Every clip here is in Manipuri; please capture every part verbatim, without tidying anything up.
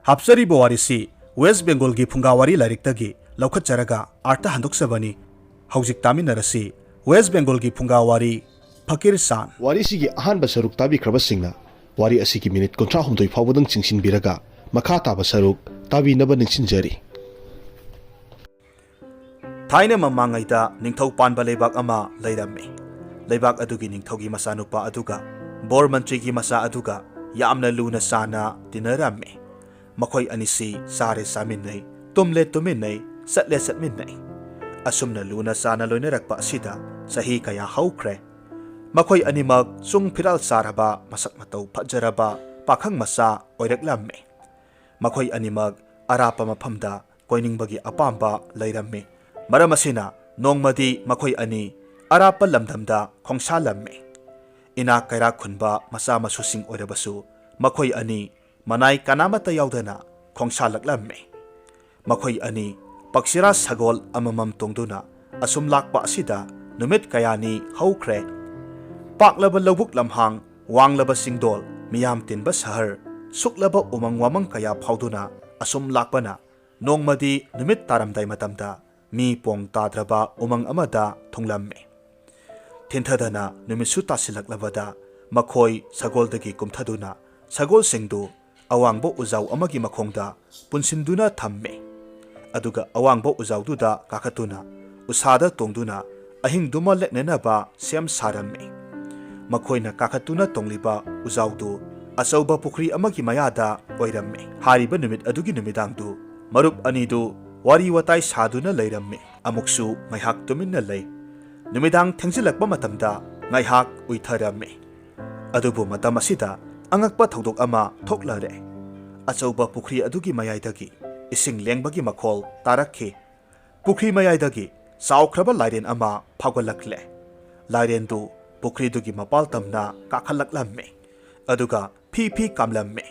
ꯍꯥꯞꯆꯔꯤꯕ ꯋꯥꯔꯤꯁꯤ ꯋꯦꯁ ꯕꯦꯡꯒꯣꯜꯒꯤ ꯐꯨꯡꯒꯥ ꯋꯥꯔꯤ ꯂꯥꯏꯔꯤꯛꯇꯒꯤ ꯂꯧꯈꯠꯆꯔꯒ ꯑꯥꯔꯊ ꯍꯟꯗꯣꯛꯆꯕꯅꯤ꯫ ꯍꯧꯖꯤꯛ ꯇꯥꯃꯤꯟꯅꯔꯁꯤ ꯋꯦꯁ ꯕꯦꯡꯒꯣꯜꯒꯤ ꯐꯨꯡꯒꯥ ꯋꯥꯔꯤ ꯐꯀꯤꯔ ꯁꯥꯟ꯫ ꯋꯥꯔꯤꯁꯤꯒꯤ ꯑꯍꯥꯟꯕ ꯁꯔꯨꯛ ꯇꯥꯕꯤꯈ꯭ꯔꯕꯁꯤꯡꯅ ꯋꯥꯔꯤ ꯑꯁꯤꯒꯤ ꯃꯤꯅꯤꯠ ꯀꯨꯟꯊ꯭ꯔꯥ ꯍꯨꯝꯗꯣꯏ ꯐꯥꯎꯕꯗꯪ ꯆꯤꯡꯁꯤꯟꯕꯤꯔꯒ ꯃꯈꯥ ꯇꯥꯕ ꯁꯔꯨꯛ ꯇꯥꯕꯤꯅꯕ ꯅꯤꯡꯁꯤꯡꯖꯔꯤ꯫ ꯊꯥꯏꯅ ꯃꯃꯥꯡꯉꯩꯗ ꯅꯤꯡꯊꯧ ꯄꯥꯟꯕ ꯂꯩꯕꯥꯛ ꯑꯃ ꯂꯩꯔꯝꯃꯤ꯫ ꯂꯩꯕꯥꯛ ꯑꯗꯨꯒꯤ ꯅꯤꯡꯊꯧꯒꯤ ꯃꯆꯥꯅꯨꯄꯥ ꯑꯗꯨꯒ ꯕꯣꯔ ꯃꯟꯇ꯭ꯔꯤꯒꯤ ꯃꯆꯥ ꯑꯗꯨꯒ ꯌꯥꯝꯅ ꯂꯨꯅ ꯆꯥꯟꯅ ꯇꯤꯟꯅꯔꯝꯃꯤ꯫ ꯃꯈꯣꯏ ꯑꯅꯤꯁꯤ ꯆꯥꯔꯦ ꯆꯥꯃꯤꯟꯅꯩ, ꯇꯨꯝꯂꯦ ꯇꯨꯝꯃꯤꯟꯅꯩ, ꯆꯠꯂꯦ ꯆꯠꯃꯤꯟꯅꯩ꯫ ꯑꯁꯨꯝꯅ ꯂꯨꯅ ꯆꯥꯟꯅ ꯂꯣꯏꯅꯔꯛꯄ ꯑꯁꯤꯗ ꯆꯍꯤ ꯀꯌꯥ ꯍꯧꯈ꯭ꯔꯦ꯫ ꯃꯈꯣꯏ ꯑꯅꯤꯃꯛ ꯆꯨꯡ ꯐꯤꯔꯥꯜ ꯆꯥꯔꯕ, ꯃꯁꯛ ꯃꯇꯧ ꯐꯖꯔꯕ ꯄꯥꯈꯪ ꯃꯆꯥ ꯑꯣꯏꯔꯛꯂꯝꯃꯤ꯫ ꯃꯈꯣꯏ ꯑꯅꯤꯃꯛ ꯑꯔꯥꯞꯄ ꯃꯐꯝꯗ ꯀꯣꯏꯅꯤꯡꯕꯒꯤ ꯑꯄꯥꯝꯕ ꯂꯩꯔꯝꯃꯤ꯫ ꯃꯔꯝ ꯑꯁꯤꯅ ꯅꯣꯡꯃꯗꯤ ꯃꯈꯣꯏ ꯑꯅꯤ ꯑꯔꯥꯞꯄ ꯂꯝꯗꯝꯗ ꯈꯣꯡꯁꯥꯜꯂꯝꯃꯤ꯫ ꯏꯅꯥꯛ ꯀꯩꯔꯥꯛ ꯈꯨꯟꯕ ꯃꯆꯥ ꯃꯁꯨꯁꯤꯡ ꯑꯣꯏꯔꯕꯁꯨ ꯃꯈꯣꯏ ꯑꯅꯤ ꯃꯅꯥꯏ ꯀꯅꯥꯃꯠꯇ ꯌꯥꯎꯗꯅ ꯈꯣꯡꯁꯥꯜꯂꯛꯂꯝꯃꯤ꯫ ꯃꯈꯣꯏ ꯑꯅꯤ ꯄꯛꯁꯤꯔꯥ ꯁꯒꯣꯜ ꯑꯃꯃꯝ ꯇꯣꯡꯗꯨꯅ ꯑꯁꯨꯝ ꯂꯥꯛꯄ ꯑꯁꯤꯗ ꯅꯨꯃꯤꯠ ꯀꯌꯥꯅꯤ ꯍꯧꯈ꯭ꯔꯦ꯫ ꯄꯥꯛꯂꯕ ꯂꯧꯕꯨꯛ ꯂꯝꯍꯥꯡ, ꯋꯥꯡꯂꯕ ꯆꯤꯡꯗꯣꯜ, ꯃꯤꯌꯥꯝ ꯇꯤꯟꯕ ꯁꯍꯔ, ꯁꯨꯛꯂꯕ ꯎꯃꯪ ꯋꯥꯃꯪ ꯀꯌꯥ ꯐꯥꯎꯗꯨꯅ ꯑꯁꯨꯝ ꯂꯥꯛꯄꯅ ꯅꯣꯡꯃꯗꯤ ꯅꯨꯃꯤꯠ ꯇꯥꯔꯝꯗꯥꯏ ꯃꯇꯝꯗ ꯃꯤ ꯄꯣꯡ ꯇꯥꯗ꯭ꯔꯕ ꯎꯃꯪ ꯑꯃꯗ ꯊꯨꯡꯂꯝꯃꯤ꯫ ꯊꯤꯟꯊꯗꯅ ꯅꯨꯃꯤꯠꯁꯨ ꯇꯥꯁꯤꯜꯂꯛꯂꯕꯗ ꯃꯈꯣꯏ ꯁꯒꯣꯜꯗꯒꯤ ꯀꯨꯝꯊꯗꯨꯅ ꯁꯒꯣꯜꯁꯤꯡꯗꯨ ꯑꯋꯥꯡꯕ ꯎꯖꯥꯎ ꯑꯃꯒꯤ ꯃꯈꯣꯡꯗ ꯄꯨꯟꯁꯤꯟꯗꯨꯅ ꯊꯝꯃꯤ꯫ ꯑꯗꯨꯒ ꯑꯋꯥꯡꯕ ꯎꯖꯥꯎꯗꯨꯗ ꯀꯥꯈꯠꯇꯨꯅ ꯎꯁꯥꯗ ꯇꯣꯡꯗꯨꯅ ꯑꯍꯤꯡꯗꯨꯃ ꯂꯦꯛꯅꯅꯕ ꯁꯦꯝ ꯁꯥꯔꯝꯃꯤ꯫ ꯃꯈꯣꯏꯅ ꯀꯥꯈꯠꯇꯨꯅ ꯇꯣꯡꯂꯤꯕ ꯎꯖꯥꯎꯗꯨ ꯑꯆꯧꯕ ꯄꯨꯈ꯭ꯔꯤ ꯑꯃꯒꯤ ꯃꯌꯥꯗ ꯑꯣꯏꯔꯝꯃꯤ꯫ ꯍꯥꯏꯔꯤꯕ ꯅꯨꯃꯤꯠ ꯑꯗꯨꯒꯤ ꯅꯨꯃꯤꯗꯥꯡꯗꯨ ꯃꯔꯨꯞ ꯑꯅꯤꯗꯨ ꯋꯥꯔꯤ ꯋꯥꯇꯥꯏ ꯁꯥꯗꯨꯅ ꯂꯩꯔꯝꯃꯤ꯫ ꯑꯃꯨꯛꯁꯨ ꯉꯥꯏꯍꯥꯛ ꯇꯨꯃꯤꯟꯅ ꯂꯩ꯫ ꯅꯨꯃꯤꯗꯥꯡ ꯊꯦꯡꯖꯤꯜꯂꯛꯄ ꯃꯇꯝꯗ ꯉꯥꯏꯍꯥꯛ ꯎꯏꯊꯔꯝꯃꯤ꯫ ꯑꯗꯨꯕꯨ ꯃꯇꯝ ꯑꯁꯤꯗ ꯑꯉꯛꯄ ꯊꯧꯗꯣꯛ ꯑꯃ ꯊꯣꯛꯂꯔꯦ꯫ ꯑꯆꯧꯕ ꯄꯨꯈ꯭ꯔꯤ ꯑꯗꯨꯒꯤ ꯃꯌꯥꯏꯗꯒꯤ ꯏꯁꯤꯡ ꯂꯦꯡꯕꯒꯤ ꯃꯈꯣꯜ ꯇꯥꯔꯛꯈꯤ꯫ ꯄꯨꯈ꯭ꯔꯤ ꯃꯌꯥꯏꯗꯒꯤ ꯆꯥꯎꯈ꯭ꯔꯕ ꯂꯥꯏꯔꯦꯟ ꯑꯃ ꯐꯥꯎꯒꯠꯂꯛꯂꯦ꯫ ꯂꯥꯏꯔꯦꯟꯗꯨ ꯄꯨꯈ꯭ꯔꯤꯗꯨꯒꯤ ꯃꯄꯥꯜ ꯇꯝꯅ ꯀꯥꯈꯠꯂꯛꯂꯝꯃꯤ꯫ ꯑꯗꯨꯒ ꯐꯤ ꯐꯤ ꯀꯥꯝꯂꯝꯃꯤ꯫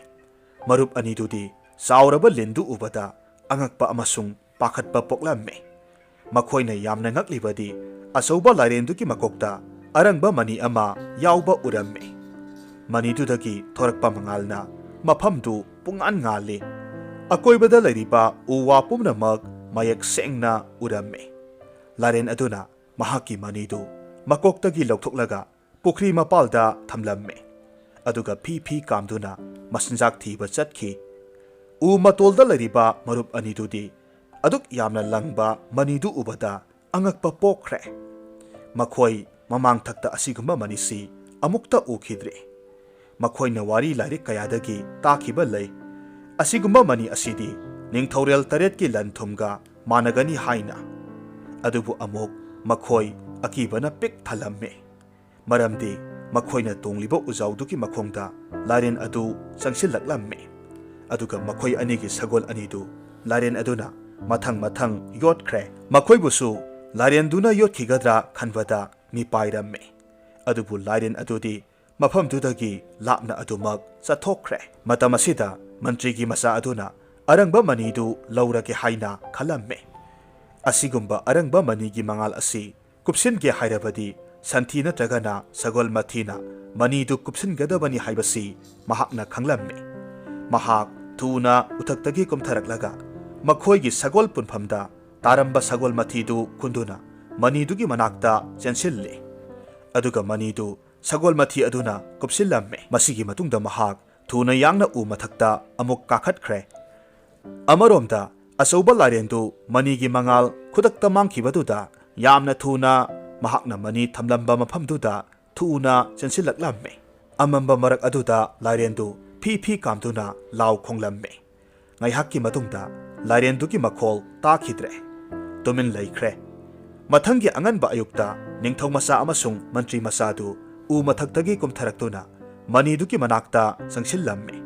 ꯃꯔꯨꯞ ꯑꯅꯤꯗꯨꯗꯤ ꯆꯥꯎꯔꯕ ꯂꯤꯟꯗꯨ ꯎꯕꯗ ꯑꯉꯛꯄ ꯑꯃꯁꯨꯡ ꯄꯥꯈꯠꯄ ꯄꯣꯛꯂꯝꯃꯤ꯫ ꯃꯈꯣꯏꯅ ꯌꯥꯝꯅ ꯉꯛꯂꯤꯕꯗꯤ ꯑꯆꯧꯕ ꯂꯥꯏꯔꯦꯟꯗꯨꯒꯤ ꯃꯀꯣꯛꯇ ꯑꯔꯪꯕ ꯃꯅꯤ ꯑꯃ ꯌꯥꯎꯕ ꯎꯔꯝꯃꯤ꯫ ꯃꯅꯤꯗꯨꯗꯒꯤ ꯊꯣꯔꯛꯄ ꯃꯉꯥꯜꯅ ꯃꯐꯝꯗꯨ ꯄꯨꯡꯉꯥꯟ ꯉꯥꯜꯂꯤ꯫ ꯑꯀꯣꯏꯕꯗ ꯂꯩꯔꯤꯕ ꯎ ꯋꯥ ꯄꯨꯝꯅꯃꯛ ꯃꯌꯦꯛ ꯁꯦꯡꯅ ꯎꯔꯝꯃꯤ꯫ ꯂꯥꯏꯔꯦꯟ ꯑꯗꯨꯅ ꯃꯍꯥꯛꯀꯤ ꯃꯅꯤꯗꯨ ꯃꯀꯣꯛꯇꯒꯤ ꯂꯧꯊꯣꯛꯂꯒ ꯄꯨꯈ꯭ꯔꯤ ꯃꯄꯥꯜꯗ ꯊꯝꯂꯝꯃꯤ꯫ ꯑꯗꯨꯒ ꯐꯤ ꯐꯤ ꯀꯥꯝꯗꯨꯅ ꯃꯆꯤꯟꯖꯥꯛ ꯊꯤꯕ ꯆꯠꯈꯤ꯫ ꯎ ꯃꯇꯣꯜꯗ ꯂꯩꯔꯤꯕ ꯃꯔꯨꯞ ꯑꯅꯤꯗꯨꯗꯤ ꯑꯗꯨꯛ ꯌꯥꯝꯅ ꯂꯪꯕ ꯃꯅꯤꯗꯨ ꯎꯕꯗ ꯑꯉꯛꯄ ꯄꯣꯛꯈ꯭ꯔꯦ꯫ ꯃꯈꯣꯏ ꯃꯃꯥꯡ ꯊꯛꯇ ꯑꯁꯤꯒꯨꯝꯕ ꯃꯅꯤꯁꯤ ꯑꯃꯨꯛꯇ ꯎꯈꯤꯗ꯭ꯔꯤ꯫ ꯃꯈꯣꯏꯅ ꯋꯥꯔꯤ ꯂꯥꯏꯔꯤꯛ ꯀꯌꯥꯗꯒꯤ ꯇꯥꯈꯤꯕ ꯂꯩ꯫ ꯑꯁꯤꯒꯨꯝꯕ ꯃꯅꯤ ꯑꯁꯤꯗꯤ ꯅꯤꯡꯊꯧꯔꯦꯜ ꯇꯔꯦꯠꯀꯤ ꯂꯟ ꯊꯨꯝꯒ ꯃꯥꯟꯅꯒꯅꯤ ꯍꯥꯏꯅ꯫ ꯑꯗꯨꯕꯨ ꯑꯃꯨꯛ ꯃꯈꯣꯏ ꯑꯀꯤꯕꯅ ꯄꯤꯛ ꯊꯜꯂꯝꯃꯤ꯫ ꯃꯔꯝꯗꯤ ꯃꯈꯣꯏꯅ ꯇꯣꯡꯂꯤꯕ ꯎꯖꯥꯎꯗꯨꯒꯤ ꯃꯈꯣꯡꯗ ꯂꯥꯏꯔꯦꯟ ꯑꯗꯨ ꯆꯪꯁꯤꯜꯂꯛꯂꯝꯃꯤ꯫ ꯑꯗꯨꯒ ꯃꯈꯣꯏ ꯑꯅꯤꯒꯤ ꯁꯒꯣꯜ ꯑꯅꯤꯗꯨ ꯂꯥꯏꯔꯦꯟ ꯑꯗꯨꯅ ꯃꯊꯪ ꯃꯊꯪ ꯌꯣꯠꯈ꯭ꯔꯦ꯫ ꯃꯈꯣꯏꯕꯨꯁꯨ ꯂꯥꯏꯔꯦꯟꯗꯨꯅ ꯌꯣꯠꯈꯤꯒꯗ꯭ꯔꯥ ꯈꯟꯕꯗ ꯃꯤꯄꯥꯏꯔꯝꯃꯤ꯫ ꯑꯗꯨꯕꯨ ꯂꯥꯏꯔꯦꯟ ꯑꯗꯨꯗꯤ ꯃꯐꯝꯗꯨꯗꯒꯤ ꯂꯥꯞꯅ ꯑꯗꯨꯃꯛ ꯆꯠꯊꯣꯛꯈ꯭ꯔꯦ꯫ ꯃꯇꯝ ꯑꯁꯤꯗ ꯃꯟꯇ꯭ꯔꯤꯒꯤ ꯃꯆꯥ ꯑꯗꯨꯅ ꯑꯔꯪꯕ ꯃꯅꯤꯗꯨ ꯂꯧꯔꯒꯦ ꯍꯥꯏꯅ ꯈꯜꯂꯝꯃꯤ꯫ ꯑꯁꯤꯒꯨꯝꯕ ꯑꯔꯪꯕ ꯃꯅꯤꯒꯤ ꯃꯉꯥꯜ ꯑꯁꯤ ꯀꯨꯞꯁꯤꯟꯒꯦ ꯍꯥꯏꯔꯕꯗꯤ ꯁꯟꯊꯤ ꯅꯠꯇ꯭ꯔꯒꯅ ꯁꯒꯣꯜ ꯃꯊꯤꯅ ꯃꯅꯤꯗꯨ ꯀꯨꯞꯁꯤꯟꯒꯗꯕꯅꯤ ꯍꯥꯏꯕꯁꯤ ꯃꯍꯥꯛꯅ ꯈꯪꯂꯝꯃꯤ꯫ ꯃꯍꯥꯛ ꯊꯨꯅ ꯎꯊꯛꯇꯒꯤ ꯀꯨꯝꯊꯔꯛꯂꯒ ꯃꯈꯣꯏꯒꯤ ꯁꯒꯣꯜ ꯄꯨꯟꯐꯝꯗ ꯇꯥꯔꯝꯕ ꯁꯒꯣꯜ ꯃꯊꯤꯗꯨ ꯈꯨꯟꯗꯨꯅ ꯃꯅꯤꯗꯨꯒꯤ ꯃꯅꯥꯛꯇ ꯆꯦꯟꯁꯤꯜꯂꯤ꯫ ꯑꯗꯨꯒ ꯃꯅꯤꯗꯨ ꯁꯒꯣꯜ ꯃꯊꯤ ꯑꯗꯨꯅ ꯀꯨꯞꯁꯤꯜꯂꯝꯃꯤ꯫ ꯃꯁꯤꯒꯤ ꯃꯇꯨꯡꯗ ꯃꯍꯥꯛ ꯊꯨꯅ ꯌꯥꯡꯅ ꯎ ꯃꯊꯛꯇ ꯑꯃꯨꯛ ꯀꯥꯈꯠꯈ꯭ꯔꯦ꯫ ꯑꯃꯔꯣꯝꯗ ꯑꯆꯧꯕ ꯂꯥꯏꯔꯦꯟꯗꯨ ꯃꯅꯤꯒꯤ ꯃꯉꯥꯜ ꯈꯨꯗꯛꯇ ꯃꯥꯡꯈꯤꯕꯗꯨꯗ ꯌꯥꯝꯅ ꯊꯨꯅ ꯃꯍꯥꯛꯅ ꯃꯅꯤ ꯊꯝꯂꯝꯕ ꯃꯐꯝꯗꯨꯗ ꯊꯨꯅ ꯆꯦꯟꯁꯤꯜꯂꯛꯂꯝꯃꯤ꯫ ꯑꯃꯝꯕ ꯃꯔꯛ ꯑꯗꯨꯗ ꯂꯥꯏꯔꯦꯟꯗꯨ ꯐꯤ ꯐꯤ ꯀꯥꯝꯗꯨꯅ ꯂꯥꯎ ꯈꯣꯡꯂꯝꯃꯤ꯫ ꯉꯥꯏꯍꯥꯛꯀꯤ ꯃꯇꯨꯡꯗ ꯂꯥꯏꯔꯦꯟꯗꯨꯒꯤ ꯃꯈꯣꯜ ꯇꯥꯈꯤꯗ꯭ꯔꯦ꯫ ꯇꯨꯃꯤꯟ ꯂꯩꯈ꯭ꯔꯦ꯫ ꯃꯊꯪꯒꯤ ꯑꯉꯟꯕ ꯑꯌꯨꯛꯇ ꯅꯤꯡꯊꯧ ꯃꯆꯥ ꯑꯃꯁꯨꯡ ꯃꯟꯇ꯭ꯔꯤ ꯃꯆꯥꯗꯨ ꯎ ꯃꯊꯛꯇꯒꯤ ꯀꯨꯝꯊꯔꯛꯇꯨꯅ ꯃꯅꯤꯗꯨꯒꯤ ꯃꯅꯥꯛꯇ ꯆꯪꯁꯤꯜꯂꯝꯃꯤ꯫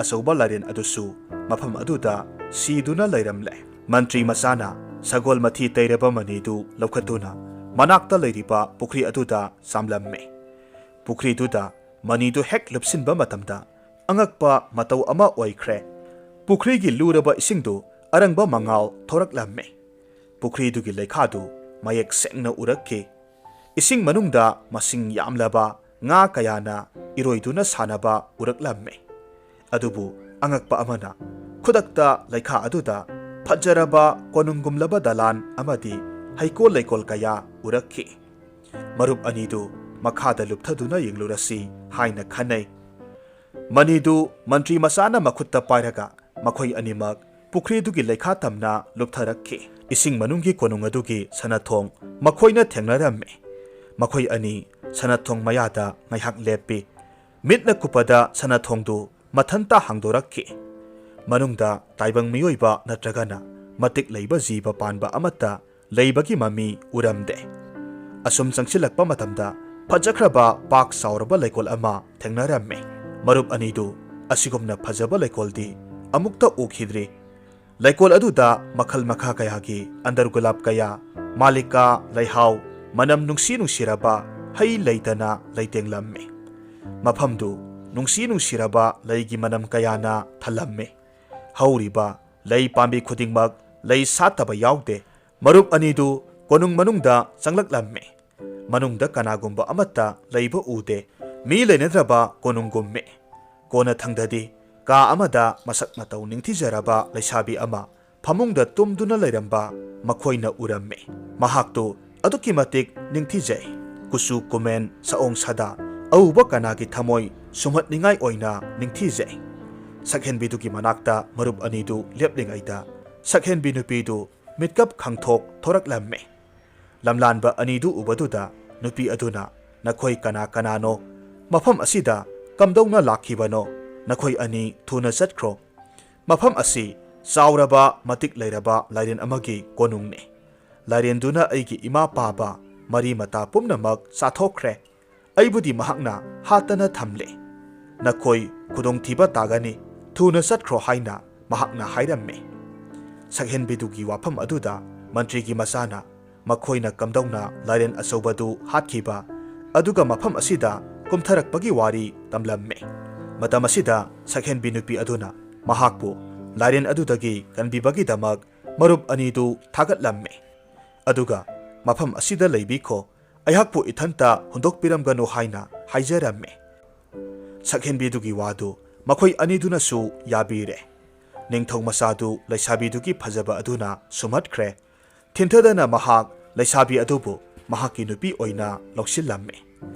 ꯑꯆꯧꯕ ꯂꯥꯏꯔꯦꯟ ꯑꯗꯨꯁꯨ ꯃꯐꯝ ꯑꯗꯨꯗ ꯁꯤꯗꯨꯅ ꯂꯩꯔꯝꯂꯦ꯫ ꯃꯟꯇ꯭ꯔꯤ ꯃꯆꯥꯅ ꯁꯒꯣꯜ ꯃꯊꯤ ꯇꯩꯔꯕ ꯃꯅꯤꯗꯨ ꯂꯧꯈꯠꯇꯨꯅ ꯃꯅꯥꯛꯇ ꯂꯩꯔꯤꯕ ꯄꯨꯈ꯭ꯔꯤ ꯑꯗꯨꯗ ꯆꯥꯝꯂꯝꯃꯤ꯫ ꯄꯨꯈ꯭ꯔꯤꯗꯨꯗ ꯃꯅꯤꯗꯨ ꯍꯦꯛ ꯂꯨꯞꯁꯤꯟꯕ ꯃꯇꯝꯗ ꯑꯉꯛꯄ ꯃꯇꯧ ꯑꯃ ꯑꯣꯏꯈ꯭ꯔꯦ꯫ ꯄꯨꯈ꯭ꯔꯤꯒꯤ ꯂꯨꯔꯕ ꯏꯁꯤꯡꯗꯨ ꯑꯔꯪꯕ ꯃꯉꯥꯜ ꯊꯣꯔꯛꯂꯝꯃꯤ꯫ ꯄꯨꯈ꯭ꯔꯤꯗꯨꯒꯤ ꯂꯩꯈꯥꯗꯨ ꯃꯌꯦꯛ ꯁꯦꯡꯅ ꯎꯔꯛꯈꯤ꯫ ꯏꯁꯤꯡ ꯃꯅꯨꯡꯗ ꯃꯁꯤꯡ ꯌꯥꯝꯂꯕ ꯉꯥ ꯀꯌꯥꯅ ꯏꯔꯣꯏꯗꯨꯅ ꯁꯥꯟꯅꯕ ꯎꯔꯛꯂꯝꯃꯤ꯫ ꯑꯗꯨꯕꯨ ꯑꯉꯛꯄ ꯑꯃꯅ, ꯈꯨꯗꯛꯇ ꯂꯩꯈꯥ ꯑꯗꯨꯗ ꯐꯖꯔꯕ ꯀꯣꯅꯨꯡꯒꯨꯝꯂꯕ ꯗꯂꯥꯟ ꯑꯃꯗꯤ ꯍꯩꯀꯣꯜ ꯂꯩꯀꯣꯜ ꯀꯌꯥ ꯎꯔꯛꯈꯤ꯫ ꯃꯔꯨꯞ ꯑꯅꯤꯗꯨ ꯃꯈꯥꯗ ꯂꯨꯞꯊꯗꯨꯅ ꯌꯦꯡꯂꯨꯔꯁꯤ ꯍꯥꯏꯅ ꯈꯟꯅꯩ꯫ ꯃꯅꯤꯗꯨ ꯃꯟꯇ꯭ꯔꯤ ꯃꯆꯥꯅ ꯃꯈꯨꯠꯇ ꯄꯥꯏꯔꯒ ꯃꯈꯣꯏ ꯑꯅꯤꯃꯛ ꯄꯨꯈ꯭ꯔꯤꯗꯨꯒꯤ ꯂꯩꯈꯥ ꯇꯝꯅ ꯂꯨꯞꯊꯔꯛꯈꯤ꯫ ꯏꯁꯤꯡ ꯃꯅꯨꯡꯒꯤ ꯀꯣꯅꯨꯡ ꯑꯗꯨꯒꯤ ꯁꯅꯥꯊꯣꯡ ꯃꯈꯣꯏꯅ ꯊꯦꯡꯅꯔꯝꯃꯤ꯫ ꯃꯈꯣꯏ ꯑꯅꯤ ꯁꯅꯥꯊꯣꯡ ꯃꯌꯥꯗ ꯉꯥꯏꯍꯥꯛ ꯂꯦꯞꯄꯤ꯫ ꯃꯤꯠꯅ ꯀꯨꯞꯄꯗ ꯁꯅꯥꯊꯣꯡꯗꯨ ꯃꯊꯟꯇ ꯍꯥꯡꯗꯣꯔꯛꯈꯤ꯫ ꯃꯅꯨꯡꯗ ꯇꯥꯏꯕꯪ ꯃꯤꯑꯣꯏꯕ ꯅꯠꯇ꯭ꯔꯒꯅ ꯃꯇꯤꯛ ꯂꯩꯕ ꯖꯤꯕ ꯄꯥꯟꯕ ꯑꯃꯠꯇ ꯂꯩꯕꯒꯤ ꯃꯃꯤ ꯎꯔꯝꯗꯦ꯫ ꯑꯁꯨꯝ ꯆꯪꯁꯤꯜꯂꯛꯄ ꯃꯇꯝꯗ ꯐꯖꯈ꯭ꯔꯕ ꯄꯥꯛ ꯆꯥꯎꯔꯕ ꯂꯩꯀꯣꯜ ꯑꯃ ꯊꯦꯡꯅꯔꯝꯃꯤ꯫ ꯃꯔꯨꯞ ꯑꯅꯤꯗꯨ ꯑꯁꯤꯒꯨꯝꯅ ꯐꯖꯕ ꯂꯩꯀꯣꯜꯗꯤ ꯑꯃꯨꯛꯇ ꯎꯈꯤꯗ꯭ꯔꯤ꯫ ꯂꯩꯀꯣꯜ ꯑꯗꯨꯗ ꯃꯈꯜ ꯃꯈꯥ ꯀꯌꯥꯒꯤ ꯑꯟꯗꯔ ꯒꯨꯂꯥꯞ ꯀꯌꯥ, ꯃꯥꯂꯤꯀꯥ, ꯂꯩꯍꯥꯎ, ꯃꯅꯝ ꯅꯨꯡꯁꯤ ꯅꯨꯡꯁꯤꯔꯕ ꯍꯩ ꯂꯩꯇꯅ ꯂꯩꯇꯦꯡꯂꯝꯃꯤ꯫ ꯃꯐꯝꯗꯨ ꯅꯨꯡꯁꯤ ꯅꯨꯡꯁꯤꯔꯕ ꯂꯩꯒꯤ ꯃꯅꯝ ꯀꯌꯥꯅ ꯊꯜꯂꯝꯃꯤ꯫ ꯍꯧꯔꯤꯕ ꯂꯩ ꯄꯥꯝꯕꯤ ꯈꯨꯗꯤꯡꯃꯛ ꯂꯩ ꯁꯥꯠꯇꯕ ꯌꯥꯎꯗꯦ꯫ ꯃꯔꯨꯞ ꯑꯅꯤꯗꯨ ꯀꯣꯅꯨꯡ ꯃꯅꯨꯡꯗ ꯆꯪꯂꯛꯂꯝꯃꯤ꯫ ꯃꯅꯨꯡꯗ ꯀꯅꯥꯒꯨꯝꯕ ꯑꯃꯠꯇ ꯂꯩꯕ ꯎꯗꯦ꯫ ꯃꯤ ꯂꯩꯅꯗ꯭ꯔꯕ ꯀꯣꯅꯨꯡꯒꯨꯝꯃꯤ꯫ ꯀꯣꯟꯅꯊꯪꯗꯗꯤ ꯀꯥ ꯑꯃꯗ ꯃꯁꯛ ꯃꯇꯧ ꯅꯤꯡꯊꯤꯖꯔꯕ ꯂꯩꯁꯥꯕꯤ ꯑꯃ ꯐꯃꯨꯡꯗ ꯇꯨꯝꯗꯨꯅ ꯂꯩꯔꯝꯕ ꯃꯈꯣꯏꯅ ꯎꯔꯝꯃꯤ꯫ ꯃꯍꯥꯛꯇꯨ ꯑꯗꯨꯛꯀꯤ ꯃꯇꯤꯛ ꯅꯤꯡꯊꯤꯖꯩ꯫ ꯀꯨꯆꯨ ꯀꯨꯃꯦꯟ, ꯁꯑꯣꯡ ꯁꯥꯗꯥ, ꯑꯎꯕ ꯀꯅꯥꯒꯤ ꯊꯃꯣꯏ ꯁꯨꯝꯍꯠꯅꯤꯡꯉꯥꯏ ꯑꯣꯏꯅ ꯅꯤꯡꯊꯤꯖꯩ꯫ ꯁꯛꯍꯦꯟꯕꯤꯗꯨꯒꯤ ꯃꯅꯥꯛꯇ ꯃꯔꯨꯞ ꯑꯅꯤꯗꯨ ꯂꯦꯞꯂꯤꯉꯩꯗ ꯁꯛꯍꯦꯟꯕꯤ ꯅꯨꯄꯤꯗꯨ ꯃꯤꯠꯀꯞ ꯈꯪꯊꯣꯛ ꯊꯣꯔꯛꯂꯝꯃꯤ꯫ ꯂꯝꯂꯥꯟꯕ ꯑꯅꯤꯗꯨ ꯎꯕꯗꯨꯗ ꯅꯨꯄꯤ ꯑꯗꯨꯅ, "ꯅꯈꯣꯏ ꯀꯅꯥ ꯀꯅꯥꯅꯣ? ꯃꯐꯝ ꯑꯁꯤꯗ ꯀꯝꯗꯧꯅ ꯂꯥꯛꯈꯤꯕꯅꯣ? ꯅꯈꯣꯏ ꯑꯅꯤ ꯊꯨꯅ ꯆꯠꯈ꯭ꯔꯣ꯫ ꯃꯐꯝ ꯑꯁꯤ ꯆꯥꯎꯔꯕ, ꯃꯇꯤꯛ ꯂꯩꯔꯕ ꯂꯥꯏꯔꯦꯟ ꯑꯃꯒꯤ ꯀꯣꯅꯨꯡꯅꯤ꯫ ꯂꯥꯏꯔꯦꯟꯗꯨꯅ ꯑꯩꯒꯤ ꯏꯃꯥ ꯄꯥꯕ ꯃꯔꯤ ꯃꯇꯥ ꯄꯨꯝꯅꯃꯛ ꯆꯥꯊꯣꯛꯈ꯭ꯔꯦ꯫ ꯑꯩꯕꯨꯗꯤ ꯃꯍꯥꯛꯅ ꯍꯥꯠꯇꯅ ꯊꯝꯂꯦ꯫ ꯅꯈꯣꯏ ꯈꯨꯗꯣꯡꯊꯤꯕ ꯇꯥꯒꯅꯤ, ꯊꯨꯅ ꯆꯠꯈ꯭ꯔꯣ" ꯍꯥꯏꯅ ꯃꯍꯥꯛꯅ ꯍꯥꯏꯔꯝꯃꯤ꯫ ꯁꯛꯍꯦꯟꯕꯤꯗꯨꯒꯤ ꯋꯥꯐꯝ ꯑꯗꯨꯗ ꯃꯟꯇ꯭ꯔꯤꯒꯤ ꯃꯆꯥꯅ ꯃꯈꯣꯏꯅ ꯀꯝꯗꯧꯅ ꯂꯥꯏꯔꯦꯟ ꯑꯆꯧꯕꯗꯨ ꯍꯥꯠꯈꯤꯕ, ꯑꯗꯨꯒ ꯃꯐꯝ ꯑꯁꯤꯗ ꯀꯨꯝꯊꯔꯛꯄꯒꯤ ꯋꯥꯔꯤ ꯇꯝꯂꯝꯃꯤ꯫ ꯃꯇꯝ ꯑꯁꯤꯗ ꯁꯛꯍꯦꯟꯕꯤ ꯅꯨꯄꯤ ꯑꯗꯨꯅ ꯃꯍꯥꯛꯄꯨ ꯂꯥꯏꯔꯦꯟ ꯑꯗꯨꯗꯒꯤ ꯀꯟꯕꯤꯕꯒꯤꯗꯃꯛ ꯃꯔꯨꯞ ꯑꯅꯤꯗꯨ ꯊꯥꯒꯠꯂꯝꯃꯤ꯫ ꯑꯗꯨꯒ "ꯃꯐꯝ ꯑꯁꯤꯗ ꯂꯩꯕꯤꯈꯣ, ꯑꯩꯍꯥꯛꯄꯨ ꯏꯊꯟꯇ ꯍꯨꯟꯗꯣꯛꯄꯤꯔꯝꯒꯅꯨ" ꯍꯥꯏꯅ ꯍꯥꯏꯖꯔꯝꯃꯤ꯫ ꯁꯛꯍꯦꯟꯕꯤꯗꯨꯒꯤ ꯋꯥꯗꯨ ꯃꯈꯣꯏ ꯑꯅꯤꯗꯨꯅꯁꯨ ꯌꯥꯕꯤꯔꯦ꯫ ꯅꯤꯡꯊꯧ ꯃꯆꯥꯗꯨ ꯂꯩꯁꯥꯕꯤꯗꯨꯒꯤ ꯐꯖꯕ ꯑꯗꯨꯅ ꯁꯨꯝꯍꯠꯈ꯭ꯔꯦ꯫ ꯊꯤꯟꯊꯗꯅ ꯃꯍꯥꯛ ꯂꯩꯁꯥꯕꯤ ꯑꯗꯨꯕꯨ ꯃꯍꯥꯛꯀꯤ ꯅꯨꯄꯤ ꯑꯣꯏꯅ ꯂꯧꯁꯤꯜꯂꯝꯃꯤ꯫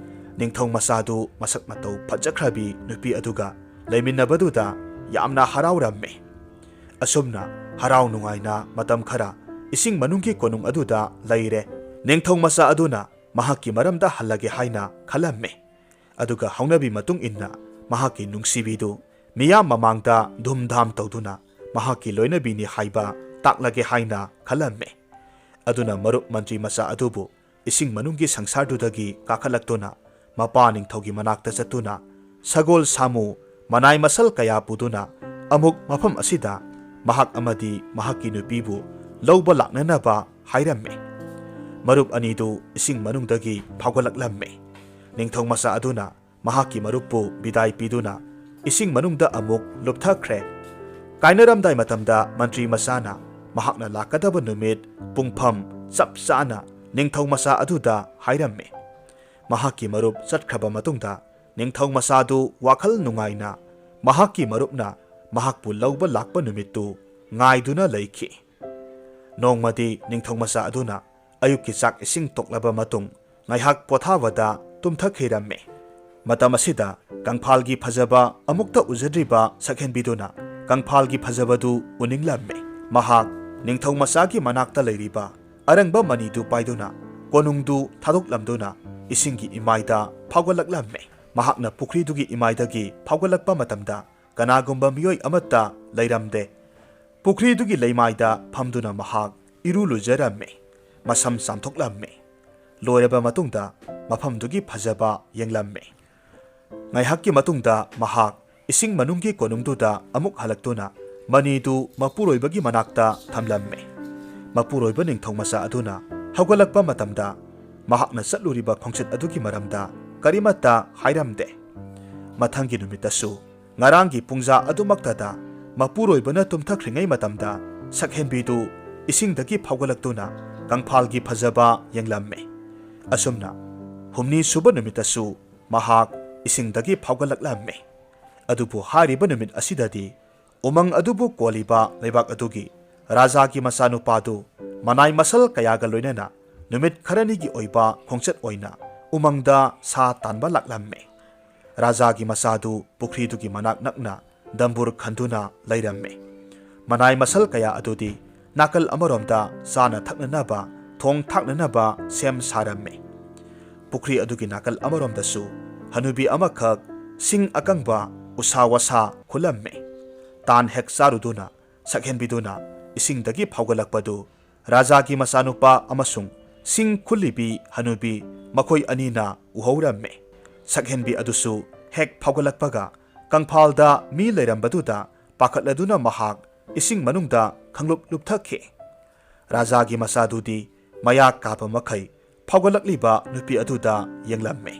ꯅꯤꯡꯊꯧ ꯃꯆꯥꯗꯨ ꯃꯁꯛ ꯃꯇꯧ ꯐꯖꯈ꯭ꯔꯕꯤ ꯅꯨꯄꯤ ꯑꯗꯨꯒ ꯂꯩꯃꯤꯟꯅꯕꯗꯨꯗ ꯌꯥꯝꯅ ꯍꯔꯥꯎꯔꯝꯃꯤ꯫ ꯑꯁꯨꯝꯅ ꯍꯔꯥꯎ ꯅꯨꯡꯉꯥꯏꯅ ꯃꯇꯝ ꯈꯔ ꯏꯁꯤꯡ ꯃꯅꯨꯡꯒꯤ ꯀꯣꯅꯨꯡ ꯑꯗꯨꯗ ꯂꯩꯔꯦ꯫ ꯅꯤꯡꯊꯧ ꯃꯆꯥ ꯑꯗꯨꯅ ꯃꯍꯥꯛꯀꯤ ꯃꯔꯝꯗ ꯍꯜꯂꯒꯦ ꯍꯥꯏꯅ ꯈꯜꯂꯝꯃꯤ꯫ ꯑꯗꯨꯒ ꯍꯧꯅꯕꯤ ꯃꯇꯨꯡ ꯏꯟꯅ ꯃꯍꯥꯛꯀꯤ ꯅꯨꯡꯁꯤꯕꯤꯗꯨ ꯃꯤꯌꯥꯝ ꯃꯃꯥꯡꯗ ꯙꯨꯝꯙꯥꯝ ꯇꯧꯗꯨꯅ ꯃꯍꯥꯛꯀꯤ ꯂꯣꯏꯅꯕꯤꯅꯤ ꯍꯥꯏꯕ ꯇꯥꯛꯂꯒꯦ ꯍꯥꯏꯅ ꯈꯜꯂꯝꯃꯤ꯫ ꯑꯗꯨꯅ ꯃꯔꯨꯞ ꯃꯟꯇ꯭ꯔꯤ ꯃꯆꯥ ꯑꯗꯨꯕꯨ ꯏꯁꯤꯡ ꯃꯅꯨꯡꯒꯤ ꯁꯪꯁꯥꯔꯗꯨꯗꯒꯤ ꯀꯥꯈꯠꯂꯛꯇꯨꯅ ꯃꯄꯥ ꯅꯤꯡꯊꯧꯒꯤ ꯃꯅꯥꯛꯇ ꯆꯠꯇꯨꯅ ꯁꯒꯣꯜ ꯁꯥꯃꯨ, ꯃꯅꯥꯏ ꯃꯁꯜ ꯀꯌꯥ ꯄꯨꯗꯨꯅ ꯑꯃꯨꯛ ꯃꯐꯝ ꯑꯁꯤꯗ ꯃꯍꯥꯛ ꯑꯃꯗꯤ ꯃꯍꯥꯛꯀꯤ ꯅꯨꯄꯤꯕꯨ ꯂꯧꯕ ꯂꯥꯛꯅꯅꯕ ꯍꯥꯏꯔꯝꯃꯤ꯫ ꯃꯔꯨꯞ ꯑꯅꯤꯗꯨ ꯏꯁꯤꯡ ꯃꯅꯨꯡꯗꯒꯤ ꯐꯥꯎꯒꯠꯂꯛꯂꯝꯃꯤ꯫ ꯅꯤꯡꯊꯧ ꯃꯆꯥ ꯑꯗꯨꯅ ꯃꯍꯥꯛꯀꯤ ꯃꯔꯨꯞꯄꯨ ꯕꯤꯗꯥꯏ ꯄꯤꯗꯨꯅ ꯏꯁꯤꯡ ꯃꯅꯨꯡꯗ ꯑꯃꯨꯛ ꯂꯨꯞꯊꯈ꯭ꯔꯦ꯫ ꯀꯥꯏꯅꯔꯝꯗꯥꯏ ꯃꯇꯝꯗ ꯃꯟꯇ꯭ꯔꯤ ꯃꯆꯥꯅ ꯃꯍꯥꯛꯅ ꯂꯥꯛꯀꯗꯕ ꯅꯨꯃꯤꯠ ꯄꯨꯡꯐꯝ ꯆꯞ ꯆꯥꯅ ꯅꯤꯡꯊꯧ ꯃꯆꯥ ꯑꯗꯨꯗ ꯍꯥꯏꯔꯝꯃꯤ꯫ ꯃꯍꯥꯛꯀꯤ ꯃꯔꯨꯞ ꯆꯠꯈ꯭ꯔꯕ ꯃꯇꯨꯡꯗ ꯅꯤꯡꯊꯧ ꯃꯆꯥꯗꯨ ꯋꯥꯈꯜ ꯅꯨꯡꯉꯥꯏꯅ ꯃꯍꯥꯛꯀꯤ ꯃꯔꯨꯞꯅ ꯃꯍꯥꯛꯄꯨ ꯂꯧꯕ ꯂꯥꯛꯄ ꯅꯨꯃꯤꯠꯇꯨ ꯉꯥꯏꯗꯨꯅ ꯂꯩꯈꯤ꯫ ꯅꯣꯡꯃꯗꯤ ꯅꯤꯡꯊꯧ ꯃꯆꯥ ꯑꯗꯨꯅ ꯑꯌꯨꯛꯀꯤ ꯆꯥꯛ ꯏꯁꯤꯡ ꯇꯣꯛꯂꯕ ꯃꯇꯨꯡ ꯉꯥꯏꯍꯥꯛ ꯄꯣꯊꯥꯕꯗ ꯇꯨꯝꯊꯈꯤꯔꯝꯃꯤ꯫ ꯃꯇꯝ ꯑꯁꯤꯗ ꯀꯪꯐꯥꯜꯒꯤ ꯐꯖꯕ ꯑꯃꯨꯛꯇ ꯎꯖꯗ꯭ꯔꯤꯕ ꯁꯛꯍꯦꯟꯕꯤꯗꯨꯅ ꯀꯪꯐꯥꯜꯒꯤ ꯐꯖꯕꯗꯨ ꯎꯅꯤꯡꯂꯝꯃꯤ꯫ ꯃꯍꯥꯛ ꯅꯤꯡꯊꯧ ꯃꯆꯥꯒꯤ ꯃꯅꯥꯛꯇ ꯂꯩꯔꯤꯕ ꯑꯔꯪꯕ ꯃꯅꯤꯗꯨ ꯄꯥꯏꯗꯨꯅ ꯀꯣꯅꯨꯡꯗꯨ ꯊꯥꯗꯣꯛꯂꯝꯗꯨꯅ ꯏꯁꯤꯡꯒꯤ ꯏꯃꯥꯏꯗ ꯐꯥꯎꯒꯠꯂꯛꯂꯝꯃꯤ꯫ ꯃꯍꯥꯛꯅ ꯄꯨꯈ꯭ꯔꯤꯗꯨꯒꯤ ꯏꯃꯥꯏꯗꯒꯤ ꯐꯥꯎꯒꯠꯂꯛꯄ ꯃꯇꯝꯗ ꯀꯅꯥꯒꯨꯝꯕ ꯃꯤꯑꯣꯏ ꯑꯃꯠꯇ ꯂꯩꯔꯝꯗꯦ꯫ ꯄꯨꯈ꯭ꯔꯤꯗꯨꯒꯤ ꯂꯩꯃꯥꯏꯗ ꯐꯝꯗꯨꯅ ꯃꯍꯥꯛ ꯏꯔꯨ ꯂꯨꯖꯔꯝꯃꯤ꯫ ꯃꯁꯝ ꯆꯥꯝꯊꯣꯛꯂꯝꯃꯤ꯫ ꯂꯣꯏꯔꯕ ꯃꯇꯨꯡꯗ ꯃꯐꯝꯗꯨꯒꯤ ꯐꯖꯕ ꯌꯦꯡꯂꯝꯃꯤ꯫ ꯉꯥꯏꯍꯥꯛꯀꯤ ꯃꯇꯨꯡꯗ ꯃꯍꯥꯛ ꯏꯁꯤꯡ ꯃꯅꯨꯡꯒꯤ ꯀꯣꯅꯨꯡꯗꯨꯗ ꯑꯃꯨꯛ ꯍꯜꯂꯛꯇꯨꯅ ꯃꯅꯤꯗꯨ ꯃꯄꯨꯔꯣꯏꯕꯒꯤ ꯃꯅꯥꯛꯇ ꯊꯝꯂꯝꯃꯤ꯫ ꯃꯄꯨꯔꯣꯏꯕ ꯅꯤꯡꯊꯧ ꯃꯆꯥ ꯑꯗꯨꯅ ꯍꯧꯒꯠꯂꯛꯄ ꯃꯇꯝꯗ ꯃꯍꯥꯛꯅ ꯆꯠꯂꯨꯔꯤꯕ ꯈꯣꯡꯆꯠ ꯑꯗꯨꯒꯤ ꯃꯔꯝꯗ ꯀꯔꯤꯃꯠꯇ ꯍꯥꯏꯔꯝꯗꯦ꯫ ꯃꯊꯪꯒꯤ ꯅꯨꯃꯤꯠꯇꯁꯨ ꯉꯔꯥꯡꯒꯤ ꯄꯨꯡꯖꯥ ꯑꯗꯨꯃꯛꯇꯗ ꯃꯄꯨꯔꯣꯏꯕꯅ ꯇꯨꯝꯊꯈ꯭ꯔꯤꯉꯩ ꯃꯇꯝꯗ ꯁꯛꯍꯦꯟꯕꯤꯗꯨ ꯏꯁꯤꯡꯗꯒꯤ ꯐꯥꯎꯒꯠꯂꯛꯇꯨꯅ ꯀꯪꯐꯥꯜꯒꯤ ꯐꯖꯕ ꯌꯦꯡꯂꯝꯃꯤ꯫ ꯑꯁꯨꯝꯅ ꯍꯨꯝꯅꯤ ꯁꯨꯕ ꯅꯨꯃꯤꯠꯇꯁꯨ ꯃꯍꯥꯛ ꯏꯁꯤꯡꯗꯒꯤ ꯐꯥꯎꯒꯠꯂꯛꯂꯝꯃꯤ꯫ ꯑꯗꯨꯕꯨ ꯍꯥꯏꯔꯤꯕ ꯅꯨꯃꯤꯠ ꯑꯁꯤꯗꯗꯤ ꯎꯃꯪ ꯑꯗꯨꯕꯨ ꯀꯣꯜꯂꯤꯕ ꯂꯩꯕꯥꯛ ꯑꯗꯨꯒꯤ ꯔꯥꯖꯥꯒꯤ ꯃꯆꯥꯅꯨꯄꯥꯗꯨ ꯃꯅꯥꯏ ꯃꯁꯜ ꯀꯌꯥꯒ ꯂꯣꯏꯅꯅ ꯅꯨꯃꯤꯠ ꯈꯔꯅꯤꯒꯤ ꯑꯣꯏꯕ ꯈꯣꯡꯆꯠ ꯑꯣꯏꯅ ꯎꯃꯪꯗ ꯁꯥ ꯇꯥꯟꯕ ꯂꯥꯛꯂꯝꯃꯤ꯫ ꯔꯥꯖꯥꯒꯤ ꯃꯆꯥꯗꯨ ꯄꯨꯈ꯭ꯔꯤꯗꯨꯒꯤ ꯃꯅꯥꯛ ꯅꯛꯅ ꯗꯝꯕꯨꯔ ꯈꯟꯗꯨꯅ ꯂꯩꯔꯝꯃꯤ꯫ ꯃꯅꯥꯏ ꯃꯁꯜ ꯀꯌꯥ ꯑꯗꯨꯗꯤ ꯅꯥꯀꯜ ꯑꯃꯔꯣꯝꯗ ꯆꯥꯅ ꯊꯛꯅꯅꯕ, ꯊꯣꯡ ꯊꯥꯛꯅꯅꯕ ꯁꯦꯝ ꯁꯥꯔꯝꯃꯤ꯫ ꯄꯨꯈ꯭ꯔꯤ ꯑꯗꯨꯒꯤ ꯅꯥꯀꯜ ꯑꯃꯔꯣꯝꯗꯁꯨ ꯍꯅꯨꯕꯤ ꯑꯃꯈꯛ ꯁꯤꯡ ꯑꯀꯪꯕ ꯎꯁꯥ ꯋꯥꯁꯥ ꯈꯨꯜꯂꯝꯃꯤ꯫ ꯇꯥꯟ ꯍꯦꯛ ꯆꯥꯔꯨꯗꯨꯅ ꯁꯛꯍꯦꯟꯕꯤꯗꯨꯅ ꯏꯁꯤꯡꯗꯒꯤ ꯐꯥꯎꯒꯠꯂꯛꯄꯗꯨ ꯔꯥꯖꯥꯒꯤ ꯃꯆꯥꯅꯨꯄꯥ ꯑꯃꯁꯨꯡ ꯁꯤꯡ ꯈꯨꯜꯂꯤꯕꯤ ꯍꯅꯨꯕꯤ ꯃꯈꯣꯏ ꯑꯅꯤꯅ ꯎꯍꯧꯔꯝꯃꯤ꯫ ꯁꯛꯍꯦꯟꯕꯤ ꯑꯗꯨꯁꯨ ꯍꯦꯛ ꯐꯥꯎꯒꯠꯂꯛꯄꯒ ꯀꯪꯐꯥꯜꯗ ꯃꯤ ꯂꯩꯔꯝꯕꯗꯨꯗ ꯄꯥꯈꯠꯂꯗꯨꯅ ꯃꯍꯥꯛ ꯏꯁꯤꯡ ꯃꯅꯨꯡꯗ ꯈꯪꯂꯨꯞ ꯂꯨꯞꯊꯈꯤ꯫ ꯔꯥꯖꯥꯒꯤ ꯃꯆꯥꯗꯨꯗꯤ ꯃꯌꯥ ꯀꯥꯕ ꯃꯈꯩ ꯐꯥꯎꯒꯠꯂꯛꯂꯤꯕ ꯅꯨꯄꯤ ꯑꯗꯨꯗ ꯌꯦꯡꯂꯝꯃꯤ꯫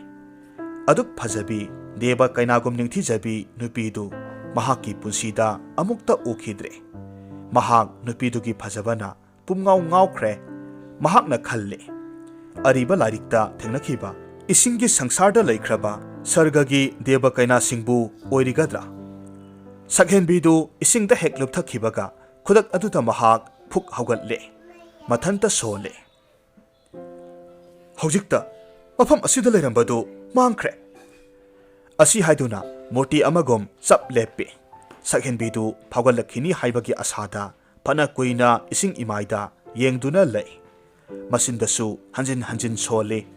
ꯑꯗꯨꯛ ꯐꯖꯕꯤ, ꯗꯦꯕ ꯀꯩꯅꯥꯒꯨꯝ ꯅꯤꯡꯊꯤꯖꯕꯤ ꯅꯨꯄꯤꯗꯨ ꯃꯍꯥꯛꯀꯤ ꯄꯨꯟꯁꯤꯗ ꯑꯃꯨꯛꯇ ꯎꯈꯤꯗ꯭ꯔꯦ꯫ ꯃꯍꯥꯛ ꯅꯨꯄꯤꯗꯨꯒꯤ ꯐꯖꯕꯅ ꯄꯨꯝꯉꯥꯎ ꯉꯥꯎꯈ꯭ꯔꯦ꯫ ꯃꯍꯥꯛꯅ ꯈꯜꯂꯤ, "ꯑꯔꯤꯕ ꯂꯥꯏꯔꯤꯛꯇ ꯊꯦꯡꯅꯈꯤꯕ ꯏꯁꯤꯡꯒꯤ ꯁꯪꯁꯥꯔꯗ ꯂꯩꯈ꯭ꯔꯕ ꯁꯔꯒꯒꯤ ꯗꯦꯕ ꯀꯩꯅꯥꯁꯤꯡꯕꯨ ꯑꯣꯏꯔꯤꯒꯗ꯭ꯔꯥ?" ꯁꯛꯍꯦꯟꯕꯤꯗꯨ ꯏꯁꯤꯡꯗ ꯍꯦꯛ ꯂꯨꯞꯊꯈꯤꯕꯒ ꯈꯨꯗꯛ ꯑꯗꯨꯗ ꯃꯍꯥꯛ ꯐꯨꯛ ꯍꯧꯒꯠꯂꯦ꯫ ꯃꯊꯟꯇ ꯁꯣꯜꯂꯦ꯫ "ꯍꯧꯖꯤꯛꯇ ꯃꯐꯝ ꯑꯁꯤꯗ ꯂꯩꯔꯝꯕꯗꯨ ꯃꯥꯡꯈ꯭ꯔꯦ!" ꯑꯁꯤ ꯍꯥꯏꯗꯨꯅ ꯃꯨꯔꯇꯤ ꯑꯃꯒꯨꯝ ꯆꯞ ꯂꯦꯞꯄꯤ꯫ ꯁꯛꯍꯦꯟꯕꯤꯗꯨ ꯐꯥꯎꯒꯠꯂꯛꯈꯤꯅꯤ ꯍꯥꯏꯕꯒꯤ ꯑꯁꯥꯗ ꯐꯅ ꯀꯨꯏꯅ ꯏꯁꯤꯡ ꯏꯃꯥꯏꯗ ꯌꯦꯡꯗꯨꯅ ꯂꯩ꯫ ꯃꯆꯤꯟꯗꯁꯨ ꯍꯟꯖꯤꯟ ꯍꯟꯖꯤꯟ ꯁꯣꯜꯂꯤ,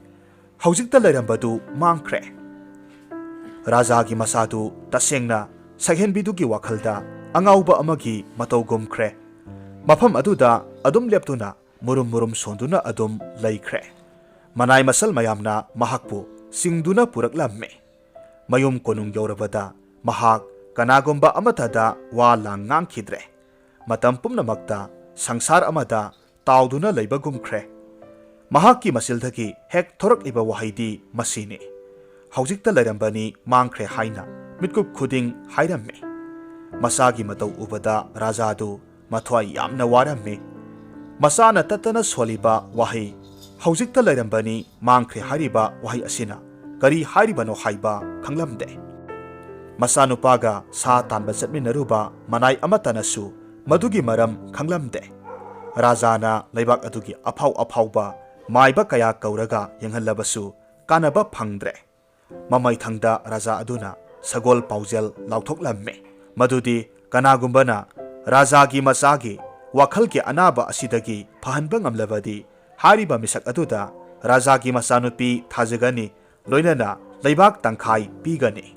"ꯍꯧꯖꯤꯛꯇ ꯂꯩꯔꯝꯕꯗꯨ ꯃꯥꯡꯈ꯭ꯔꯦ!" ꯔꯥꯖꯥꯒꯤ ꯃꯆꯥꯗꯨ ꯇꯁꯦꯡꯅ ꯁꯛꯍꯦꯟꯕꯤꯗꯨꯒꯤ ꯋꯥꯈꯜꯗ ꯑꯉꯥꯎꯕ ꯑꯃꯒꯤ ꯃꯇꯧꯒꯨꯝꯈ꯭ꯔꯦ꯫ ꯃꯐꯝ ꯑꯗꯨꯗ ꯑꯗꯨꯝ ꯂꯦꯞꯇꯨꯅ ꯃꯨꯔꯨꯝ ꯃꯨꯔꯨꯝ ꯁꯣꯟꯗꯨꯅ ꯑꯗꯨꯝ ꯂꯩꯈ꯭ꯔꯦ꯫ ꯃꯅꯥꯏ ꯃꯁꯜ ꯃꯌꯥꯝꯅ ꯃꯍꯥꯛꯄꯨ ꯆꯤꯡꯗꯨꯅ ꯄꯨꯔꯛꯂꯝꯃꯤ꯫ ꯃꯌꯨꯝ ꯀꯣꯅꯨꯡ ꯌꯧꯔꯕꯗ ꯃꯍꯥꯛ ꯀꯅꯥꯒꯨꯝꯕ ꯑꯃꯠꯇꯗ ꯋꯥ ꯂꯥꯡ ꯉꯥꯡꯈꯤꯗ꯭ꯔꯦ꯫ ꯃꯇꯝ ꯄꯨꯝꯅꯃꯛꯇ ꯁꯪꯁꯥꯔ ꯑꯃꯗ ꯇꯥꯎꯗꯨꯅ ꯂꯩꯕꯒꯨꯝꯈ꯭ꯔꯦ꯫ ꯃꯍꯥꯛꯀꯤ ꯃꯆꯤꯜꯗꯒꯤ ꯍꯦꯛ ꯊꯣꯔꯛꯂꯤꯕ ꯋꯥꯍꯩꯗꯤ ꯃꯁꯤꯅꯤ, "ꯍꯧꯖꯤꯛꯇ ꯂꯩꯔꯝꯕꯅꯤ, ꯃꯥꯡꯈ꯭ꯔꯦ" ꯍꯥꯏꯅ ꯃꯤꯠꯀꯨꯞ ꯈꯨꯗꯤꯡ ꯍꯥꯏꯔꯝꯃꯤ꯫ ꯃꯆꯥꯒꯤ ꯃꯇꯧ ꯎꯕꯗ ꯔꯥꯖꯥꯗꯨ ꯃꯊ꯭ꯋꯥꯏ ꯌꯥꯝꯅ ꯋꯥꯔꯝꯃꯤ꯫ ꯃꯆꯥꯅ ꯇꯠꯇꯅ ꯁꯣꯜꯂꯤꯕ ꯋꯥꯍꯩ, "ꯍꯧꯖꯤꯛꯇ ꯂꯩꯔꯝꯕꯅꯤ, ꯃꯥꯡꯈ꯭ꯔꯦ" ꯍꯥꯏꯔꯤꯕ ꯋꯥꯍꯩ ꯑꯁꯤꯅ ꯀꯔꯤ ꯍꯥꯏꯔꯤꯕꯅꯣ ꯍꯥꯏꯕ ꯈꯪꯂꯝꯗꯦ꯫ ꯃꯆꯥꯅꯨꯄꯥꯒ ꯁꯥ ꯇꯥꯟꯕ ꯆꯠꯃꯤꯟꯅꯔꯨꯕ ꯃꯅꯥꯏ ꯑꯃꯠꯇꯅꯁꯨ ꯃꯗꯨꯒꯤ ꯃꯔꯝ ꯈꯪꯂꯝꯗꯦ꯫ ꯔꯥꯖꯥꯅ ꯂꯩꯕꯥꯛ ꯑꯗꯨꯒꯤ ꯑꯐꯥꯎ ꯑꯐꯥꯎꯕ ꯃꯥꯏꯕ ꯀꯌꯥ ꯀꯧꯔꯒ ꯌꯦꯡꯍꯜꯂꯕꯁꯨ ꯀꯥꯟꯅꯕ ꯐꯪꯗ꯭ꯔꯦ꯫ ꯃꯃꯩꯊꯪꯗ ꯔꯥꯖꯥ ꯑꯗꯨꯅ ꯁꯒꯣꯜ ꯄꯥꯎꯖꯦꯜ ꯂꯥꯎꯊꯣꯛꯂꯝꯃꯤ꯫ ꯃꯗꯨꯗꯤ ꯀꯅꯥꯒꯨꯝꯕꯅ ꯔꯥꯖꯥꯒꯤ ꯃꯆꯥꯒꯤ ꯋꯥꯈꯜꯒꯤ ꯑꯅꯥꯕ ꯑꯁꯤꯗꯒꯤ ꯐꯍꯟꯕ ꯉꯝꯂꯕꯗꯤ, ꯍꯥꯏꯔꯤꯕ ꯃꯤꯁꯛ ꯑꯗꯨꯗ ꯔꯥꯖꯥꯒꯤ ꯃꯆꯥꯅꯨꯄꯤ ꯊꯥꯖꯒꯅꯤ, ꯂꯣꯏꯅꯅ ꯂꯩꯕꯥꯛ ꯇꯪꯈꯥꯏ ꯄꯤꯒꯅꯤ꯫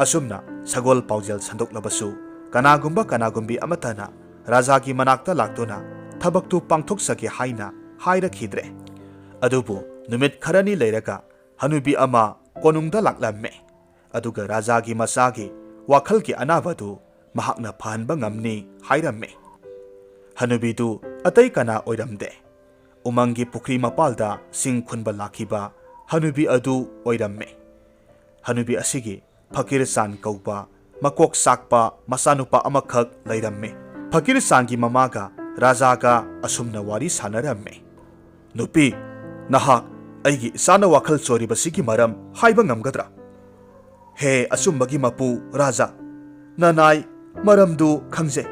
ꯑꯁꯨꯝꯅ ꯁꯒꯣꯜ ꯄꯥꯎꯖꯦꯜ ꯁꯟꯗꯣꯛꯂꯕꯁꯨ, ꯀꯅꯥꯒꯨꯝꯕ ꯀꯅꯥꯒꯨꯝꯕꯤ ꯑꯃꯠꯇꯅ ꯔꯥꯖꯥꯒꯤ ꯃꯅꯥꯛꯇ ꯂꯥꯛꯇꯨꯅ ꯊꯕꯛꯇꯨ ꯄꯥꯡꯊꯣꯛꯆꯒꯦ ꯍꯥꯏꯅ ꯍꯥꯏꯔꯛꯈꯤꯗ꯭ꯔꯦ꯫ ꯑꯗꯨꯕꯨ ꯅꯨꯃꯤꯠ ꯈꯔꯅꯤ ꯂꯩꯔꯒ ꯍꯅꯨꯕꯤ ꯑꯃ ꯀꯣꯅꯨꯡꯗ ꯂꯥꯛꯂꯝꯃꯦ꯫ ꯑꯗꯨꯒ ꯔꯥꯖꯥꯒꯤ ꯃꯆꯥꯒꯤ ꯋꯥꯈꯜꯒꯤ ꯑꯅꯥꯕꯗꯨ ꯃꯍꯥꯛꯅ ꯐꯍꯟꯕ ꯉꯝꯅꯤ ꯍꯥꯏꯔꯝꯃꯦ꯫ ꯍꯅꯨꯕꯤꯗꯨ ꯑꯇꯩ ꯀꯅꯥ ꯑꯣꯏꯔꯝꯗꯦ꯫ ꯎꯃꯪꯒꯤ ꯄꯨꯈ꯭ꯔꯤ ꯃꯄꯥꯜꯗ ꯁꯤꯡ ꯈꯨꯟꯕ ꯂꯥꯛꯈꯤꯕ ꯍꯅꯨꯕꯤ ꯑꯗꯨ ꯑꯣꯏꯔꯝꯃꯦ꯫ ꯍꯅꯨꯕꯤ ꯑꯁꯤꯒꯤ ꯐꯀꯤꯔ ꯆꯥꯟ ꯀꯧꯕ ꯃꯀꯣꯛ ꯆꯥꯛꯄ ꯃꯆꯥꯅꯨꯄꯥ ꯑꯃꯈꯛ ꯂꯩꯔꯝꯃꯤ꯫ ꯐꯀꯤꯔ ꯆꯥꯟꯒꯤ ꯃꯃꯥꯒ ꯔꯥꯖꯥꯒ ꯑꯁꯨꯝꯅ ꯋꯥꯔꯤ ꯁꯥꯟꯅꯔꯝꯃꯤ꯫ "ꯅꯨꯄꯤ, ꯅꯍꯥꯛ ꯑꯩꯒꯤ ꯏꯆꯥꯅ ꯋꯥꯈꯜ ꯆꯣꯏꯔꯤꯕꯁꯤꯒꯤ ꯃꯔꯝ ꯍꯥꯏꯕ ꯉꯝꯒꯗ꯭ꯔꯥ?" "ꯍꯦ ꯑꯆꯨꯝꯕꯒꯤ ꯃꯄꯨ ꯔꯥꯖꯥ, ꯅꯅꯥꯏ ꯃꯔꯝꯗꯨ ꯈꯪꯖꯩ,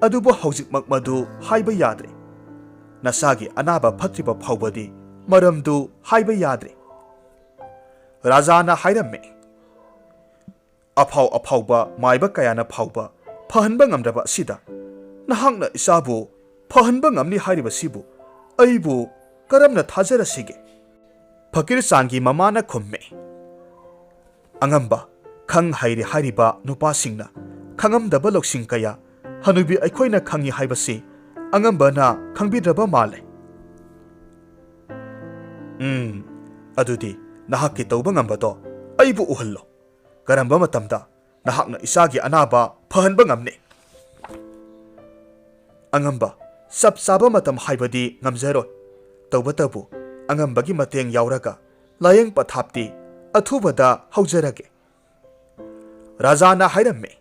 ꯑꯗꯨꯕꯨ ꯍꯧꯖꯤꯛꯃꯛ ꯃꯗꯨ ꯍꯥꯏꯕ ꯌꯥꯗ꯭ꯔꯦ꯫ ꯅꯁꯥꯒꯤ ꯑꯅꯥꯕ ꯐꯠꯇ꯭ꯔꯤꯕ ꯐꯥꯎꯕꯗꯤ ꯃꯔꯝꯗꯨ ꯍꯥꯏꯕ ꯌꯥꯗ꯭ꯔꯦ꯫" ꯔꯥꯖꯥꯅ ꯍꯥꯏꯔꯝꯃꯤ꯫ "ꯑꯐꯥꯎ ꯑꯐꯥꯎꯕ ꯃꯥꯏꯕ ꯀꯌꯥꯅ ꯐꯥꯎꯕ ꯐꯍꯟꯕ ꯉꯝꯗ꯭ꯔꯕ ꯑꯁꯤꯗ ꯅꯍꯥꯛꯅ ꯏꯆꯥꯕꯨ ꯐꯍꯟꯕ ꯉꯝꯅꯤ ꯍꯥꯏꯔꯤꯕꯁꯤꯕꯨ ꯑꯩꯕꯨ ꯀꯔꯝꯅ ꯊꯥꯖꯔꯁꯤꯒꯦ?" ꯐꯀꯤꯔ ꯆꯥꯟꯒꯤ ꯃꯃꯥꯅ ꯈꯨꯝꯃꯤ꯫ "ꯑꯉꯝꯕ, ꯈꯪ ꯍꯩꯔꯦ ꯍꯥꯏꯔꯤꯕ ꯅꯨꯄꯥꯁꯤꯡꯅ ꯈꯪꯉꯝꯗꯕ ꯂꯧꯁꯤꯡ ꯀꯌꯥ ꯍꯅꯨꯕꯤ ꯑꯩꯈꯣꯏꯅ ꯈꯪꯉꯤ ꯍꯥꯏꯕꯁꯤ ꯑꯉꯝꯕꯅ ꯈꯪꯕꯤꯗ꯭ꯔꯕ ꯃꯥꯜꯂꯦ꯫ ꯎꯝ, ꯑꯗꯨꯗꯤ ꯅꯍꯥꯛꯀꯤ ꯇꯧꯕ ꯉꯝꯕꯗꯣ ꯑꯩꯕꯨ ꯎꯍꯜꯂꯣ꯫ ꯀꯔꯝꯕ ꯃꯇꯝꯗ ꯅꯍꯥꯛꯅ ꯏꯆꯥꯒꯤ ꯑꯅꯥꯕ ꯐꯍꯟꯕ ꯉꯝꯅꯤ?" "ꯑꯉꯝꯕ, ꯆꯞ ꯆꯥꯕ ꯃꯇꯝ ꯍꯥꯏꯕꯗꯤ ꯉꯝꯖꯔꯣꯏ꯫ ꯇꯧꯕꯇꯕꯨ ꯑꯉꯝꯕꯒꯤ ꯃꯇꯦꯡ ꯌꯥꯎꯔꯒ ꯂꯥꯌꯦꯡ ꯄꯊꯥꯞꯇꯤ ꯑꯊꯨꯕꯗ ꯍꯧꯖꯔꯒꯦ꯫" ꯔꯥꯖꯥꯅ ꯍꯥꯏꯔꯝꯃꯤ꯫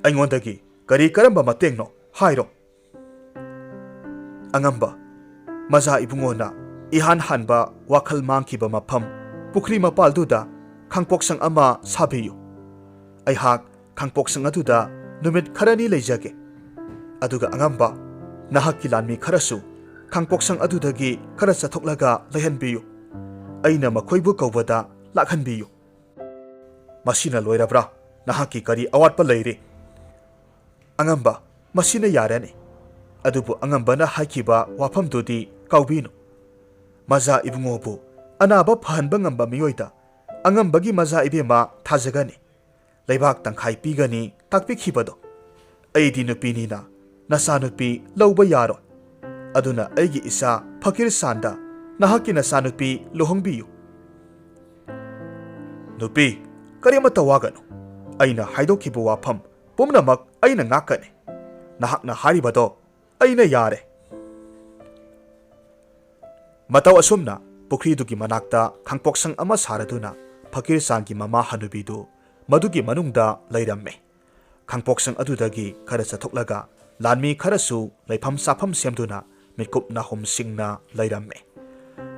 "ꯑꯩꯉꯣꯟꯗꯒꯤ ꯀꯔꯤ ꯀꯔꯝꯕ ꯃꯇꯦꯡꯅꯣ ꯍꯥꯏꯔꯣ꯫" "ꯑꯉꯝꯕ, ꯃꯖꯥ ꯏꯕꯨꯡꯉꯣꯅ ꯏꯍꯥꯟ ꯍꯥꯟꯕ ꯋꯥꯈꯜ ꯃꯥꯡꯈꯤꯕ ꯃꯐꯝ ꯄꯨꯈ꯭ꯔꯤ ꯃꯄꯥꯜꯗꯨꯗ ꯈꯥꯡꯄꯣꯛꯁꯪ ꯑꯃ ꯁꯥꯕꯤꯌꯨ꯫ ꯑꯩꯍꯥꯛ ꯈꯥꯡꯄꯣꯛꯁꯪ ꯑꯗꯨꯗ ꯅꯨꯃꯤꯠ ꯈꯔꯅꯤ ꯂꯩꯖꯒꯦ꯫ ꯑꯗꯨꯒ ꯑꯉꯝꯕ, ꯅꯍꯥꯛꯀꯤ ꯂꯥꯟꯃꯤ ꯈꯔꯁꯨ ꯈꯥꯡꯄꯣꯛꯁꯪ ꯑꯗꯨꯗꯒꯤ ꯈꯔ ꯆꯠꯊꯣꯛꯂꯒ ꯂꯩꯍꯟꯕꯤꯌꯨ꯫ ꯑꯩꯅ ꯃꯈꯣꯏꯕꯨ ꯀꯧꯕꯗ ꯂꯥꯛꯍꯟꯕꯤꯌꯨ꯫ ꯃꯁꯤꯅ ꯂꯣꯏꯔꯕ꯭ꯔꯥ? ꯅꯍꯥꯛꯀꯤ ꯀꯔꯤ ꯑꯋꯥꯠꯄ ꯂꯩꯔꯤ?" "ꯑꯉꯝꯕ, ꯃꯁꯤꯅ ꯌꯥꯔꯅꯤ꯫ ꯑꯗꯨꯕꯨ ꯑꯉꯝꯕꯅ ꯍꯥꯏꯈꯤꯕ ꯋꯥꯐꯝꯗꯨꯗꯤ ꯀꯥꯎꯕꯤꯅꯨ꯫ ꯃꯖꯥ ꯏꯕꯨꯡꯉꯣꯕꯨ ꯑꯅꯥꯕ ꯐꯍꯟꯕ ꯉꯝꯕ ꯃꯤꯑꯣꯏꯗ ꯑꯉꯝꯕꯒꯤ ꯃꯖꯥ ꯏꯕꯦꯝꯃ ꯊꯥꯖꯒꯅꯤ꯫ ꯂꯩꯕꯥꯛ ꯇꯪꯈꯥꯏ ꯄꯤꯒꯅꯤ ꯇꯥꯛꯄꯤꯈꯤꯕꯗꯣ꯫ ꯑꯩꯗꯤ ꯅꯨꯄꯤꯅꯤꯅ ꯅꯆꯥꯅꯨꯄꯤ ꯂꯧꯕ ꯌꯥꯔꯣꯏ꯫ ꯑꯗꯨꯅ ꯑꯩꯒꯤ ꯏꯆꯥ ꯐꯀꯤꯔ ꯁꯥꯟꯗ ꯅꯍꯥꯛꯀꯤ ꯅꯆꯥꯅꯨꯄꯤ ꯂꯨꯍꯣꯡꯕꯤꯌꯨ꯫" "ꯅꯨꯄꯤ, ꯀꯔꯤꯃꯠꯇ ꯋꯥꯒꯅꯨ꯫ ꯑꯩꯅ ꯍꯥꯏꯗꯣꯛꯈꯤꯕ ꯋꯥꯐꯝ ꯄꯨꯝꯅꯃꯛ ꯑꯩꯅ ꯉꯥꯛꯀꯅꯤ꯫ ꯅꯍꯥꯛꯅ ꯍꯥꯏꯔꯤꯕꯗꯣ ꯑꯩꯅ ꯌꯥꯔꯦ꯫" ꯃꯇꯧ ꯑꯁꯨꯝꯅ ꯄꯨꯈ꯭ꯔꯤꯗꯨꯒꯤ ꯃꯅꯥꯛꯇ ꯈꯥꯡꯄꯣꯛꯁꯪ ꯑꯃ ꯁꯥꯔꯗꯨꯅ ꯐꯀꯤꯔ ꯆꯥꯟꯒꯤ ꯃꯃꯥ ꯍꯅꯨꯕꯤꯗꯨ ꯃꯗꯨꯒꯤ ꯃꯅꯨꯡꯗ ꯂꯩꯔꯝꯃꯤ꯫ ꯈꯥꯡꯄꯣꯛꯁꯪ ꯑꯗꯨꯗꯒꯤ ꯈꯔ ꯆꯠꯊꯣꯛꯂꯒ ꯂꯥꯟꯃꯤ ꯈꯔꯁꯨ ꯂꯩꯐꯝ ꯆꯥꯐꯝ ꯁꯦꯝꯗꯨꯅ ꯃꯤꯠꯀꯨꯞ ꯅꯥꯍꯨꯝ ꯁꯤꯡꯅ ꯂꯩꯔꯝꯃꯤ꯫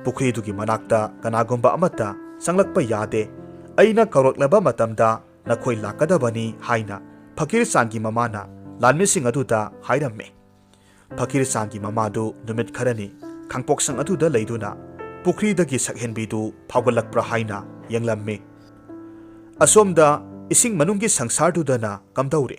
ꯄꯨꯈ꯭ꯔꯤꯗꯨꯒꯤ ꯃꯅꯥꯛꯇ ꯀꯅꯥꯒꯨꯝꯕ ꯑꯃꯠꯇ ꯆꯪꯂꯛꯄ ꯌꯥꯗꯦ꯫ ꯑꯩꯅ ꯀꯧꯔꯛꯂꯕ ꯃꯇꯝꯗ ꯅꯈꯣꯏ ꯂꯥꯛꯀꯗꯕꯅꯤ ꯍꯥꯏꯅ ꯐꯀꯤꯔ ꯆꯥꯟꯒꯤ ꯃꯃꯥꯅ ꯂꯥꯟꯃꯤꯁꯤꯡ ꯑꯗꯨꯗ ꯍꯥꯏꯔꯝꯃꯤ꯫ ꯐꯀꯤꯔ ꯆꯥꯟꯒꯤ ꯃꯃꯥꯗꯨ ꯅꯨꯃꯤꯠ ꯈꯔꯅꯤ ꯈꯥꯡꯄꯣꯛꯁꯪ ꯑꯗꯨꯗ ꯂꯩꯗꯨꯅ ꯄꯨꯈ꯭ꯔꯤꯗꯒꯤ ꯁꯛꯍꯦꯟꯕꯤꯗꯨ ꯐꯥꯎꯒꯠꯂꯛꯄ꯭ꯔꯥ ꯍꯥꯏꯅ ꯌꯦꯡꯂꯝꯃꯤ꯫ ꯑꯁꯣꯝꯗ ꯏꯁꯤꯡ ꯃꯅꯨꯡꯒꯤ ꯁꯪꯁꯥꯔꯗꯨꯗꯅ ꯀꯝꯗꯧꯔꯤ?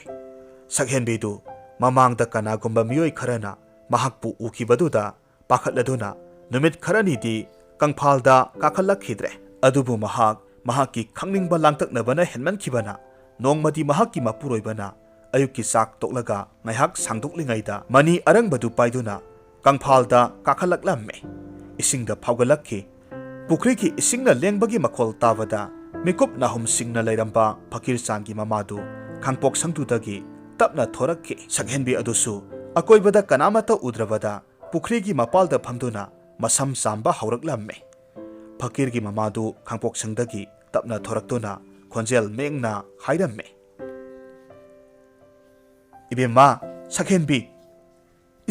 ꯁꯛꯍꯦꯟꯕꯤꯗꯨ ꯃꯃꯥꯡꯗ ꯀꯅꯥꯒꯨꯝꯕ ꯃꯤꯑꯣꯏ ꯈꯔꯅ ꯃꯍꯥꯛꯄꯨ ꯎꯈꯤꯕꯗꯨꯗ ꯄꯥꯈꯠꯂꯗꯨꯅ ꯅꯨꯃꯤꯠ ꯈꯔꯅꯤꯗꯤ ꯀꯪꯐꯥꯜꯗ ꯀꯥꯈꯠꯂꯛꯈꯤꯗ꯭ꯔꯦ꯫ ꯑꯗꯨꯕꯨ ꯃꯍꯥꯛ ꯃꯍꯥꯛꯀꯤ ꯈꯪꯅꯤꯡꯕ ꯂꯥꯡꯇꯛꯅꯕꯅ ꯍꯦꯟꯃꯟꯈꯤꯕꯅ ꯅꯣꯡꯃꯗꯤ ꯃꯍꯥꯛꯀꯤ ꯃꯄꯨꯔꯣꯏꯕꯅ ꯑꯌꯨꯛꯀꯤ ꯆꯥꯛ ꯇꯣꯛꯂꯒ ꯉꯥꯏꯍꯥꯛ ꯁꯥꯡꯗꯣꯛꯂꯤꯉꯩꯗ ꯃꯅꯤ ꯑꯔꯪꯕꯗꯨ ꯄꯥꯏꯗꯨꯅ ꯀꯪꯐꯥꯜꯗ ꯀꯥꯈꯠꯂꯛꯂꯝꯃꯤ꯫ ꯏꯁꯤꯡꯗ ꯐꯥꯎꯒꯠꯂꯛꯈꯤ꯫ ꯄꯨꯈ꯭ꯔꯤꯒꯤ ꯏꯁꯤꯡꯅ ꯂꯦꯡꯕꯒꯤ ꯃꯈꯣꯜ ꯇꯥꯕꯗ ꯃꯤꯀꯨꯞ ꯅꯥꯍꯨꯝ ꯁꯤꯡꯅ ꯂꯩꯔꯝꯕ ꯐꯀꯤꯔ ꯆꯥꯟꯒꯤ ꯃꯃꯥꯗꯨ ꯈꯥꯡꯄꯣꯛꯁꯪꯗꯨꯗꯒꯤ ꯇꯞꯅ ꯊꯣꯔꯛꯈꯤ꯫ ꯁꯛꯍꯦꯟꯕꯤ ꯑꯗꯨꯁꯨ ꯑꯀꯣꯏꯕꯗ ꯀꯅꯥꯃꯠꯇ ꯎꯗ꯭ꯔꯕꯗ ꯄꯨꯈ꯭ꯔꯤꯒꯤ ꯃꯄꯥꯜꯗ ꯐꯝꯗꯨꯅ ꯃꯁꯝ ꯆꯥꯝꯕ ꯍꯧꯔꯛꯂꯝꯃꯤ꯫ ꯐꯀꯤꯔꯒꯤ ꯃꯃꯥꯗꯨ ꯈꯥꯡꯄꯣꯛꯁꯪꯗꯒꯤ ꯇꯞꯅ ꯊꯣꯔꯛꯇꯨꯅ ꯈꯣꯟꯖꯦꯜ ꯃꯦꯡꯅ ꯍꯥꯏꯔꯝꯃꯤ, "ꯏꯕꯦꯝꯃ, ꯁꯛꯍꯦꯟꯕꯤ,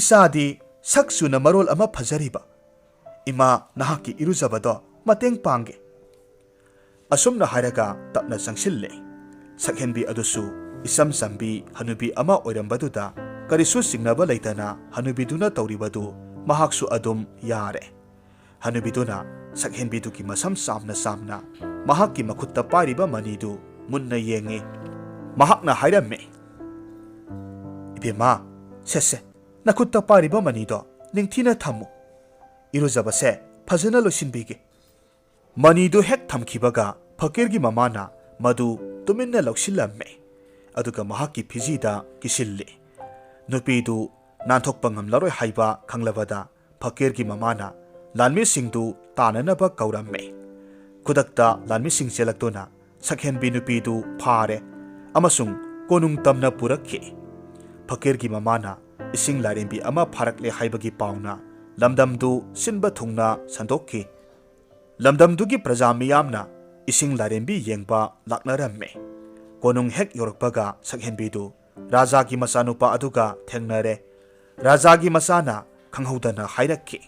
ꯏꯆꯥꯗꯤ ꯁꯛ ꯆꯨꯅ ꯃꯔꯣꯜ ꯑꯃ ꯐꯖꯔꯤꯕ꯫ ꯏꯃꯥ ꯅꯍꯥꯛꯀꯤ ꯏꯔꯨꯖꯕꯗꯣ ꯃꯇꯦꯡ ꯄꯥꯡꯒꯦ꯫" ꯑꯁꯨꯝꯅ ꯍꯥꯏꯔꯒ ꯇꯞꯅ ꯆꯪꯁꯤꯜꯂꯦ꯫ ꯁꯛꯍꯦꯟꯕꯤ ꯑꯗꯨꯁꯨ ꯏꯆꯝ ꯆꯝꯕꯤ ꯍꯅꯨꯕꯤ ꯑꯃ ꯑꯣꯏꯔꯝꯕꯗꯨꯗ ꯀꯔꯤꯁꯨ ꯆꯤꯡꯅꯕ ꯂꯩꯇꯅ ꯍꯅꯨꯕꯤꯗꯨꯅ ꯇꯧꯔꯤꯕꯗꯨ ꯃꯍꯥꯛꯁꯨ ꯑꯗꯨꯝ ꯌꯥꯔꯦ꯫ ꯍꯅꯨꯕꯤꯗꯨꯅ ꯁꯛꯍꯦꯟꯕꯤꯗꯨꯒꯤ ꯃꯁꯝ ꯆꯥꯝꯅ ꯆꯥꯝꯅ ꯃꯍꯥꯛꯀꯤ ꯃꯈꯨꯠꯇ ꯄꯥꯏꯔꯤꯕ ꯃꯅꯤꯗꯨ ꯃꯨꯟꯅ ꯌꯦꯡꯉꯤ꯫ ꯃꯍꯥꯛꯅ ꯍꯥꯏꯔꯝꯃꯤ, "ꯏꯕꯦꯝꯃ, ꯁꯦ ꯁꯦ, ꯅꯈꯨꯠꯇ ꯄꯥꯏꯔꯤꯕ ꯃꯅꯤꯗꯣ ꯅꯤꯡꯊꯤꯅ ꯊꯝꯃꯨ꯫ ꯏꯔꯨꯖꯕꯁꯦ ꯐꯖꯅ ꯂꯣꯏꯁꯤꯟꯕꯤꯒꯦ"꯫ ꯃꯅꯤꯗꯨ ꯍꯦꯛ ꯊꯝꯈꯤꯕꯒ ꯐꯀꯤꯔꯒꯤ ꯃꯃꯥꯅ ꯃꯗꯨ ꯇꯨꯃꯤꯟꯅ ꯂꯧꯁꯤꯜꯂꯝꯃꯦ꯫ ꯑꯗꯨꯒ ꯃꯍꯥꯛꯀꯤ ꯐꯤꯖꯤꯗ ꯀꯤꯁꯤꯜꯂꯤ꯫ ꯅꯨꯄꯤꯗꯨ ꯅꯥꯟꯊꯣꯛꯄ ꯉꯝꯂꯔꯣꯏ ꯍꯥꯏꯕ ꯈꯪꯂꯕꯗ ꯐꯀꯤꯔꯒꯤ ꯃꯃꯥꯅ ꯂꯥꯟꯃꯤꯁꯤꯡꯗꯨ ꯇꯥꯟꯅꯅꯕ ꯀꯧꯔꯝꯃꯦ꯫ ꯈꯨꯗꯛꯇ ꯂꯥꯟꯃꯤꯁꯤꯡ ꯆꯦꯜꯂꯛꯇꯨꯅ ꯁꯛꯍꯦꯟꯕꯤ ꯅꯨꯄꯤꯗꯨ ꯐꯥꯔꯦ ꯑꯃꯁꯨꯡ ꯀꯣꯅꯨꯡ ꯇꯝꯅ ꯄꯨꯔꯛꯈꯤ꯫ ꯐꯀꯤꯔꯒꯤ ꯃꯃꯥꯅ ꯏꯁꯤꯡ ꯂꯥꯏꯔꯦꯝꯕꯤ ꯑꯃ ꯐꯥꯔꯛꯂꯦ ꯍꯥꯏꯕꯒꯤ ꯄꯥꯎꯅ ꯂꯝꯗꯝꯗꯨ ꯁꯤꯟꯕ ꯊꯨꯡꯅ ꯁꯟꯗꯣꯛꯈꯤ꯫ ꯂꯝꯗꯝꯗꯨꯒꯤ ꯄ꯭ꯔꯖꯥ ꯃꯤꯌꯥꯝꯅ ꯏꯁꯤꯡ ꯂꯥꯏꯔꯦꯝꯕꯤ ꯌꯦꯡꯕ ꯂꯥꯛꯅꯔꯝꯃꯤ꯫ ꯀꯣꯅꯨꯡ ꯍꯦꯛ ꯌꯧꯔꯛꯄꯒ ꯁꯛꯍꯦꯟꯕꯤꯗꯨ ꯔꯥꯖꯥꯒꯤ ꯃꯆꯥꯅꯨꯄꯥ ꯑꯗꯨꯒ ꯊꯦꯡꯅꯔꯦ꯫ ꯔꯥꯖꯥꯒꯤ ꯃꯆꯥꯅ ꯈꯪꯍꯧꯗꯅ ꯍꯥꯏꯔꯛꯈꯤ,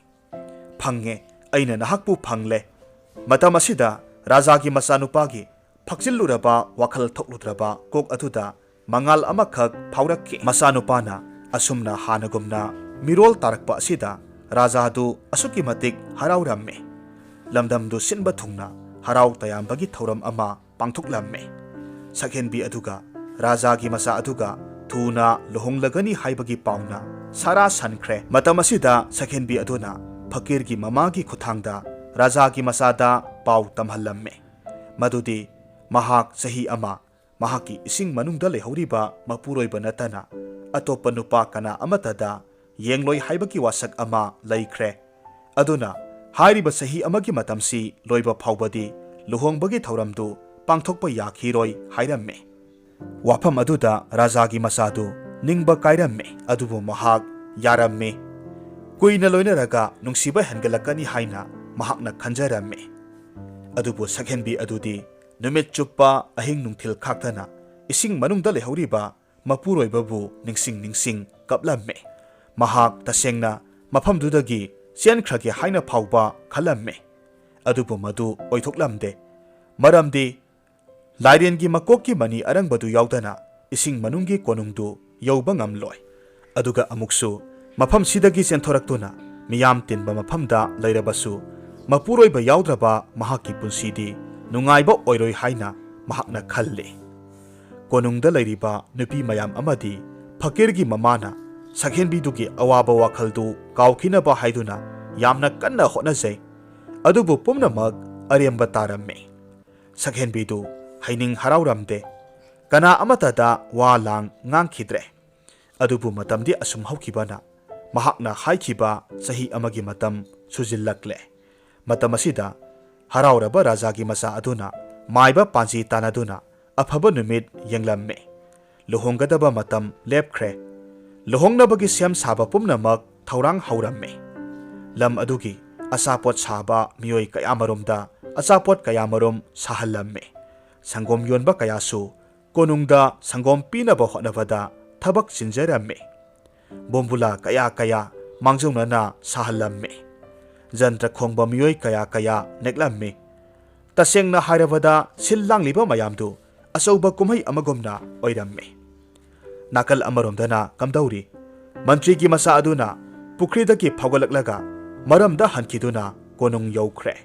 "ꯐꯪꯉꯦ, ꯑꯩꯅ ꯅꯍꯥꯛꯄꯨ ꯐꯪꯂꯦ"꯫ ꯃꯇꯝ ꯑꯁꯤꯗ ꯔꯥꯖꯥꯒꯤ ꯃꯆꯥꯅꯨꯄꯥꯒꯤ ꯐꯛꯆꯤꯜꯂꯨꯔꯕ ꯋꯥꯈꯜ ꯊꯣꯛꯂꯨꯗ꯭ꯔꯕ ꯀꯣꯛ ꯑꯗꯨꯗ ꯃꯉꯥꯜ ꯑꯃꯈꯛ ꯐꯥꯎꯔꯛꯈꯤ꯫ ꯃꯆꯥꯅꯨꯄꯥꯅ ꯑꯁꯨꯝꯅ ꯍꯥꯟꯅꯒꯨꯝꯅ ꯃꯤꯔꯣꯜ ꯇꯥꯔꯛꯄ ꯑꯁꯤꯗ ꯔꯥꯖꯥꯗꯨ ꯑꯁꯨꯛꯀꯤ ꯃꯇꯤꯛ ꯍꯔꯥꯎꯔꯝꯃꯤ꯫ ꯂꯝꯗꯝꯗꯨ ꯁꯤꯟꯕ ꯊꯨꯡꯅ ꯍꯔꯥꯎ ꯇꯌꯥꯝꯕꯒꯤ ꯊꯧꯔꯝ ꯑꯃ ꯄꯥꯡꯊꯣꯛꯂꯝꯃꯤ꯫ ꯁꯛꯍꯦꯟꯕꯤ ꯑꯗꯨꯒ ꯔꯥꯖꯥꯒꯤ ꯃꯆꯥ ꯑꯗꯨꯒ ꯊꯨꯅ ꯂꯨꯍꯣꯡꯂꯒꯅꯤ ꯍꯥꯏꯕꯒꯤ ꯄꯥꯎꯅ ꯁꯥꯔꯥ ꯁꯟꯈ꯭ꯔꯦ꯫ ꯃꯇꯝ ꯑꯁꯤꯗ ꯁꯛꯍꯦꯟꯕꯤ ꯑꯗꯨꯅ ꯐꯀꯤꯔꯒꯤ ꯃꯃꯥꯒꯤ ꯈꯨꯠꯊꯥꯡꯗ ꯔꯥꯖꯥꯒꯤ ꯃꯆꯥꯗ ꯄꯥꯎ ꯇꯝꯍꯜꯂꯝꯃꯤ꯫ ꯃꯗꯨꯗꯤ ꯃꯍꯥꯛ ꯆꯍꯤ ꯑꯃ ꯃꯍꯥꯛꯀꯤ ꯏꯁꯤꯡ ꯃꯅꯨꯡꯗ ꯂꯩꯍꯧꯔꯤꯕ ꯃꯄꯨꯔꯣꯏꯕ ꯅꯠꯇꯅ ꯑꯇꯣꯞꯄ ꯅꯨꯄꯥ ꯀꯅꯥ ꯑꯃꯠꯇꯗ ꯌꯦꯡꯂꯣꯏ ꯍꯥꯏꯕꯒꯤ ꯋꯥꯁꯛ ꯑꯃ ꯂꯩꯈ꯭ꯔꯦ꯫ ꯑꯗꯨꯅ ꯍꯥꯏꯔꯤꯕ ꯆꯍꯤ ꯑꯃꯒꯤ ꯃꯇꯝꯁꯤ ꯂꯣꯏꯕ ꯐꯥꯎꯕꯗꯤ ꯂꯨꯍꯣꯡꯕꯒꯤ ꯊꯧꯔꯝꯗꯨ ꯄꯥꯡꯊꯣꯛꯄ ꯌꯥꯈꯤꯔꯣꯏ ꯍꯥꯏꯔꯝꯃꯤ꯫ ꯋꯥꯐꯝ ꯑꯗꯨꯗ ꯔꯥꯖꯥꯒꯤ ꯃꯆꯥꯗꯨ ꯅꯤꯡꯕ ꯀꯥꯏꯔꯝꯃꯤ, ꯑꯗꯨꯕꯨ ꯃꯍꯥꯛ ꯌꯥꯔꯝꯃꯤ꯫ ꯀꯨꯏꯅ ꯂꯣꯏꯅꯔꯒ ꯅꯨꯡꯁꯤꯕ ꯍꯦꯟꯒꯠꯂꯛꯀꯅꯤ ꯍꯥꯏꯅ ꯃꯍꯥꯛꯅ ꯈꯟꯖꯔꯝꯃꯤ꯫ ꯑꯗꯨꯕꯨ ꯁꯛꯍꯦꯟꯕꯤ ꯑꯗꯨꯗꯤ ꯅꯨꯃꯤꯠ ꯆꯨꯞꯄ ꯑꯍꯤꯡ ꯅꯨꯡꯊꯤꯜ ꯈꯥꯛꯇꯅ ꯏꯁꯤꯡ ꯃꯅꯨꯡꯗ ꯂꯩꯍꯧꯔꯤꯕ ꯃꯄꯨꯔꯣꯏꯕꯕꯨ ꯅꯤꯡꯁꯤꯡ ꯅꯤꯡꯁꯤꯡ ꯀꯞꯂꯝꯃꯤ꯫ ꯃꯍꯥꯛ ꯇꯁꯦꯡꯅ ꯃꯐꯝꯗꯨꯗꯒꯤ ꯆꯦꯟꯈ꯭ꯔꯒꯦ ꯍꯥꯏꯅ ꯐꯥꯎꯕ ꯈꯜꯂꯝꯃꯤ꯫ ꯑꯗꯨꯕꯨ ꯃꯗꯨ ꯑꯣꯏꯊꯣꯛꯂꯝꯗꯦ꯫ ꯃꯔꯝꯗꯤ ꯂꯥꯏꯔꯦꯟꯒꯤ ꯃꯀꯣꯛꯀꯤ ꯃꯅꯤ ꯑꯔꯪꯕꯗꯨ ꯌꯥꯎꯗꯅ ꯏꯁꯤꯡ ꯃꯅꯨꯡꯒꯤ ꯀꯣꯅꯨꯡꯗꯨ ꯌꯧꯕ ꯉꯝꯂꯣꯏ꯫ ꯑꯗꯨꯒ ꯑꯃꯨꯛꯁꯨ ꯃꯐꯝꯁꯤꯗꯒꯤ ꯆꯦꯟꯊꯣꯔꯛꯇꯨꯅ ꯃꯤꯌꯥꯝ ꯇꯤꯟꯕ ꯃꯐꯝꯗ ꯂꯩꯔꯕꯁꯨ, ꯃꯄꯨꯔꯣꯏꯕ ꯌꯥꯎꯗ꯭ꯔꯕ ꯃꯍꯥꯛꯀꯤ ꯄꯨꯟꯁꯤꯗꯤ ꯅꯨꯡꯉꯥꯏꯕ ꯑꯣꯏꯔꯣꯏ ꯍꯥꯏꯅ ꯃꯍꯥꯛꯅ ꯈꯜꯂꯤ꯫ ꯀꯣꯅꯨꯡꯗ ꯂꯩꯔꯤꯕ ꯅꯨꯄꯤ ꯃꯌꯥꯝ ꯑꯃꯗꯤ ꯐꯀꯤꯔꯒꯤ ꯃꯃꯥꯅ ꯁꯛꯍꯦꯟꯕꯤꯗꯨꯒꯤ ꯑꯋꯥꯕ ꯋꯥꯈꯜꯗꯨ ꯀꯥꯎꯈꯤꯅꯕ ꯍꯥꯏꯗꯨꯅ ꯌꯥꯝꯅ ꯀꯟꯅ ꯍꯣꯠꯅꯖꯩ꯫ ꯑꯗꯨꯕꯨ ꯄꯨꯝꯅꯃꯛ ꯑꯔꯦꯝꯕ ꯇꯥꯔꯝꯃꯤ꯫ ꯁꯛꯍꯦꯟꯕꯤꯗꯨ ꯍꯩꯅꯤꯡ ꯍꯔꯥꯎꯔꯝꯗꯦ꯫ ꯀꯅꯥ ꯑꯃꯠꯇꯗ ꯋꯥ ꯂꯥꯡ ꯉꯥꯡꯈꯤꯗ꯭ꯔꯦ꯫ ꯑꯗꯨꯕꯨ ꯃꯇꯝꯗꯤ ꯑꯁꯨꯝ ꯍꯧꯈꯤꯕꯅ ꯃꯍꯥꯛꯅ ꯍꯥꯏꯈꯤꯕ ꯆꯍꯤ ꯑꯃꯒꯤ ꯃꯇꯝ ꯁꯨꯖꯤꯜꯂꯛꯂꯦ꯫ ꯃꯇꯝ ꯑꯁꯤꯗ ꯍꯔꯥꯎꯔꯕ ꯔꯥꯖꯥꯒꯤ ꯃꯆꯥ ꯑꯗꯨꯅ ꯃꯥꯏꯕ ꯄꯥꯟꯖꯤ ꯇꯥꯟꯅꯗꯨꯅ ꯑꯐꯕ ꯅꯨꯃꯤꯠ ꯌꯦꯡꯂꯝꯃꯤ꯫ ꯂꯨꯍꯣꯡꯒꯗꯕ ꯃꯇꯝ ꯂꯦꯞꯈ꯭ꯔꯦ꯫ ꯂꯨꯍꯣꯡꯅꯕꯒꯤ ꯁꯦꯝ ꯁꯥꯕ ꯄꯨꯝꯅꯃꯛ ꯊꯧꯔꯥꯡ ꯍꯧꯔꯝꯃꯤ꯫ ꯂꯝ ꯑꯗꯨꯒꯤ ꯑꯆꯥꯄꯣꯠ ꯁꯥꯕ ꯃꯤꯑꯣꯏ ꯀꯌꯥꯃꯔꯨꯝꯗ ꯑꯆꯥꯄꯣꯠ ꯀꯌꯥꯃꯔꯨꯝ ꯁꯥꯍꯜꯂꯝꯃꯤ꯫ ꯁꯪꯒꯣꯝ ꯌꯣꯟꯕ ꯀꯌꯥꯁꯨ ꯀꯣꯅꯨꯡꯗ ꯁꯪꯒꯣꯝ ꯄꯤꯅꯕ ꯍꯣꯠꯅꯕꯗ ꯊꯕꯛ ꯆꯤꯟꯖꯔꯝꯃꯤ꯫ ꯕꯣꯝꯕꯨꯂꯥ ꯀꯌꯥ ꯀꯌꯥ ꯃꯥꯡꯖꯧꯅꯅ ꯁꯥꯍꯜꯂꯝꯃꯤ꯫ ꯖꯟꯇ꯭ꯔ ꯈꯣꯡꯕ ꯃꯤꯑꯣꯏ ꯀꯌꯥ ꯀꯌꯥ ꯅꯦꯛꯂꯝꯃꯤ꯫ ꯇꯁꯦꯡꯅ ꯍꯥꯏꯔꯕꯗ ꯁꯤꯜ ꯂꯥꯡꯂꯤꯕ ꯃꯌꯥꯝꯗꯨ ꯑꯆꯧꯕ ꯀꯨꯝꯍꯩ ꯑꯃꯒꯨꯝꯅ ꯑꯣꯏꯔꯝꯃꯤ꯫ ꯅꯥꯀꯜ ꯑꯃꯔꯣꯝꯗꯅ ꯀꯝꯗꯧꯔꯤ? ꯃꯟꯇ꯭ꯔꯤꯒꯤ ꯃꯆꯥ ꯑꯗꯨꯅ ꯄꯨꯈ꯭ꯔꯤꯗꯒꯤ ꯐꯥꯎꯒꯠꯂꯛꯂꯒ ꯃꯔꯝꯗ ꯍꯟꯈꯤꯗꯨꯅ ꯀꯣꯅꯨꯡ ꯌꯧꯈ꯭ꯔꯦ꯫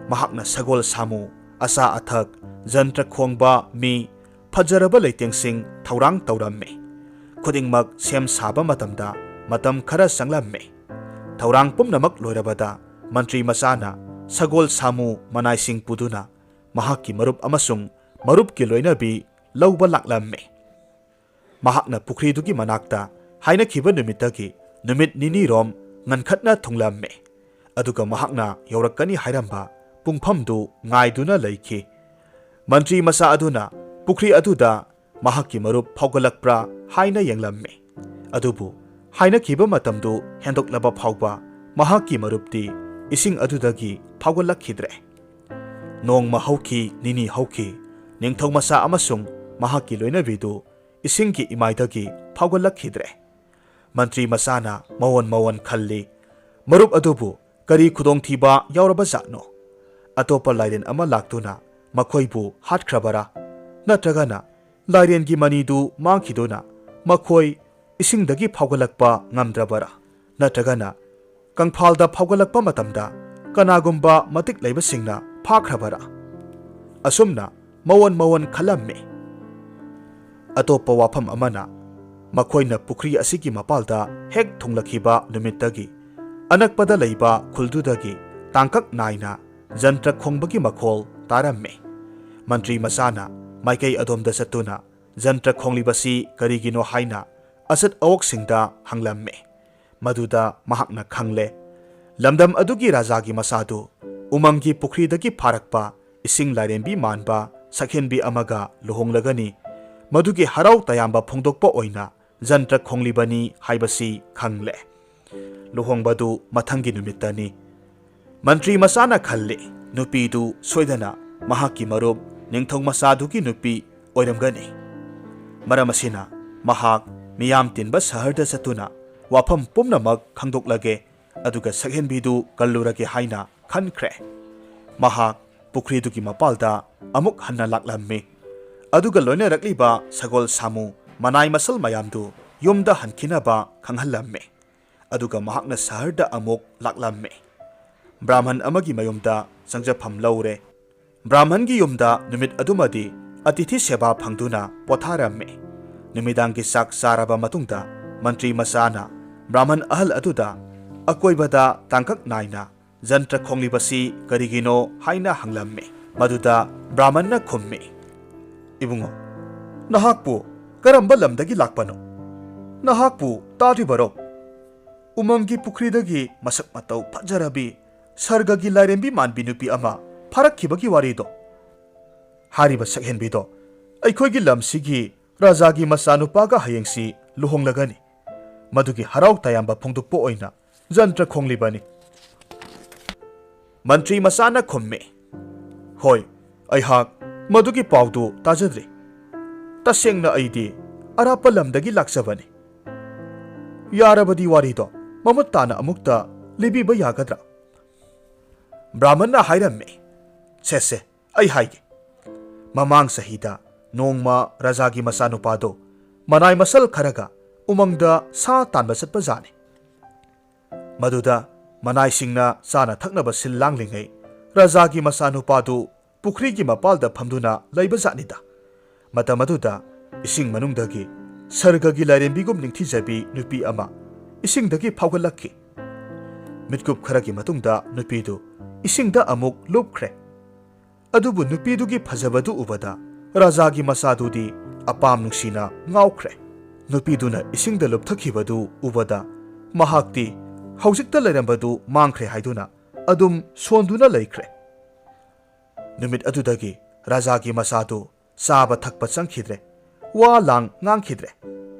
ꯃꯍꯥꯛꯅ ꯁꯒꯣꯜ ꯁꯥꯃꯨ, ꯑꯆꯥ ꯑꯊꯛ, ꯖꯟꯇ꯭ꯔ ꯈꯣꯡꯕ ꯃꯤ, ꯐꯖꯔꯕ ꯂꯩꯇꯦꯡꯁꯤꯡ ꯊꯧꯔꯥꯡ ꯇꯧꯔꯝꯃꯤ꯫ ꯈꯨꯗꯤꯡꯃꯛ ꯁꯦꯝ ꯁꯥꯕ ꯃꯇꯝꯗ ꯃꯇꯝ ꯈꯔ ꯆꯪꯂꯝꯃꯤ꯫ ꯊꯧꯔꯥꯡ ꯄꯨꯝꯅꯃꯛ ꯂꯣꯏꯔꯕꯗ ꯃꯟꯇ꯭ꯔꯤ ꯃꯆꯥꯅ ꯁꯒꯣꯜ ꯁꯥꯃꯨ ꯃꯅꯥꯏꯁꯤꯡ ꯄꯨꯗꯨꯅ ꯃꯍꯥꯛꯀꯤ ꯃꯔꯨꯞ ꯑꯃꯁꯨꯡ ꯃꯔꯨꯞꯀꯤ ꯂꯣꯏꯅꯕꯤ ꯂꯧꯕ ꯂꯥꯛꯂꯝꯃꯤ꯫ ꯃꯍꯥꯛꯅ ꯄꯨꯈ꯭ꯔꯤꯗꯨꯒꯤ ꯃꯅꯥꯛꯇ ꯍꯥꯏꯅꯈꯤꯕ ꯅꯨꯃꯤꯠꯇꯒꯤ ꯅꯨꯃꯤꯠ ꯅꯤꯅꯤꯔꯣꯝ ꯉꯟꯈꯠꯅ ꯊꯨꯡꯂꯝꯃꯤ꯫ ꯑꯗꯨꯒ ꯃꯍꯥꯛꯅ ꯌꯧꯔꯛꯀꯅꯤ ꯍꯥꯏꯔꯝꯕ ꯄꯨꯡꯐꯝꯗꯨ ꯉꯥꯏꯗꯨꯅ ꯂꯩꯈꯤ꯫ ꯃꯟꯇ꯭ꯔꯤ ꯃꯆꯥ ꯑꯗꯨꯅ ꯄꯨꯈ꯭ꯔꯤ ꯑꯗꯨꯗ ꯃꯍꯥꯛꯀꯤ ꯃꯔꯨꯞ ꯐꯥꯎꯒꯠꯂꯛꯄ꯭ꯔꯥ ꯍꯥꯏꯅ ꯌꯦꯡꯂꯝꯃꯤ꯫ ꯑꯗꯨꯕꯨ ꯍꯥꯏꯅꯈꯤꯕ ꯃꯇꯝꯗꯨ ꯍꯦꯟꯗꯣꯛꯂꯕ ꯐꯥꯎꯕ ꯃꯍꯥꯛꯀꯤ ꯃꯔꯨꯞꯇꯤ ꯏꯁꯤꯡ ꯑꯗꯨꯗꯒꯤ ꯐꯥꯎꯒꯠꯂꯛꯈꯤꯗ꯭ꯔꯦ꯫ ꯅꯣꯡꯃ ꯍꯧꯈꯤ, ꯅꯤꯅꯤ ꯍꯧꯈꯤ, ꯅꯤꯡꯊꯧ ꯃꯆꯥ ꯑꯃꯁꯨꯡ ꯃꯍꯥꯛꯀꯤ ꯂꯣꯏꯅꯕꯤꯗꯨ ꯏꯁꯤꯡꯒꯤ ꯏꯃꯥꯏꯗꯒꯤ ꯐꯥꯎꯒꯠꯂꯛꯈꯤꯗ꯭ꯔꯦ꯫ ꯃꯟꯇ꯭ꯔꯤ ꯃꯆꯥꯅ ꯃꯋꯣꯟ ꯃꯋꯣꯟ ꯈꯜꯂꯤ, ꯃꯔꯨꯞ ꯑꯗꯨꯕꯨ ꯀꯔꯤ ꯈꯨꯗꯣꯡꯊꯤꯕ ꯌꯥꯎꯔꯕꯖꯥꯠꯅꯣ? ꯑꯇꯣꯞꯄ ꯂꯥꯏꯔꯦꯟ ꯑꯃ ꯂꯥꯛꯇꯨꯅ ꯃꯈꯣꯏꯕꯨ ꯍꯥꯠꯈ꯭ꯔꯕꯔꯥ? ꯅꯠꯇ꯭ꯔꯒꯅ ꯂꯥꯏꯔꯦꯟꯒꯤ ꯃꯅꯤꯗꯨ ꯃꯥꯡꯈꯤꯗꯨꯅ ꯃꯈꯣꯏ ꯏꯁꯤꯡꯗꯒꯤ ꯐꯥꯎꯒꯠꯂꯛꯄ ꯉꯝꯗ꯭ꯔꯕꯔꯥ? ꯅꯠꯇ꯭ꯔꯒꯅ ꯀꯪꯐꯥꯜꯗ ꯐꯥꯎꯒꯠꯂꯛꯄ ꯃꯇꯝꯗ ꯀꯅꯥꯒꯨꯝꯕ ꯃꯇꯤꯛ ꯂꯩꯕꯁꯤꯡꯅ ꯐꯥꯈ꯭ꯔꯕꯔꯥ? ꯑꯁꯨꯝꯅ ꯃꯋꯣꯟ ꯃꯋꯣꯟ ꯈꯜꯂꯝꯃꯤ꯫ ꯑꯇꯣꯞꯄ ꯋꯥꯐꯝ ꯑꯃꯅ, ꯃꯈꯣꯏꯅ ꯄꯨꯈ꯭ꯔꯤ ꯑꯁꯤꯒꯤ ꯃꯄꯥꯜꯗ ꯍꯦꯛ ꯊꯨꯡꯂꯛꯈꯤꯕ ꯅꯨꯃꯤꯠꯇꯒꯤ ꯑꯅꯛꯄꯗ ꯂꯩꯕ ꯈꯨꯜꯗꯨꯗꯒꯤ ꯇꯥꯡꯀꯛ ꯅꯥꯏꯅ ꯖꯟꯇ꯭ꯔ ꯈꯣꯡꯕꯒꯤ ꯃꯈꯣꯜ ꯇꯥꯔꯝꯃꯤ꯫ ꯃꯟꯇ꯭ꯔꯤ ꯃꯆꯥꯅ ꯃꯥꯏꯀꯩ ꯑꯗꯣꯝꯗ ꯆꯠꯇꯨꯅ ꯖꯟꯇ꯭ꯔ ꯈꯣꯡꯂꯤꯕꯁꯤ ꯀꯔꯤꯒꯤꯅꯣ ꯍꯥꯏꯅ ꯑꯆꯠ ꯑꯋꯣꯛꯁꯤꯡꯗ ꯍꯪꯂꯝꯃꯤ꯫ ꯃꯗꯨꯗ ꯃꯍꯥꯛꯅ ꯈꯪꯂꯦ, ꯂꯝꯗꯝ ꯑꯗꯨꯒꯤ ꯔꯥꯖꯥꯒꯤ ꯃꯆꯥꯗꯨ ꯎꯃꯪꯒꯤ ꯄꯨꯈ꯭ꯔꯤꯗꯒꯤ ꯐꯥꯔꯛꯄ ꯏꯁꯤꯡ ꯂꯥꯏꯔꯦꯝꯕꯤ ꯃꯥꯟꯕ ꯁꯛꯍꯦꯟꯕꯤ ꯑꯃꯒ ꯂꯨꯍꯣꯡꯂꯒꯅꯤ, ꯃꯗꯨꯒꯤ ꯍꯔꯥꯎ ꯇꯌꯥꯝꯕ ꯐꯣꯡꯗꯣꯛꯄ ꯑꯣꯏꯅ ꯖꯟꯇ꯭ꯔ ꯈꯣꯡꯂꯤꯕꯅꯤ ꯍꯥꯏꯕꯁꯤ ꯈꯪꯂꯦ꯫ ꯂꯨꯍꯣꯡꯕꯗꯨ ꯃꯊꯪꯒꯤ ꯅꯨꯃꯤꯠꯇꯅꯤ꯫ ꯃꯟꯇ꯭ꯔꯤ ꯃꯆꯥꯅ ꯈꯜꯂꯤ, ꯅꯨꯄꯤꯗꯨ ꯁꯣꯏꯗꯅ ꯃꯍꯥꯛꯀꯤ ꯃꯔꯨꯞ ꯅꯤꯡꯊꯧ ꯃꯆꯥꯗꯨꯒꯤ ꯅꯨꯄꯤ ꯑꯣꯏꯔꯝꯒꯅꯤ꯫ ꯃꯔꯝ ꯑꯁꯤꯅ ꯃꯍꯥꯛ ꯃꯤꯌꯥꯝ ꯇꯤꯟꯕ ꯁꯍꯔꯗ ꯆꯠꯇꯨꯅ ꯋꯥꯐꯝ ꯄꯨꯝꯅꯃꯛ ꯈꯪꯗꯣꯛꯂꯒꯦ, ꯑꯗꯨꯒ ꯁꯛꯍꯦꯟꯕꯤꯗꯨ ꯀꯜꯂꯨꯔꯒꯦ ꯍꯥꯏꯅ ꯈꯟꯈ꯭ꯔꯦ꯫ ꯃꯍꯥꯛ ꯄꯨꯈ꯭ꯔꯤꯗꯨꯒꯤ ꯃꯄꯥꯜꯗ ꯑꯃꯨꯛ ꯍꯟꯅ ꯂꯥꯛꯂꯝꯃꯤ꯫ ꯑꯗꯨꯒ ꯂꯣꯏꯅꯔꯛꯂꯤꯕ ꯁꯒꯣꯜ ꯁꯥꯃꯨ ꯃꯅꯥꯏ ꯃꯁꯜ ꯃꯌꯥꯝꯗꯨ ꯌꯨꯝꯗ ꯍꯟꯈꯤꯅꯕ ꯈꯪꯍꯜꯂꯝꯃꯤ꯫ ꯑꯗꯨꯒ ꯃꯍꯥꯛꯅ ꯁꯍꯔꯗ ꯑꯃꯨꯛ ꯂꯥꯛꯂꯝꯃꯤ꯫ ꯕ꯭ꯔꯥꯍꯃꯟ ꯑꯃꯒꯤ ꯃꯌꯨꯝꯗ ꯆꯪꯖꯐꯝ ꯂꯧꯔꯦ꯫ ꯕ꯭ꯔꯥꯍꯃꯟꯒꯤ ꯌꯨꯝꯗ ꯅꯨꯃꯤꯠ ꯑꯗꯨꯃꯗꯤ ꯑꯇꯤꯊꯤ ꯁꯦꯕꯥ ꯐꯪꯗꯨꯅ ꯄꯣꯊꯥꯔꯝꯃꯤ꯫ ꯅꯨꯃꯤꯗꯥꯡꯒꯤ ꯆꯥꯛ ꯆꯥꯔꯕ ꯃꯇꯨꯡꯗ ꯃꯟꯇ꯭ꯔꯤ ꯃꯆꯥꯅ ꯕ꯭ꯔꯥꯍꯃꯟ ꯑꯍꯜ ꯑꯗꯨꯗ ꯑꯀꯣꯏꯕꯗ ꯇꯥꯡꯀꯛ ꯅꯥꯏꯅ ꯖꯟꯇ꯭ꯔ ꯈꯣꯡꯂꯤꯕꯁꯤ ꯀꯔꯤꯒꯤꯅꯣ ꯍꯥꯏꯅ ꯍꯪꯂꯝꯃꯤ꯫ ꯃꯗꯨꯗ ꯕ꯭ꯔꯥꯍꯃꯟꯅ ꯈꯨꯝꯃꯤ, "ꯏꯕꯨꯡꯉꯣ, ꯅꯍꯥꯛꯄꯨ ꯀꯔꯝꯕ ꯂꯝꯗꯒꯤ ꯂꯥꯛꯄꯅꯣ? ꯅꯍꯥꯛꯄꯨ ꯇꯥꯗ꯭ꯔꯤꯕꯔꯣ? ꯎꯃꯪꯒꯤ ꯄꯨꯈ꯭ꯔꯤꯗꯒꯤ ꯃꯁꯛ ꯃꯇꯧ ꯐꯖꯔꯕꯤ ꯁꯔꯒꯒꯤ ꯂꯥꯏꯔꯦꯝꯕꯤ ꯃꯥꯟꯕꯤ ꯅꯨꯄꯤ ꯑꯃ ꯐꯥꯔꯛꯈꯤꯕꯒꯤ ꯋꯥꯔꯤꯗꯣ?" ꯍꯥꯏꯔꯤꯕ ꯁꯛꯍꯦꯟꯕꯤꯗꯣ ꯑꯩꯈꯣꯏꯒꯤ ꯂꯝꯁꯤꯒꯤ ꯔꯥꯖꯥꯒꯤ ꯃꯆꯥꯅꯨꯄꯥꯒ ꯍꯌꯦꯡꯁꯤ ꯂꯨꯍꯣꯡꯂꯒꯅꯤ꯫ ꯃꯗꯨꯒꯤ ꯍꯔꯥꯎ ꯇꯌꯥꯝꯕ ꯐꯣꯡꯗꯣꯛꯄ ꯑꯣꯏꯅ ꯖꯟꯇ꯭ꯔ ꯈꯣꯡꯂꯤꯕꯅꯤ꯫ ꯃꯟꯇ꯭ꯔꯤ ꯃꯆꯥꯅ ꯈꯨꯝꯃꯤ, "ꯍꯣꯏ, ꯑꯩꯍꯥꯛ ꯃꯗꯨꯒꯤ ꯄꯥꯎꯗꯨ ꯇꯥꯖꯗ꯭ꯔꯤ꯫ ꯇꯁꯦꯡꯅ ꯑꯩꯗꯤ ꯑꯔꯥꯞꯄ ꯂꯝꯗꯒꯤ ꯂꯥꯛꯆꯕꯅꯤ꯫ ꯌꯥꯔꯕꯗꯤ ꯋꯥꯔꯤꯗꯣ ꯃꯃꯨꯠ ꯇꯥꯅ ꯑꯃꯨꯛꯇ ꯂꯤꯕꯤꯕ ꯌꯥꯒꯗ꯭ꯔꯥ?" ꯕ꯭ꯔꯥꯍꯃꯟꯅ ꯍꯥꯏꯔꯝꯃꯤ, "ꯁꯦ ꯁꯦ, ꯑꯩ ꯍꯥꯏꯒꯦ꯫ ꯃꯃꯥꯡ ꯆꯍꯤꯗ ꯅꯣꯡꯃ ꯔꯥꯖꯥꯒꯤ ꯃꯆꯥꯅꯨꯄꯥꯗꯨ ꯃꯅꯥꯏ ꯃꯁꯜ ꯈꯔꯒ ꯎꯃꯪꯗ ꯁꯥ ꯇꯥꯟꯕ ꯆꯠꯄꯖꯥꯠꯅꯤ꯫ ꯃꯗꯨꯗ ꯃꯅꯥꯏꯁꯤꯡꯅ ꯆꯥꯅ ꯊꯛꯅꯕ ꯁꯤꯜ ꯂꯥꯡꯂꯤꯉꯩ, ꯔꯥꯖꯥꯒꯤ ꯃꯆꯥꯅꯨꯄꯥꯗꯨ ꯄꯨꯈ꯭ꯔꯤꯒꯤ ꯃꯄꯥꯜꯗ ꯐꯝꯗꯨꯅ ꯂꯩꯕꯖꯥꯠꯅꯤꯗ꯫ ꯃꯇꯝ ꯑꯗꯨꯗ ꯏꯁꯤꯡ ꯃꯅꯨꯡꯗꯒꯤ ꯁꯔꯒꯒꯤ ꯂꯥꯏꯔꯦꯝꯕꯤꯒꯨꯝ ꯅꯤꯡꯊꯤꯖꯕꯤ ꯅꯨꯄꯤ ꯑꯃ ꯏꯁꯤꯡꯗꯒꯤ ꯐꯥꯎꯒꯠꯂꯛꯈꯤ꯫ ꯃꯤꯠꯀꯨꯞ ꯈꯔꯒꯤ ꯃꯇꯨꯡꯗ ꯅꯨꯄꯤꯗꯨ ꯏꯁꯤꯡꯗ ꯑꯃꯨꯛ ꯂꯨꯞꯈ꯭ꯔꯦ꯫ ꯑꯗꯨꯕꯨ ꯅꯨꯄꯤꯗꯨꯒꯤ ꯐꯖꯕꯗꯨ ꯎꯕꯗ ꯔꯥꯖꯥꯒꯤ ꯃꯆꯥꯗꯨꯗꯤ ꯑꯄꯥꯝ ꯅꯨꯡꯁꯤꯅ ꯉꯥꯎꯈ꯭ꯔꯦ꯫ ꯅꯨꯄꯤꯗꯨꯅ ꯏꯁꯤꯡꯗ ꯂꯨꯞꯊꯈꯤꯕꯗꯨ ꯎꯕꯗ ꯃꯍꯥꯛꯇꯤ ꯍꯧꯖꯤꯛꯇ ꯂꯩꯔꯝꯕꯗꯨ ꯃꯥꯡꯈ꯭ꯔꯦ ꯍꯥꯏꯗꯨꯅ ꯑꯗꯨꯝ ꯁꯣꯟꯗꯨꯅ ꯂꯩꯈ꯭ꯔꯦ꯫ ꯅꯨꯃꯤꯠ ꯑꯗꯨꯗꯒꯤ ꯔꯥꯖꯥꯒꯤ ꯃꯆꯥꯗꯨ ꯆꯥꯕ ꯊꯛꯄ ꯆꯪꯈꯤꯗ꯭ꯔꯦ, ꯋꯥ ꯂꯥꯡ ꯉꯥꯡꯈꯤꯗ꯭ꯔꯦ꯫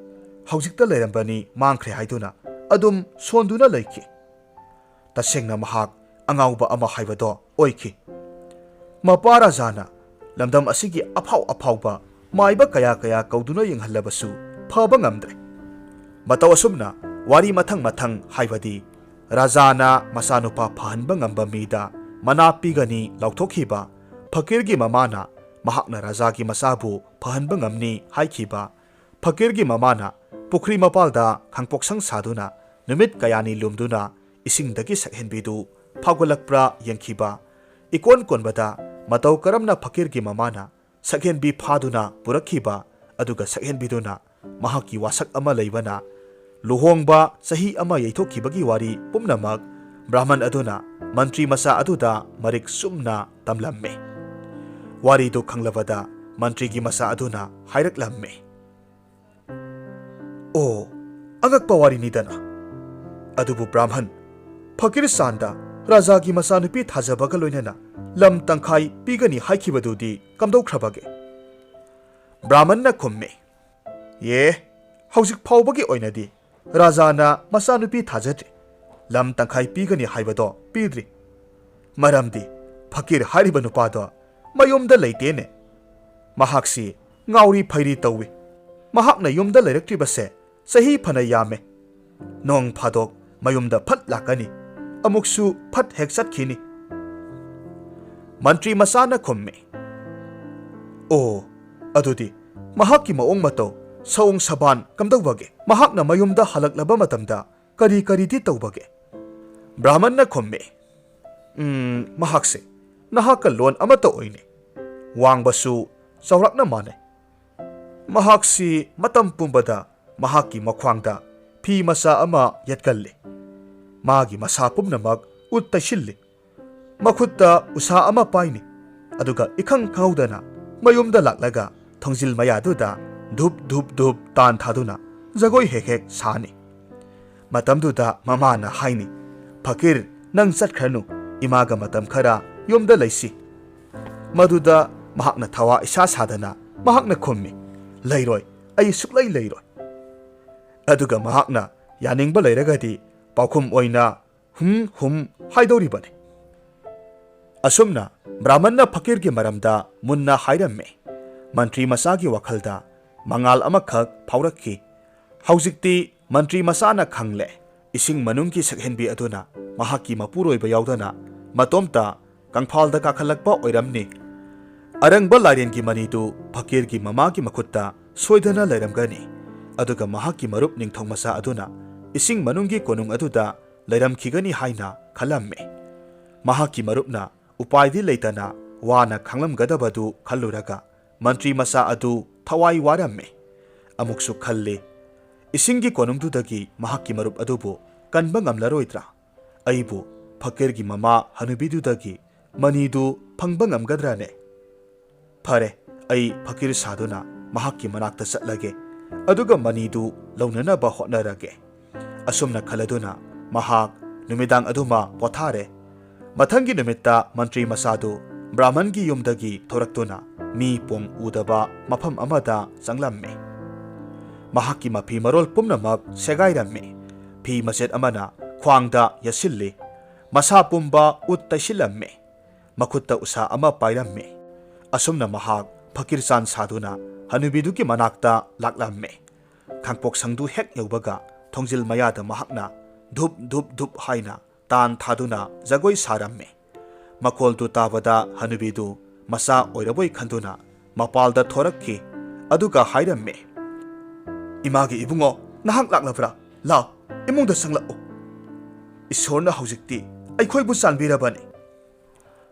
ꯍꯧꯖꯤꯛꯇ ꯂꯩꯔꯝꯕꯅꯤ ꯃꯥꯡꯈ꯭ꯔꯦ ꯍꯥꯏꯗꯨꯅ ꯑꯗꯨꯝ ꯁꯣꯟꯗꯨꯅ ꯂꯩꯈꯤ꯫ ꯇꯁꯦꯡꯅ ꯃꯍꯥꯛ ꯑꯉꯥꯎꯕ ꯑꯃ ꯍꯥꯏꯕꯗꯣ ꯑꯣꯏꯈꯤ꯫ ꯃꯄꯥ ꯔꯥꯖꯥꯅ ꯂꯝꯗꯝ ꯑꯁꯤꯒꯤ ꯑꯐꯥꯎ ꯑꯐꯥꯎꯕ ꯃꯥꯏꯕ ꯀꯌꯥ ꯀꯌꯥ ꯀꯧꯗꯨꯅ ꯌꯦꯡꯍꯜꯂꯕꯁꯨ ꯐꯕ ꯉꯝꯗ꯭ꯔꯦ꯫ ꯃꯇꯧ ꯑꯁꯨꯝꯅ ꯋꯥꯔꯤ ꯃꯊꯪ ꯃꯊꯪ, ꯍꯥꯏꯕꯗꯤ ꯔꯥꯖꯥꯅ ꯃꯆꯥꯅꯨꯄꯥ ꯐꯍꯟꯕ ꯉꯝꯕ ꯃꯤꯗ ꯃꯅꯥ ꯄꯤꯒꯅꯤ ꯂꯥꯎꯊꯣꯛꯈꯤꯕ, ꯐꯀꯤꯔꯒꯤ ꯃꯃꯥꯅ ꯃꯍꯥꯛꯅ ꯔꯥꯖꯥꯒꯤ ꯃꯆꯥꯕꯨ ꯐꯍꯟꯕ ꯉꯝꯅꯤ ꯍꯥꯏꯈꯤꯕ, ꯐꯀꯤꯔꯒꯤ ꯃꯃꯥꯅ ꯄꯨꯈ꯭ꯔꯤ ꯃꯄꯥꯜꯗ ꯈꯥꯡꯄꯣꯛꯁꯪ ꯁꯥꯗꯨꯅ ꯅꯨꯃꯤꯠ ꯀꯌꯥꯅꯤ ꯂꯨꯝꯗꯨꯅ ꯏꯁꯤꯡꯗꯒꯤ ꯁꯛꯍꯦꯟꯕꯤꯗꯨ ꯐꯥꯎꯒꯠꯂꯛꯄ꯭ꯔꯥ ꯌꯦꯡꯈꯤꯕ, ꯏꯀꯣꯟ ꯀꯣꯟꯕꯗ ꯃꯇꯧ ꯀꯔꯝꯅ ꯐꯀꯤꯔꯒꯤ ꯃꯃꯥꯅ ꯁꯛꯍꯦꯟꯕꯤ ꯐꯥꯗꯨꯅ ꯄꯨꯔꯛꯈꯤꯕ, ꯑꯗꯨꯒ ꯁꯛꯍꯦꯟꯕꯤꯗꯨꯅ ꯃꯍꯥꯛꯀꯤ ꯋꯥꯁꯛ ꯑꯃ ꯂꯩꯕꯅ ꯂꯨꯍꯣꯡꯕ ꯆꯍꯤ ꯑꯃ ꯌꯩꯊꯣꯛꯈꯤꯕꯒꯤ ꯋꯥꯔꯤ ꯄꯨꯝꯅꯃꯛ ꯕ꯭ꯔꯥꯍꯃꯟ ꯑꯗꯨꯅ ꯃꯟꯇ꯭ꯔꯤ ꯃꯆꯥ ꯑꯗꯨꯗ ꯃꯔꯤꯛ ꯆꯨꯝꯅ ꯇꯝꯂꯝꯃꯤ꯫ ꯋꯥꯔꯤꯗꯨ ꯈꯪꯂꯕꯗ ꯃꯟꯇ꯭ꯔꯤꯒꯤ ꯃꯆꯥ ꯑꯗꯨꯅ ꯍꯥꯏꯔꯛꯂꯝꯃꯤ, "ꯑꯣ, ꯑꯉꯛꯄ ꯋꯥꯔꯤꯅꯤꯗꯅ꯫ ꯑꯗꯨꯕꯨ ꯕ꯭ꯔꯥꯍꯃꯟ, ꯐꯀꯤꯔ ꯆꯥꯟꯗ ꯔꯥꯖꯥꯒꯤ ꯃꯆꯥꯅꯨꯄꯤ ꯊꯥꯖꯕꯒ ꯂꯣꯏꯅꯅ ꯂꯝ ꯇꯪꯈꯥꯏ ꯄꯤꯒꯅꯤ ꯍꯥꯏꯈꯤꯕꯗꯨꯗꯤ ꯀꯝꯗꯧꯈ꯭ꯔꯕꯒꯦ?" ꯕ꯭ꯔꯥꯍꯃꯟꯅ ꯈꯨꯝꯃꯤ, "ꯌꯦ, ꯍꯧꯖꯤꯛ ꯐꯥꯎꯕꯒꯤ ꯑꯣꯏꯅꯗꯤ ꯔꯥꯖꯥꯅ ꯃꯆꯥꯅꯨꯄꯤ ꯊꯥꯖꯗ꯭ꯔꯤ꯫ ꯂꯝ ꯇꯪꯈꯥꯏ ꯄꯤꯒꯅꯤ ꯍꯥꯏꯕꯗꯣ ꯄꯤꯗ꯭ꯔꯤ꯫ ꯃꯔꯝꯗꯤ ꯐꯀꯤꯔ ꯍꯥꯏꯔꯤꯕ ꯅꯨꯄꯥꯗꯣ ꯃꯌꯨꯝꯗ ꯂꯩꯇꯦꯅꯦ꯫ ꯃꯍꯥꯛꯁꯤ ꯉꯥꯎꯔꯤ ꯐꯩꯔꯤ ꯇꯧꯏ꯫ ꯃꯍꯥꯛꯅ ꯌꯨꯝꯗ ꯂꯩꯔꯛꯇ꯭ꯔꯤꯕꯁꯦ ꯆꯍꯤ ꯐꯅ ꯌꯥꯝꯃꯦ꯫ ꯅꯣꯡ ꯐꯥꯗꯣꯛ ꯃꯌꯨꯝꯗ ꯐꯠ ꯂꯥꯛꯀꯅꯤ, ꯑꯃꯨꯛꯁꯨ ꯐꯠ ꯍꯦꯛ ꯆꯠꯈꯤꯅꯤ꯫" ꯃꯟꯇ꯭ꯔꯤ ꯃꯆꯥꯅ ꯈꯨꯝꯃꯤ, "ꯑꯣ, ꯑꯗꯨꯗꯤ ꯃꯍꯥꯛꯀꯤ ꯃꯑꯣꯡ ꯃꯇꯧ, ꯁꯑꯣꯡ ꯁꯕꯥꯟ ꯀꯝꯗꯧꯕꯒꯦ? ꯃꯍꯥꯛꯅ ꯃꯌꯨꯝꯗ ꯍꯜꯂꯛꯂꯕ ꯃꯇꯝꯗ ꯀꯔꯤ ꯀꯔꯤꯗꯤ ꯇꯧꯕꯒꯦ?" ꯕ꯭ꯔꯥꯍꯃꯟꯅ ꯈꯨꯝꯃꯤ, "ꯎꯝ, ꯃꯍꯥꯛꯁꯦ ꯅꯍꯥꯛꯀ ꯂꯣꯟ ꯑꯃꯠꯇ ꯑꯣꯏꯅꯩ꯫ ꯋꯥꯡꯕꯁꯨ ꯆꯥꯎꯔꯥꯛꯅ ꯃꯥꯟꯅꯩ꯫ ꯃꯍꯥꯛꯁꯤ ꯃꯇꯝ ꯄꯨꯝꯕꯗ ꯃꯍꯥꯛꯀꯤ ꯃꯈ꯭ꯋꯥꯡꯗ ꯐꯤ ꯃꯆꯥ ꯑꯃ ꯌꯦꯠꯀꯜꯂꯤ꯫ ꯃꯥꯒꯤ ꯃꯁꯥ ꯄꯨꯝꯅꯃꯛ ꯎꯠ ꯇꯩꯁꯤꯜꯂꯤ꯫ ꯃꯈꯨꯠꯇ ꯎꯁꯥ ꯑꯃ ꯄꯥꯏꯅꯤ꯫ ꯑꯗꯨꯒ ꯏꯈꯪ ꯈꯪꯍꯧꯗꯅ ꯃꯌꯨꯝꯗ ꯂꯥꯛꯂꯒ ꯊꯣꯡꯖꯤꯜ ꯃꯌꯥꯗꯨꯗ ꯙꯨꯞ ꯙꯨꯞ ꯙꯨꯞ ꯇꯥꯟ ꯊꯥꯗꯨꯅ ꯖꯒꯣꯏ ꯍꯦꯛ ꯍꯦꯛ ꯁꯥꯅꯤ꯫ ꯃꯇꯝꯗꯨꯗ ꯃꯃꯥꯅ ꯍꯥꯏꯅꯤ, 'ꯐꯀꯤꯔ, ꯅꯪ ꯆꯠꯈ꯭ꯔꯅꯨ, ꯏꯃꯥꯒ ꯃꯇꯝ ꯈꯔ ꯌꯨꯝꯗ ꯂꯩꯁꯤ.' ꯃꯗꯨꯗ ꯃꯍꯥꯛꯅ ꯊꯋꯥ ꯏꯁꯥ ꯁꯥꯗꯅ ꯃꯍꯥꯛꯅ ꯈꯨꯝꯃꯤ, 'ꯂꯩꯔꯣꯏ, ꯑꯩ ꯁꯨꯛꯂꯩ ꯂꯩꯔꯣꯏ.' ꯑꯗꯨꯒ ꯃꯍꯥꯛꯅ ꯌꯥꯅꯤꯡꯕ ꯂꯩꯔꯒꯗꯤ ꯄꯥꯎꯈꯨꯝ ꯑꯣꯏꯅ "ꯍꯨꯝ, ꯍꯨꯝ" ꯍꯥꯏꯗꯧꯔꯤꯕꯅꯤ꯫ ꯑꯁꯨꯝꯅ ꯕ꯭ꯔꯥꯍꯃꯟꯅ ꯐꯀꯤꯔꯒꯤ ꯃꯔꯝꯗ ꯃꯨꯟꯅ ꯍꯥꯏꯔꯝꯃꯤ꯫ ꯃꯟꯇ꯭ꯔꯤ ꯃꯆꯥꯒꯤ ꯋꯥꯈꯜꯗ ꯃꯉꯥꯜ ꯑꯃꯈꯛ ꯐꯥꯎꯔꯛꯈꯤ꯫ ꯍꯧꯖꯤꯛꯇꯤ ꯃꯟꯇ꯭ꯔꯤ ꯃꯆꯥꯅ ꯈꯪꯂꯦ, ꯏꯁꯤꯡ ꯃꯅꯨꯡꯒꯤ ꯁꯛꯍꯦꯟꯕꯤ ꯑꯗꯨꯅ ꯃꯍꯥꯛꯀꯤ ꯃꯄꯨꯔꯣꯏꯕ ꯌꯥꯎꯗꯅ ꯃꯇꯣꯝꯇ ꯀꯪꯐꯥꯜꯗ ꯀꯥꯈꯠꯂꯛꯄ ꯑꯣꯏꯔꯝꯅꯤ꯫ ꯑꯔꯪꯕ ꯂꯥꯏꯔꯦꯟꯒꯤ ꯃꯅꯤꯗꯨ ꯐꯀꯤꯔꯒꯤ ꯃꯃꯥꯒꯤ ꯃꯈꯨꯠꯇ ꯁꯣꯏꯗꯅ ꯂꯩꯔꯝꯒꯅꯤ, ꯑꯗꯨꯒ ꯃꯍꯥꯛꯀꯤ ꯃꯔꯨꯞ ꯅꯤꯡꯊꯧ ꯃꯆꯥ ꯑꯗꯨꯅ ꯏꯁꯤꯡ ꯃꯅꯨꯡꯒꯤ ꯀꯣꯅꯨꯡ ꯑꯗꯨꯗ ꯂꯩꯔꯝꯈꯤꯒꯅꯤ ꯍꯥꯏꯅ ꯈꯜꯂꯝꯃꯤ꯫ ꯃꯍꯥꯛꯀꯤ ꯃꯔꯨꯞꯅ ꯎꯄꯥꯏꯗꯤ ꯂꯩꯇꯅ ꯋꯥꯅ ꯈꯥꯡꯂꯝꯒꯗꯕꯗꯨ ꯈꯜꯂꯨꯔꯒ ꯃꯟꯇ꯭ꯔꯤ ꯃꯆꯥ ꯑꯗꯨ ꯊꯋꯥꯏ ꯋꯥꯔꯝꯃꯤ꯫ ꯑꯃꯨꯛꯁꯨ ꯈꯜꯂꯤ, ꯏꯁꯤꯡꯒꯤ ꯀꯣꯅꯨꯡꯗꯨꯗꯒꯤ ꯃꯍꯥꯛꯀꯤ ꯃꯔꯨꯞ ꯑꯗꯨꯕꯨ ꯀꯟꯕ ꯉꯝꯂꯔꯣꯏꯗ꯭ꯔꯥ? ꯑꯩꯕꯨ ꯐꯀꯤꯔꯒꯤ ꯃꯃꯥ ꯍꯅꯨꯕꯤꯗꯨꯗꯒꯤ ꯃꯅꯤꯗꯨ ꯐꯪꯕ ꯉꯝꯒꯗ꯭ꯔꯥꯅꯦ? ꯐꯔꯦ, ꯑꯩ ꯐꯀꯤꯔ ꯁꯥꯗꯨꯅ ꯃꯍꯥꯛꯀꯤ ꯃꯅꯥꯛꯇ ꯆꯠꯂꯒꯦ, ꯑꯗꯨꯒ ꯃꯅꯤꯗꯨ ꯂꯧꯅꯅꯕ ꯍꯣꯠꯅꯔꯒꯦ꯫ ꯑꯁꯨꯝꯅ ꯈꯜꯂꯗꯨꯅ ꯃꯍꯥꯛ ꯅꯨꯃꯤꯗꯥꯡ ꯑꯗꯨꯃ ꯄꯣꯊꯥꯔꯦ꯫ ꯃꯊꯪꯒꯤ ꯅꯨꯃꯤꯠꯇ ꯃꯟꯇ꯭ꯔꯤ ꯃꯆꯥꯗꯨ ꯕ꯭ꯔꯥꯍꯃꯟꯒꯤ ꯌꯨꯝꯗꯒꯤ ꯊꯣꯔꯛꯇꯨꯅ ꯃꯤ ꯄꯣꯡ ꯎꯗꯕ ꯃꯐꯝ ꯑꯃꯗ ꯆꯪꯂꯝꯃꯤ꯫ ꯃꯍꯥꯛꯀꯤ ꯃꯐꯤ ꯃꯔꯣꯜ ꯄꯨꯝꯅꯃꯛ ꯁꯦꯒꯥꯏꯔꯝꯃꯤ꯫ ꯐꯤ ꯃꯆꯦꯠ ꯑꯃꯅ ꯈ꯭ꯋꯥꯡꯗ ꯌꯦꯠꯁꯤꯜꯂꯤ꯫ ꯃꯁꯥ ꯄꯨꯝꯕ ꯎꯠ ꯇꯩꯁꯤꯜꯂꯝꯃꯤ꯫ ꯃꯈꯨꯠꯇ ꯎꯁꯥ ꯑꯃ ꯄꯥꯏꯔꯝꯃꯤ꯫ ꯑꯁꯨꯝꯅ ꯃꯍꯥꯛ ꯐꯀꯤꯔ ꯆꯥꯟ ꯁꯥꯗꯨꯅ ꯍꯅꯨꯕꯤꯗꯨꯒꯤ ꯃꯅꯥꯛꯇ ꯂꯥꯛꯂꯝꯃꯤ꯫ ꯈꯥꯡꯄꯣꯛꯁꯪꯗꯨ ꯍꯦꯛ ꯌꯧꯕꯒ ꯊꯣꯡꯖꯤꯜ ꯃꯌꯥꯗ ꯃꯍꯥꯛꯅ ꯙꯨꯞ ꯙꯨꯞ ꯙꯨꯞ ꯍꯥꯏꯅ ꯇꯥꯟ ꯊꯥꯗꯨꯅ ꯖꯒꯣꯏ ꯁꯥꯔꯝꯃꯤ꯫ ꯃꯈꯣꯜꯗꯨ ꯇꯥꯕꯗ ꯍꯅꯨꯕꯤꯗꯨ ꯃꯆꯥ ꯑꯣꯏꯔꯕꯣꯏ ꯈꯟꯗꯨꯅ ꯃꯄꯥꯜꯗ ꯊꯣꯔꯛꯈꯤ꯫ ꯑꯗꯨꯒ ꯍꯥꯏꯔꯝꯃꯤ, "ꯏꯃꯥꯒꯤ ꯏꯕꯨꯡꯉꯣ, ꯅꯍꯥꯛ ꯂꯥꯛꯂꯕ꯭ꯔꯥ? ꯂꯥꯎ, ꯏꯃꯨꯡꯗ ꯆꯪꯂꯛꯎ꯫ ꯏꯁꯣꯔꯅ ꯍꯧꯖꯤꯛꯇꯤ ꯑꯩꯈꯣꯏꯕꯨ ꯆꯥꯟꯕꯤꯔꯕꯅꯤ"꯫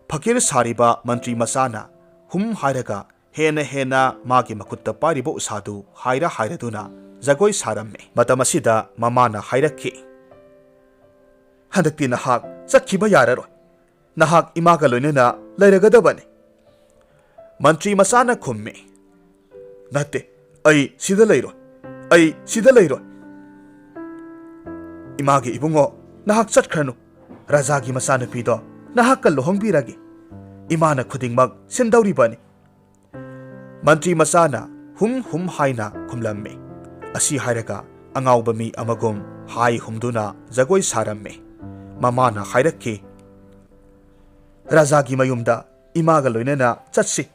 ꯐꯀꯤꯔ ꯁꯥꯔꯤꯕ ꯃꯟꯇ꯭ꯔꯤ ꯃꯆꯥꯅ ꯍꯨꯝ ꯍꯥꯏꯔꯒ ꯍꯦꯟꯅ ꯍꯦꯟꯅ ꯃꯥꯒꯤ ꯃꯈꯨꯠꯇ ꯄꯥꯏꯔꯤꯕ ꯎꯁꯥꯗꯨ ꯍꯥꯏꯔ ꯍꯥꯏꯔꯗꯨꯅ ꯖꯒꯣꯏ ꯁꯥꯔꯝꯃꯤ꯫ ꯃꯇꯝ ꯑꯁꯤꯗ ꯃꯃꯥꯅ ꯍꯥꯏꯔꯛꯈꯤ, "ꯍꯟꯗꯛꯇꯤ ꯅꯍꯥꯛ ꯆꯠꯈꯤꯕ ꯌꯥꯔꯔꯣꯏ꯫ ꯅꯍꯥꯛ ꯏꯃꯥꯒ ꯂꯣꯏꯅꯅ ꯂꯩꯔꯒꯗꯕꯅꯤ"꯫ ꯃꯟꯇ꯭ꯔꯤ ꯃꯆꯥꯅ ꯈꯨꯝꯃꯤ, "ꯅꯠꯇꯦ, ꯑꯩ ꯁꯤꯗ ꯂꯩꯔꯣꯏ꯫ ꯑꯩ ꯁꯤꯗ ꯂꯩꯔꯣꯏ꯫ ꯏꯃꯥꯒꯤ ꯏꯕꯨꯡꯉꯣ, ꯅꯍꯥꯛ ꯆꯠꯈ꯭ꯔꯅꯨ꯫ ꯔꯥꯖꯥꯒꯤ ꯃꯆꯥꯅꯨꯄꯤꯗꯣ ꯅꯍꯥꯛꯀ ꯂꯨꯍꯣꯡꯕꯤꯔꯒꯦ꯫ ꯏꯃꯥꯅ ꯈꯨꯗꯤꯡꯃꯛ ꯁꯤꯟꯗꯧꯔꯤꯕꯅꯤ"꯫ ꯃꯟꯇ꯭ꯔꯤ ꯃꯆꯥꯅ ꯍꯨꯝ ꯍꯨꯝ ꯍꯥꯏꯅ ꯈꯨꯝꯂꯝꯃꯤ꯫ ꯑꯁꯤ ꯍꯥꯏꯔꯒ ꯑꯉꯥꯎꯕ ꯃꯤ ꯑꯃꯒꯨꯝ ꯍꯥꯏ ꯍꯨꯝꯗꯨꯅ ꯖꯒꯣꯏ ꯁꯥꯔꯝꯃꯤ꯫ ꯃꯃꯥꯅ ꯍꯥꯏꯔꯛꯈꯤ, "ꯔꯥꯖꯥꯒꯤ ꯃꯌꯨꯝꯗ ꯏꯃꯥꯒ ꯂꯣꯏꯅꯅ ꯆꯠꯁꯤ꯫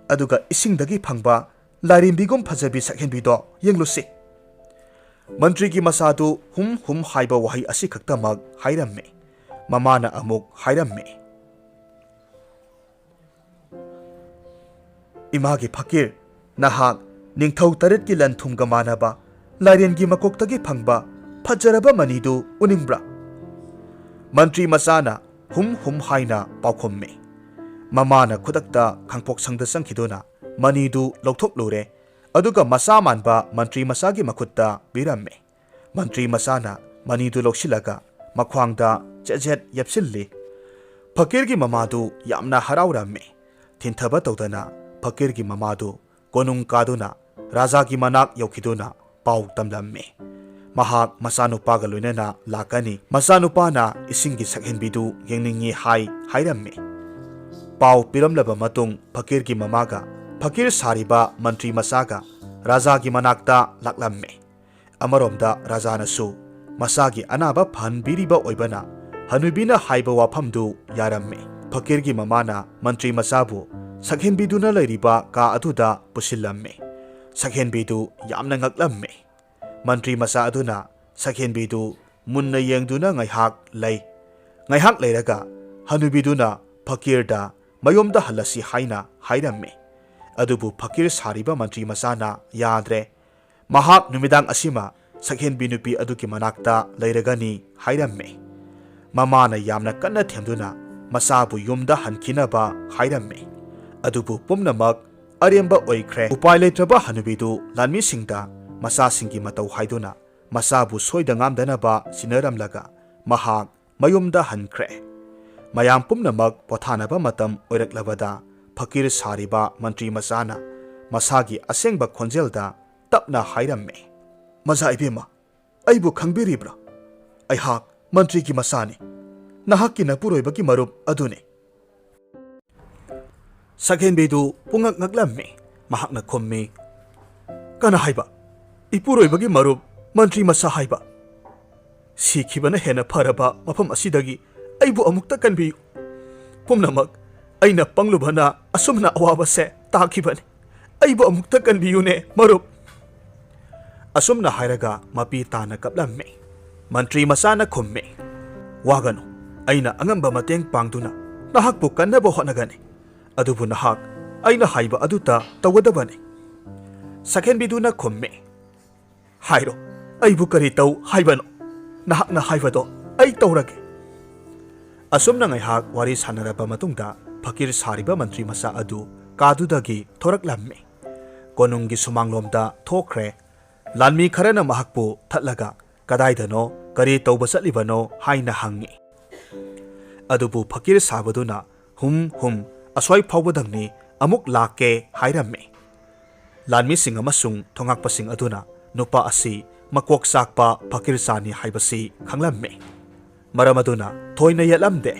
ꯑꯗꯨꯒ ꯏꯁꯤꯡꯗꯒꯤ ꯐꯪꯕ ꯂꯥꯏꯔꯦꯝꯕꯤꯒꯨꯝ ꯐꯖꯕꯤ ꯁꯛꯍꯦꯟꯕꯤꯗꯣ ꯌꯦꯡꯂꯨꯁꯤ"꯫ ꯃꯟꯇ꯭ꯔꯤꯒꯤ ꯃꯆꯥꯗꯨ ꯍꯨꯝ ꯍꯨꯝ ꯍꯥꯏꯕ ꯋꯥꯍꯩ ꯑꯁꯤ ꯈꯛꯇꯃꯛ ꯍꯥꯏꯔꯝꯃꯤ꯫ ꯃꯃꯥꯅ ꯑꯃꯨꯛ ꯍꯥꯏꯔꯝꯃꯤ, "ꯏꯃꯥꯒꯤ ꯐꯀꯤꯔ, ꯅꯍꯥꯛ ꯅꯤꯡꯊꯧ ꯇꯔꯦꯠꯀꯤ ꯂꯟ ꯊꯨꯝꯒ ꯃꯥꯟꯅꯕ ꯂꯥꯏꯔꯦꯟꯒꯤ ꯃꯀꯣꯛꯇꯒꯤ ꯐꯪꯕ ꯐꯖꯔꯕ ꯃꯅꯤꯗꯨ ꯎꯅꯤꯡꯕ꯭ꯔꯥ?" ꯃꯟꯇ꯭ꯔꯤ ꯃꯆꯥꯅ ꯍꯨꯝ ꯍꯨꯝ ꯍꯥꯏꯅ ꯄꯥꯎꯈꯨꯝꯃꯤ꯫ ꯃꯃꯥꯅ ꯈꯨꯗꯛꯇ ꯈꯥꯡꯄꯣꯛꯁꯪꯗ ꯆꯪꯈꯤꯗꯨꯅ ꯃꯅꯤꯗꯨ ꯂꯧꯊꯣꯛꯂꯨꯔꯦ꯫ ꯑꯗꯨꯒ ꯃꯆꯥ ꯃꯥꯟꯕ ꯃꯟꯇ꯭ꯔꯤ ꯃꯆꯥꯒꯤ ꯃꯈꯨꯠꯇ ꯄꯤꯔꯝꯃꯤ꯫ ꯃꯟꯇ꯭ꯔꯤ ꯃꯆꯥꯅ ꯃꯅꯤꯗꯨ ꯂꯧꯁꯤꯜꯂꯒ ꯃꯈ꯭ꯋꯥꯡꯗ ꯆꯦꯠ ꯆꯦꯠ ꯌꯦꯞꯁꯤꯜꯂꯤ꯫ ꯐꯀꯤꯔꯒꯤ ꯃꯃꯥꯗꯨ ꯌꯥꯝꯅ ꯍꯔꯥꯎꯔꯝꯃꯤ꯫ ꯊꯤꯟꯊꯕ ꯇꯧꯗꯅ ꯐꯀꯤꯔꯒꯤ ꯃꯃꯥꯗꯨ ꯀꯣꯅꯨꯡ ꯀꯥꯗꯨꯅ ꯔꯥꯖꯥꯒꯤ ꯃꯅꯥꯛ ꯌꯧꯈꯤꯗꯨꯅ ꯄꯥꯎ ꯇꯝꯂꯝꯃꯤ꯫ ꯃꯍꯥꯛ ꯃꯆꯥꯅꯨꯄꯥꯒ ꯂꯣꯏꯅꯅ ꯂꯥꯛꯀꯅꯤ꯫ ꯃꯆꯥꯅꯨꯄꯥꯅ ꯏꯁꯤꯡꯒꯤ ꯁꯛꯍꯦꯟꯕꯤꯗꯨ ꯌꯦꯡꯅꯤꯡꯏ ꯍꯥꯏ ꯍꯥꯏꯔꯝꯃꯤ꯫ ꯄꯥꯎ ꯄꯤꯔꯝꯂꯕ ꯃꯇꯨꯡ ꯐꯀꯤꯔꯒꯤ ꯃꯃꯥꯒ ꯐꯀꯤꯔ ꯁꯥꯔꯤꯕ ꯃꯟꯇ꯭ꯔꯤ ꯃꯆꯥꯒ ꯔꯥꯖꯥꯒꯤ ꯃꯅꯥꯛꯇ ꯂꯥꯛꯂꯝꯃꯤ꯫ ꯑꯃꯔꯣꯝꯗ ꯔꯥꯖꯥꯅꯁꯨ ꯃꯆꯥꯒꯤ ꯑꯅꯥꯕ ꯐꯍꯟꯕꯤꯔꯤꯕ ꯑꯣꯏꯕꯅ ꯍꯅꯨꯕꯤꯅ ꯍꯥꯏꯕ ꯋꯥꯐꯝꯗꯨ ꯌꯥꯔꯝꯃꯤ꯫ ꯐꯀꯤꯔꯒꯤ ꯃꯃꯥꯅ ꯃꯟꯇ꯭ꯔꯤ ꯃꯆꯥꯕꯨ ꯁꯛꯍꯦꯟꯕꯤꯗꯨꯅ ꯂꯩꯔꯤꯕ ꯀꯥ ꯑꯗꯨꯗ ꯄꯨꯁꯤꯜꯂꯝꯃꯤ꯫ ꯁꯛꯍꯦꯟꯕꯤꯗꯨ ꯌꯥꯝꯅ ꯉꯛꯂꯝꯃꯤ꯫ ꯃꯟꯇ꯭ꯔꯤ ꯃꯆꯥ ꯑꯗꯨꯅ ꯁꯛꯍꯦꯟꯕꯤꯗꯨ ꯃꯨꯟꯅ ꯌꯦꯡꯗꯨꯅ ꯉꯥꯏꯍꯥꯛ ꯂꯩ꯫ ꯉꯥꯏꯍꯥꯛ ꯂꯩꯔꯒ ꯍꯅꯨꯕꯤꯗꯨꯅ ꯐꯀꯤꯔꯗ ꯃꯌꯨꯝꯗ ꯍꯜꯂꯁꯤ ꯍꯥꯏꯅ ꯍꯥꯏꯔꯝꯃꯤ꯫ ꯑꯗꯨꯕꯨ ꯐꯀꯤꯔ ꯁꯥꯔꯤꯕ ꯃꯟꯇ꯭ꯔꯤ ꯃꯆꯥꯅ ꯌꯥꯗ꯭ꯔꯦ꯫ ꯃꯍꯥꯛ ꯅꯨꯃꯤꯗꯥꯡ ꯑꯁꯤꯃ ꯁꯛꯍꯦꯟꯕꯤ ꯅꯨꯄꯤ ꯑꯗꯨꯒꯤ ꯃꯅꯥꯛꯇ ꯂꯩꯔꯒꯅꯤ ꯍꯥꯏꯔꯝꯃꯤ꯫ ꯃꯃꯥꯅ ꯌꯥꯝꯅ ꯀꯟꯅ ꯊꯦꯝꯗꯨꯅ ꯃꯆꯥꯕꯨ ꯌꯨꯝꯗ ꯍꯟꯈꯤꯅꯕ ꯍꯥꯏꯔꯝꯃꯤ꯫ ꯑꯗꯨꯕꯨ ꯄꯨꯝꯅꯃꯛ ꯑꯔꯦꯝꯕ ꯑꯣꯏꯈ꯭ꯔꯦ꯫ ꯎꯄꯥꯏ ꯂꯩꯇ꯭ꯔꯕ ꯍꯅꯨꯕꯤꯗꯨ ꯂꯥꯟꯃꯤꯁꯤꯡꯗ ꯃꯆꯥꯁꯤꯡꯒꯤ ꯃꯇꯧ ꯍꯥꯏꯗꯨꯅ ꯃꯆꯥꯕꯨ ꯁꯣꯏꯗ ꯉꯥꯝꯗꯅꯕ ꯁꯤꯟꯅꯔꯝꯂꯒ ꯃꯍꯥꯛ ꯃꯌꯨꯝꯗ ꯍꯟꯈ꯭ꯔꯦ꯫ ꯃꯌꯥꯝ ꯄꯨꯝꯅꯃꯛ ꯄꯣꯊꯥꯅꯕ ꯃꯇꯝ ꯑꯣꯏꯔꯛꯂꯕꯗ ꯐꯀꯤꯔ ꯁꯥꯔꯤꯕ ꯃꯟꯇ꯭ꯔꯤ ꯃꯆꯥꯅ ꯃꯁꯥꯒꯤ ꯑꯁꯦꯡꯕ ꯈꯣꯟꯖꯦꯜꯗ ꯇꯞꯅ ꯍꯥꯏꯔꯝꯃꯤ, "ꯃꯆꯥ ꯏꯕꯦꯝꯃ, ꯑꯩꯕꯨ ꯈꯪꯕꯤꯔꯤꯕ꯭ꯔꯥ? ꯑꯩꯍꯥꯛ ꯃꯟꯇ꯭ꯔꯤꯒꯤ ꯃꯆꯥꯅꯤ꯫ ꯅꯍꯥꯛꯀꯤ ꯅꯄꯨꯔꯣꯏꯕꯒꯤ ꯃꯔꯨꯞ ꯑꯗꯨꯅꯤ꯫" ꯁꯛꯍꯦꯟꯕꯤꯗꯨ ꯄꯨꯡꯉꯛ ꯉꯛꯂꯝꯃꯤ꯫ ꯃꯍꯥꯛꯅ ꯈꯨꯝꯃꯤ, "ꯀꯅꯥ ꯍꯥꯏꯕ? ꯏꯄꯨꯔꯣꯏꯕꯒꯤ ꯃꯔꯨꯞ ꯃꯟꯇ꯭ꯔꯤ ꯃꯆꯥ ꯍꯥꯏꯕ? ꯁꯤꯈꯤꯕꯅ ꯍꯦꯟꯅ ꯐꯔꯕ ꯃꯐꯝ ꯑꯁꯤꯗꯒꯤ ꯑꯩꯕꯨ ꯑꯃꯨꯛꯇ ꯀꯟꯕꯤꯌꯨ꯫ ꯄꯨꯝꯅꯃꯛ ꯑꯩꯅ ꯄꯪꯂꯨꯕꯅ ꯑꯁꯨꯝꯅ ꯑꯋꯥꯕꯁꯦ ꯇꯥꯈꯤꯕꯅꯤ꯫ ꯑꯩꯕꯨ ꯑꯃꯨꯛꯇ ꯀꯟꯕꯤꯌꯨꯅꯦ, ꯃꯔꯨꯞ꯫" ꯑꯁꯨꯝꯅ ꯍꯥꯏꯔꯒ ꯃꯄꯤ ꯇꯥꯅ ꯀꯞꯂꯝꯃꯤ꯫ ꯃꯟꯇ꯭ꯔꯤ ꯃꯆꯥꯅ ꯈꯨꯝꯃꯤ, "ꯋꯥꯒꯅꯨ, ꯑꯩꯅ ꯑꯉꯝꯕ ꯃꯇꯦꯡ ꯄꯥꯡꯗꯨꯅ ꯅꯍꯥꯛꯄꯨ ꯀꯟꯅꯕ ꯍꯣꯠꯅꯒꯅꯤ꯫ ꯑꯗꯨꯕꯨ ꯅꯍꯥꯛ ꯑꯩꯅ ꯍꯥꯏꯕ ꯑꯗꯨꯇ ꯇꯧꯒꯗꯕꯅꯤ꯫" ꯁꯛꯍꯦꯟꯕꯤꯗꯨꯅ ꯈꯨꯝꯃꯤ, "ꯍꯥꯏꯔꯣ, ꯑꯩꯕꯨ ꯀꯔꯤ ꯇꯧ ꯍꯥꯏꯕꯅꯣ? ꯅꯍꯥꯛꯅ ꯍꯥꯏꯕꯗꯣ ꯑꯩ ꯇꯧꯔꯒꯦ꯫" ꯑꯁꯨꯝꯅ ꯉꯥꯏꯍꯥꯛ ꯋꯥꯔꯤ ꯁꯥꯟꯅꯔꯕ ꯃꯇꯨꯡꯗ ꯐꯀꯤꯔ ꯁꯥꯔꯤꯕ ꯃꯟꯇ꯭ꯔꯤ ꯃꯆꯥ ꯑꯗꯨ ꯀꯥꯗꯨꯗꯒꯤ ꯊꯣꯔꯛꯂꯝꯃꯤ꯫ ꯀꯣꯅꯨꯡꯒꯤ ꯁꯨꯃꯥꯡꯂꯣꯝꯗ ꯊꯣꯛꯈ꯭ꯔꯦ꯫ ꯂꯥꯟꯃꯤ ꯈꯔꯅ ꯃꯍꯥꯛꯄꯨ ꯊꯠꯂꯒ, "ꯀꯗꯥꯏꯗꯅꯣ, ꯀꯔꯤ ꯇꯧꯕ ꯆꯠꯂꯤꯕꯅꯣ?" ꯍꯥꯏꯅ ꯍꯪꯉꯤ꯫ ꯑꯗꯨꯕꯨ ꯐꯀꯤꯔ ꯁꯥꯕꯗꯨꯅ, "ꯍꯨꯝ, ꯍꯨꯝ, ꯑꯁ꯭ꯋꯥꯏ ꯐꯥꯎꯕꯗꯪꯅꯤ, ꯑꯃꯨꯛ ꯂꯥꯛꯀꯦ" ꯍꯥꯏꯔꯝꯃꯤ꯫ ꯂꯥꯟꯃꯤꯁꯤꯡ ꯑꯃꯁꯨꯡ ꯊꯣꯉꯥꯛꯄꯁꯤꯡ ꯑꯗꯨꯅ ꯅꯨꯄꯥ ꯑꯁꯤ ꯃꯀꯣꯛ ꯆꯥꯛꯄ ꯐꯀꯤꯔ ꯆꯥꯅꯤ ꯍꯥꯏꯕꯁꯤ ꯈꯪꯂꯝꯃꯤ꯫ ꯃꯔꯝ ꯑꯗꯨꯅ ꯊꯣꯏꯅ ꯌꯦꯠꯂꯝꯗꯦ꯫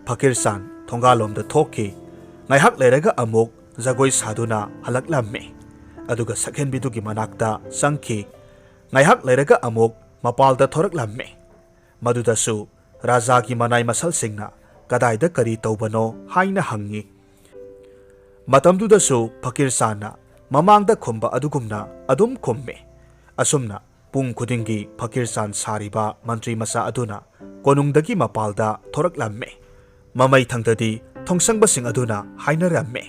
ꯐꯀꯤꯔ ꯆꯥꯟ ꯊꯣꯡꯒꯥꯜꯂꯣꯝꯗ ꯊꯣꯛꯈꯤ꯫ ꯉꯥꯏꯍꯥꯛ ꯂꯩꯔꯒ ꯑꯃꯨꯛ ꯖꯒꯣꯏ ꯁꯥꯗꯨꯅ ꯍꯜꯂꯛꯂꯝꯃꯤ꯫ ꯑꯗꯨꯒ ꯁꯛꯍꯦꯟꯕꯤꯗꯨꯒꯤ ꯃꯅꯥꯛꯇ ꯆꯪꯈꯤ꯫ ꯉꯥꯏꯍꯥꯛ ꯂꯩꯔꯒ ꯑꯃꯨꯛ ꯃꯄꯥꯜꯗ ꯊꯣꯔꯛꯂꯝꯃꯤ꯫ ꯃꯗꯨꯗꯁꯨ ꯔꯥꯖꯥꯒꯤ ꯃꯅꯥꯏ ꯃꯁꯜꯁꯤꯡꯅ ꯀꯗꯥꯏꯗ ꯀꯔꯤ ꯇꯧꯕꯅꯣ ꯍꯥꯏꯅ ꯍꯪꯉꯤ꯫ ꯃꯇꯝꯗꯨꯗꯁꯨ ꯐꯀꯤꯔ ꯆꯥꯟꯅ ꯃꯃꯥꯡꯗ ꯈꯨꯝꯕ ꯑꯗꯨꯒꯨꯝꯅ ꯑꯗꯨꯝ ꯈꯨꯝꯃꯤ꯫ ꯑꯁꯨꯝꯅ ꯄꯨꯡ ꯈꯨꯗꯤꯡꯒꯤ ꯐꯀꯤꯔ ꯆꯥꯟ ꯁꯥꯔꯤꯕ ꯃꯟꯇ꯭ꯔꯤ ꯃꯆꯥ ꯑꯗꯨꯅ ꯀꯣꯅꯨꯡꯗꯒꯤ ꯃꯄꯥꯜꯗ ꯊꯣꯔꯛꯂꯝꯃꯤ꯫ ꯃꯃꯩ ꯊꯪꯗꯗꯤ ꯊꯣꯡꯁꯪꯕꯁꯤꯡ ꯑꯗꯨꯅ ꯍꯥꯏꯅꯔꯝꯃꯤ,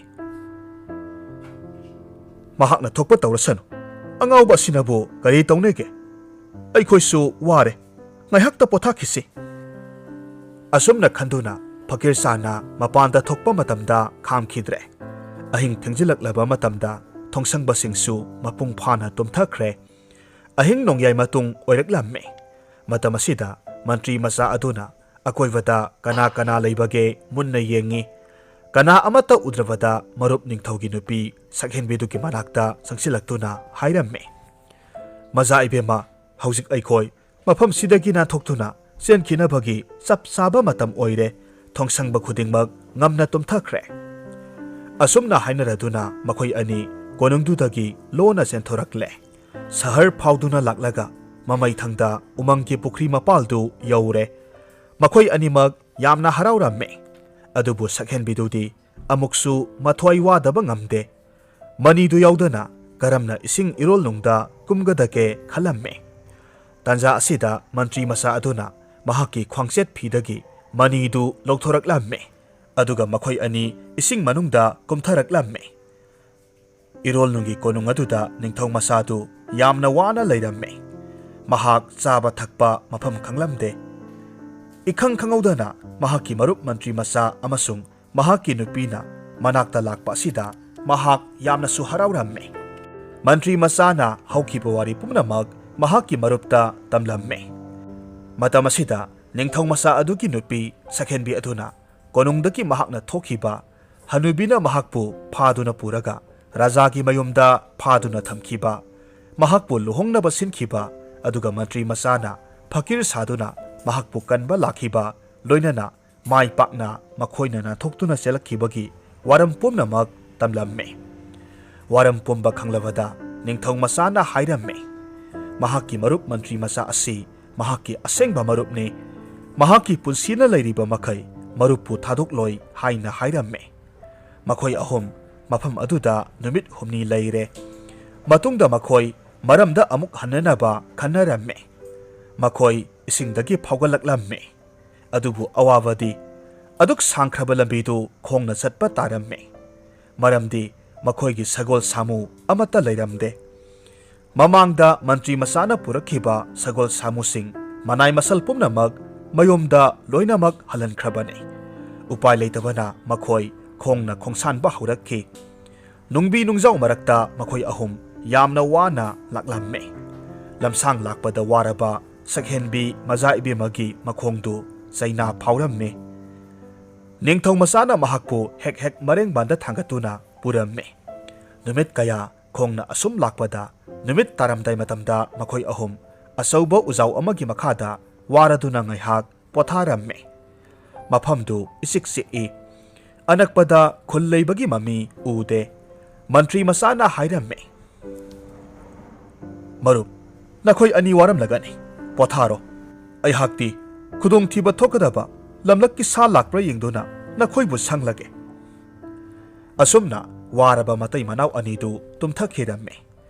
ꯃꯍꯥꯛꯅ ꯊꯣꯛꯄ ꯇꯧꯔꯁꯅꯨ꯫ ꯑꯉꯥꯎꯕ ꯑꯁꯤꯅꯕꯨ ꯀꯔꯤ ꯇꯧꯅꯦꯒꯦ? ꯑꯩꯈꯣꯏꯁꯨ ꯋꯥꯔꯦ꯫ ꯉꯥꯏꯍꯥꯛꯇ ꯄꯣꯊꯥꯈꯤꯁꯤ꯫ ꯑꯁꯨꯝꯅ ꯈꯟꯗꯨꯅ ꯐꯀꯤꯔ ꯁꯥꯅ ꯃꯄꯥꯟꯗ ꯊꯣꯛꯄ ꯃꯇꯝꯗ ꯈꯥꯝꯈꯤꯗ꯭ꯔꯦ꯫ ꯑꯍꯤꯡ ꯊꯦꯡꯖꯤꯜꯂꯛꯂꯕ ꯃꯇꯝꯗ ꯊꯣꯡꯁꯪꯕꯁꯤꯡꯁꯨ ꯃꯄꯨꯡ ꯐꯥꯅ ꯇꯨꯝꯊꯈ꯭ꯔꯦ꯫ ꯑꯍꯤꯡ ꯅꯣꯡꯌꯥꯏ ꯃꯇꯨꯡ ꯑꯣꯏꯔꯛꯂꯝꯃꯤ꯫ ꯃꯇꯝ ꯑꯁꯤꯗ ꯃꯟꯇ꯭ꯔꯤ ꯃꯆꯥ ꯑꯗꯨꯅ ꯑꯀꯣꯏꯕꯗ ꯀꯅꯥ ꯀꯅꯥ ꯂꯩꯕꯒꯦ ꯃꯨꯟꯅ ꯌꯦꯡꯉꯤ꯫ ꯀꯅꯥ ꯑꯃꯠꯇ ꯎꯗ꯭ꯔꯕꯗ ꯃꯔꯨꯞ ꯅꯤꯡꯊꯧꯒꯤ ꯅꯨꯄꯤ ꯁꯛꯍꯦꯟꯕꯤꯗꯨꯒꯤ ꯃꯅꯥꯛꯇ ꯆꯪꯁꯤꯜꯂꯛꯇꯨꯅ ꯍꯥꯏꯔꯝꯃꯤ, "ꯃꯆꯥ ꯏꯕꯦꯝꯃ, ꯍꯧꯖꯤꯛ ꯑꯩꯈꯣꯏ ꯃꯐꯝꯁꯤꯗꯒꯤ ꯅꯥꯟꯊꯣꯛꯇꯨꯅ ꯆꯦꯟꯈꯤꯅꯕꯒꯤ ꯆꯞ ꯆꯥꯕ ꯃꯇꯝ ꯑꯣꯏꯔꯦ꯫ ꯊꯣꯡꯁꯪꯕ ꯈꯨꯗꯤꯡꯃꯛ ꯉꯝꯅ ꯇꯨꯝꯊꯈ꯭ꯔꯦ"꯫ ꯑꯁꯨꯝꯅ ꯍꯥꯏꯅꯔꯗꯨꯅ ꯃꯈꯣꯏ ꯑꯅꯤ ꯀꯣꯅꯨꯡꯗꯨꯗꯒꯤ ꯂꯣꯟꯅ ꯆꯦꯟꯊꯣꯔꯛꯂꯦ꯫ ꯁꯍꯔ ꯐꯥꯎꯗꯨꯅ ꯂꯥꯛꯂꯒ ꯃꯃꯩꯊꯪꯗ ꯎꯃꯪꯒꯤ ꯄꯨꯈ꯭ꯔꯤ ꯃꯄꯥꯜꯗꯨ ꯌꯧꯔꯦ꯫ ꯃꯈꯣꯏ ꯑꯅꯤꯃꯛ ꯌꯥꯝꯅ ꯍꯔꯥꯎꯔꯝꯃꯤ꯫ ꯑꯗꯨꯕꯨ ꯁꯛꯍꯦꯟꯕꯤꯗꯨꯗꯤ ꯑꯃꯨꯛꯁꯨ ꯃꯊ꯭ꯋꯥꯏ ꯋꯥꯗꯕ ꯉꯝꯗꯦ꯫ ꯃꯅꯤꯗꯨ ꯌꯥꯎꯗꯅ ꯀꯔꯝꯅ ꯏꯁꯤꯡ ꯏꯔꯣꯜꯅꯨꯡꯗ ꯀꯨꯝꯒꯗꯒꯦ ꯈꯜꯂꯝꯃꯤ꯫ ꯇꯥꯟꯖꯥ ꯑꯁꯤꯗ ꯃꯟꯇ꯭ꯔꯤ ꯃꯆꯥ ꯑꯗꯨꯅ ꯃꯍꯥꯛꯀꯤ ꯈ꯭ꯋꯥꯡꯆꯦꯠ ꯐꯤꯗꯒꯤ ꯃꯅꯤꯗꯨ ꯂꯧꯊꯣꯔꯛꯂꯝꯃꯤ꯫ ꯑꯗꯨꯒ ꯃꯈꯣꯏ ꯑꯅꯤ ꯏꯁꯤꯡ ꯃꯅꯨꯡꯗ ꯀꯨꯝꯊꯔꯛꯂꯝꯃꯤ꯫ ꯏꯔꯣꯜꯅꯨꯡꯒꯤ ꯀꯣꯅꯨꯡ ꯑꯗꯨꯗ ꯅꯤꯡꯊꯧ ꯃꯆꯥꯗꯨ ꯌꯥꯝꯅ ꯋꯥꯅ ꯂꯩꯔꯝꯃꯤ꯫ ꯃꯍꯥꯛ ꯆꯥꯕ ꯊꯛꯄ ꯃꯐꯝ ꯈꯪꯂꯝꯗꯦ꯫ ꯏꯈꯪ ꯈꯪꯍꯧꯗꯅ ꯃꯍꯥꯛꯀꯤ ꯃꯔꯨꯞ ꯃꯟꯇ꯭ꯔꯤ ꯃꯆꯥ ꯑꯃꯁꯨꯡ ꯃꯍꯥꯛꯀꯤ ꯅꯨꯄꯤꯅ ꯃꯅꯥꯛꯇ ꯂꯥꯛꯄ ꯑꯁꯤꯗ ꯃꯍꯥꯛ ꯌꯥꯝꯅꯁꯨ ꯍꯔꯥꯎꯔꯝꯃꯤ꯫ ꯃꯟꯇ꯭ꯔꯤ ꯃꯆꯥꯅ ꯍꯧꯈꯤꯕ ꯋꯥꯔꯤ ꯄꯨꯝꯅꯃꯛ ꯃꯍꯥꯛꯀꯤ ꯃꯔꯨꯞꯇ ꯇꯝꯂꯝꯃꯤ꯫ ꯃꯇꯝ ꯑꯁꯤꯗ ꯅꯤꯡꯊꯧ ꯃꯆꯥ ꯑꯗꯨꯒꯤ ꯅꯨꯄꯤ ꯁꯛꯍꯦꯟꯕꯤ ꯑꯗꯨꯅ ꯀꯣꯅꯨꯡꯗꯒꯤ ꯃꯍꯥꯛꯅ ꯊꯣꯛꯈꯤꯕ, ꯍꯅꯨꯕꯤꯅ ꯃꯍꯥꯛꯄꯨ ꯐꯥꯗꯨꯅ ꯄꯨꯔꯒ ꯔꯥꯖꯥꯒꯤ ꯃꯌꯨꯝꯗ ꯐꯥꯗꯨꯅ ꯊꯝꯈꯤꯕ, ꯃꯍꯥꯛꯄꯨ ꯂꯨꯍꯣꯡꯅꯕ ꯁꯤꯟꯈꯤꯕ, ꯑꯗꯨꯒ ꯃꯟꯇ꯭ꯔꯤ ꯃꯆꯥꯅ ꯐꯀꯤꯔ ꯁꯥꯗꯨꯅ ꯃꯍꯥꯛꯄꯨ ꯀꯟꯕ ꯂꯥꯛꯈꯤꯕ, ꯂꯣꯏꯅꯅ ꯃꯥꯏ ꯄꯥꯛꯅ ꯃꯈꯣꯏꯅ ꯅꯥꯟꯊꯣꯛꯇꯨꯅ ꯆꯦꯜꯂꯛꯈꯤꯕꯒꯤ ꯋꯥꯔꯝ ꯄꯨꯝꯅꯃꯛ ꯇꯝꯂꯝꯃꯤ꯫ ꯋꯥꯔꯝ ꯄꯨꯝꯕ ꯈꯪꯂꯕꯗ ꯅꯤꯡꯊꯧ ꯃꯆꯥꯅ ꯍꯥꯏꯔꯝꯃꯤ, "ꯃꯍꯥꯛꯀꯤ ꯃꯔꯨꯞ ꯃꯟꯇ꯭ꯔꯤ ꯃꯆꯥ ꯑꯁꯤ ꯃꯍꯥꯛꯀꯤ ꯑꯁꯦꯡꯕ ꯃꯔꯨꯞꯅꯤ꯫ ꯃꯍꯥꯛꯀꯤ ꯄꯨꯟꯁꯤꯅ ꯂꯩꯔꯤꯕ ꯃꯈꯩ ꯃꯔꯨꯞꯄꯨ ꯊꯥꯗꯣꯛꯂꯣꯏ" ꯍꯥꯏꯅ ꯍꯥꯏꯔꯝꯃꯤ꯫ ꯃꯈꯣꯏ ꯑꯍꯨꯝ ꯃꯐꯝ ꯑꯗꯨꯗ ꯅꯨꯃꯤꯠ ꯍꯨꯝꯅꯤ ꯂꯩꯔꯦ꯫ ꯃꯇꯨꯡꯗ ꯃꯈꯣꯏ ꯃꯔꯝꯗ ꯑꯃꯨꯛ ꯍꯟꯅꯅꯕ ꯈꯟꯅꯔꯝꯃꯤ꯫ ꯃꯈꯣꯏ ꯏꯁꯤꯡꯗꯒꯤ ꯐꯥꯎꯒꯠꯂꯛꯂꯝꯃꯤ꯫ ꯑꯗꯨꯕꯨ ꯑꯋꯥꯕꯗꯤ ꯑꯗꯨꯛ ꯁꯥꯡꯈ꯭ꯔꯕ ꯂꯝꯕꯤꯗꯨ ꯈꯣꯡꯅ ꯆꯠꯄ ꯇꯥꯔꯝꯃꯤ꯫ ꯃꯔꯝꯗꯤ ꯃꯈꯣꯏꯒꯤ ꯁꯒꯣꯜ ꯁꯥꯃꯨ ꯑꯃꯠꯇ ꯂꯩꯔꯝꯗꯦ꯫ ꯃꯃꯥꯡꯗ ꯃꯟꯇ꯭ꯔꯤ ꯃꯆꯥꯅ ꯄꯨꯔꯛꯈꯤꯕ ꯁꯒꯣꯜ ꯁꯥꯃꯨꯁꯤꯡ, ꯃꯅꯥꯏ ꯃꯁꯜ ꯄꯨꯝꯅꯃꯛ ꯃꯌꯨꯝꯗ ꯂꯣꯏꯅꯃꯛ ꯍꯜꯍꯟꯈ꯭ꯔꯕꯅꯤ꯫ ꯎꯄꯥꯏ ꯂꯩꯇꯕꯅ ꯃꯈꯣꯏ ꯈꯣꯡꯅ ꯈꯣꯡꯁꯥꯟꯕ ꯍꯧꯔꯛꯈꯤ꯫ ꯅꯨꯡꯕꯤ ꯅꯨꯡꯖꯥꯎ ꯃꯔꯛꯇ ꯃꯈꯣꯏ ꯑꯍꯨꯝ ꯌꯥꯝꯅ ꯋꯥꯅ ꯂꯥꯛꯂꯝꯃꯤ꯫ ꯂꯝꯁꯥꯡ ꯂꯥꯛꯄꯗ ꯋꯥꯔꯕ ꯁꯛꯍꯦꯟꯕꯤ ꯃꯖꯥ ꯏꯕꯦꯝꯃꯒꯤ ꯃꯈꯣꯡꯗꯨ ꯆꯩꯅꯥ ꯐꯥꯎꯔꯝꯃꯤ꯫ ꯅꯤꯡꯊꯧ ꯃꯆꯥꯅ ꯃꯍꯥꯛꯄꯨ ꯍꯦꯛ ꯍꯦꯛ ꯃꯔꯦꯡꯕꯥꯟꯗ ꯊꯥꯡꯒꯠꯇꯨꯅ ꯄꯨꯔꯝꯃꯤ꯫ ꯅꯨꯃꯤꯠ ꯀꯌꯥ ꯈꯣꯡꯅ ꯑꯁꯨꯝ ꯂꯥꯛꯄꯗ, ꯅꯨꯃꯤꯠ ꯇꯥꯔꯝꯗꯥꯏ ꯃꯇꯝꯗ ꯃꯈꯣꯏ ꯑꯍꯨꯝ ꯑꯆꯧꯕ ꯎꯖꯥꯎ ꯑꯃꯒꯤ ꯃꯈꯥꯗ ꯋꯥꯔꯗꯨꯅ ꯉꯥꯏꯍꯥꯛ ꯄꯣꯊꯥꯔꯝꯃꯤ꯫ ꯃꯐꯝꯗꯨ ꯏꯆꯤꯛ ꯆꯤꯛꯏ꯫ ꯑꯅꯛꯄꯗ ꯈꯨꯜ ꯂꯩꯕꯒꯤ ꯃꯃꯤ ꯎꯗꯦ꯫ ꯃꯟꯇ꯭ꯔꯤ ꯃꯆꯥꯅ ꯍꯥꯏꯔꯝꯃꯤ, "ꯃꯔꯨꯞ, ꯅꯈꯣꯏ ꯑꯅꯤ ꯋꯥꯔꯝꯂꯒꯅꯤ꯫ ꯄꯣꯊꯥꯔꯣ꯫ ꯑꯩꯍꯥꯛꯇꯤ ꯈꯨꯗꯣꯡꯊꯤꯕ ꯊꯣꯛꯀꯗꯕ ꯂꯝꯂꯛꯀꯤ ꯁꯥ ꯂꯥꯛꯄ꯭ꯔꯥ ꯌꯦꯡꯗꯨꯅ ꯅꯈꯣꯏꯕꯨ ꯁꯪꯂꯒꯦ꯫" ꯑꯁꯨꯝꯅ ꯋꯥꯔꯕ ꯃꯇꯩ ꯃꯅꯥꯎ ꯑꯅꯤꯗꯨ ꯇꯨꯝꯊꯈꯤꯔꯝꯃꯤ꯫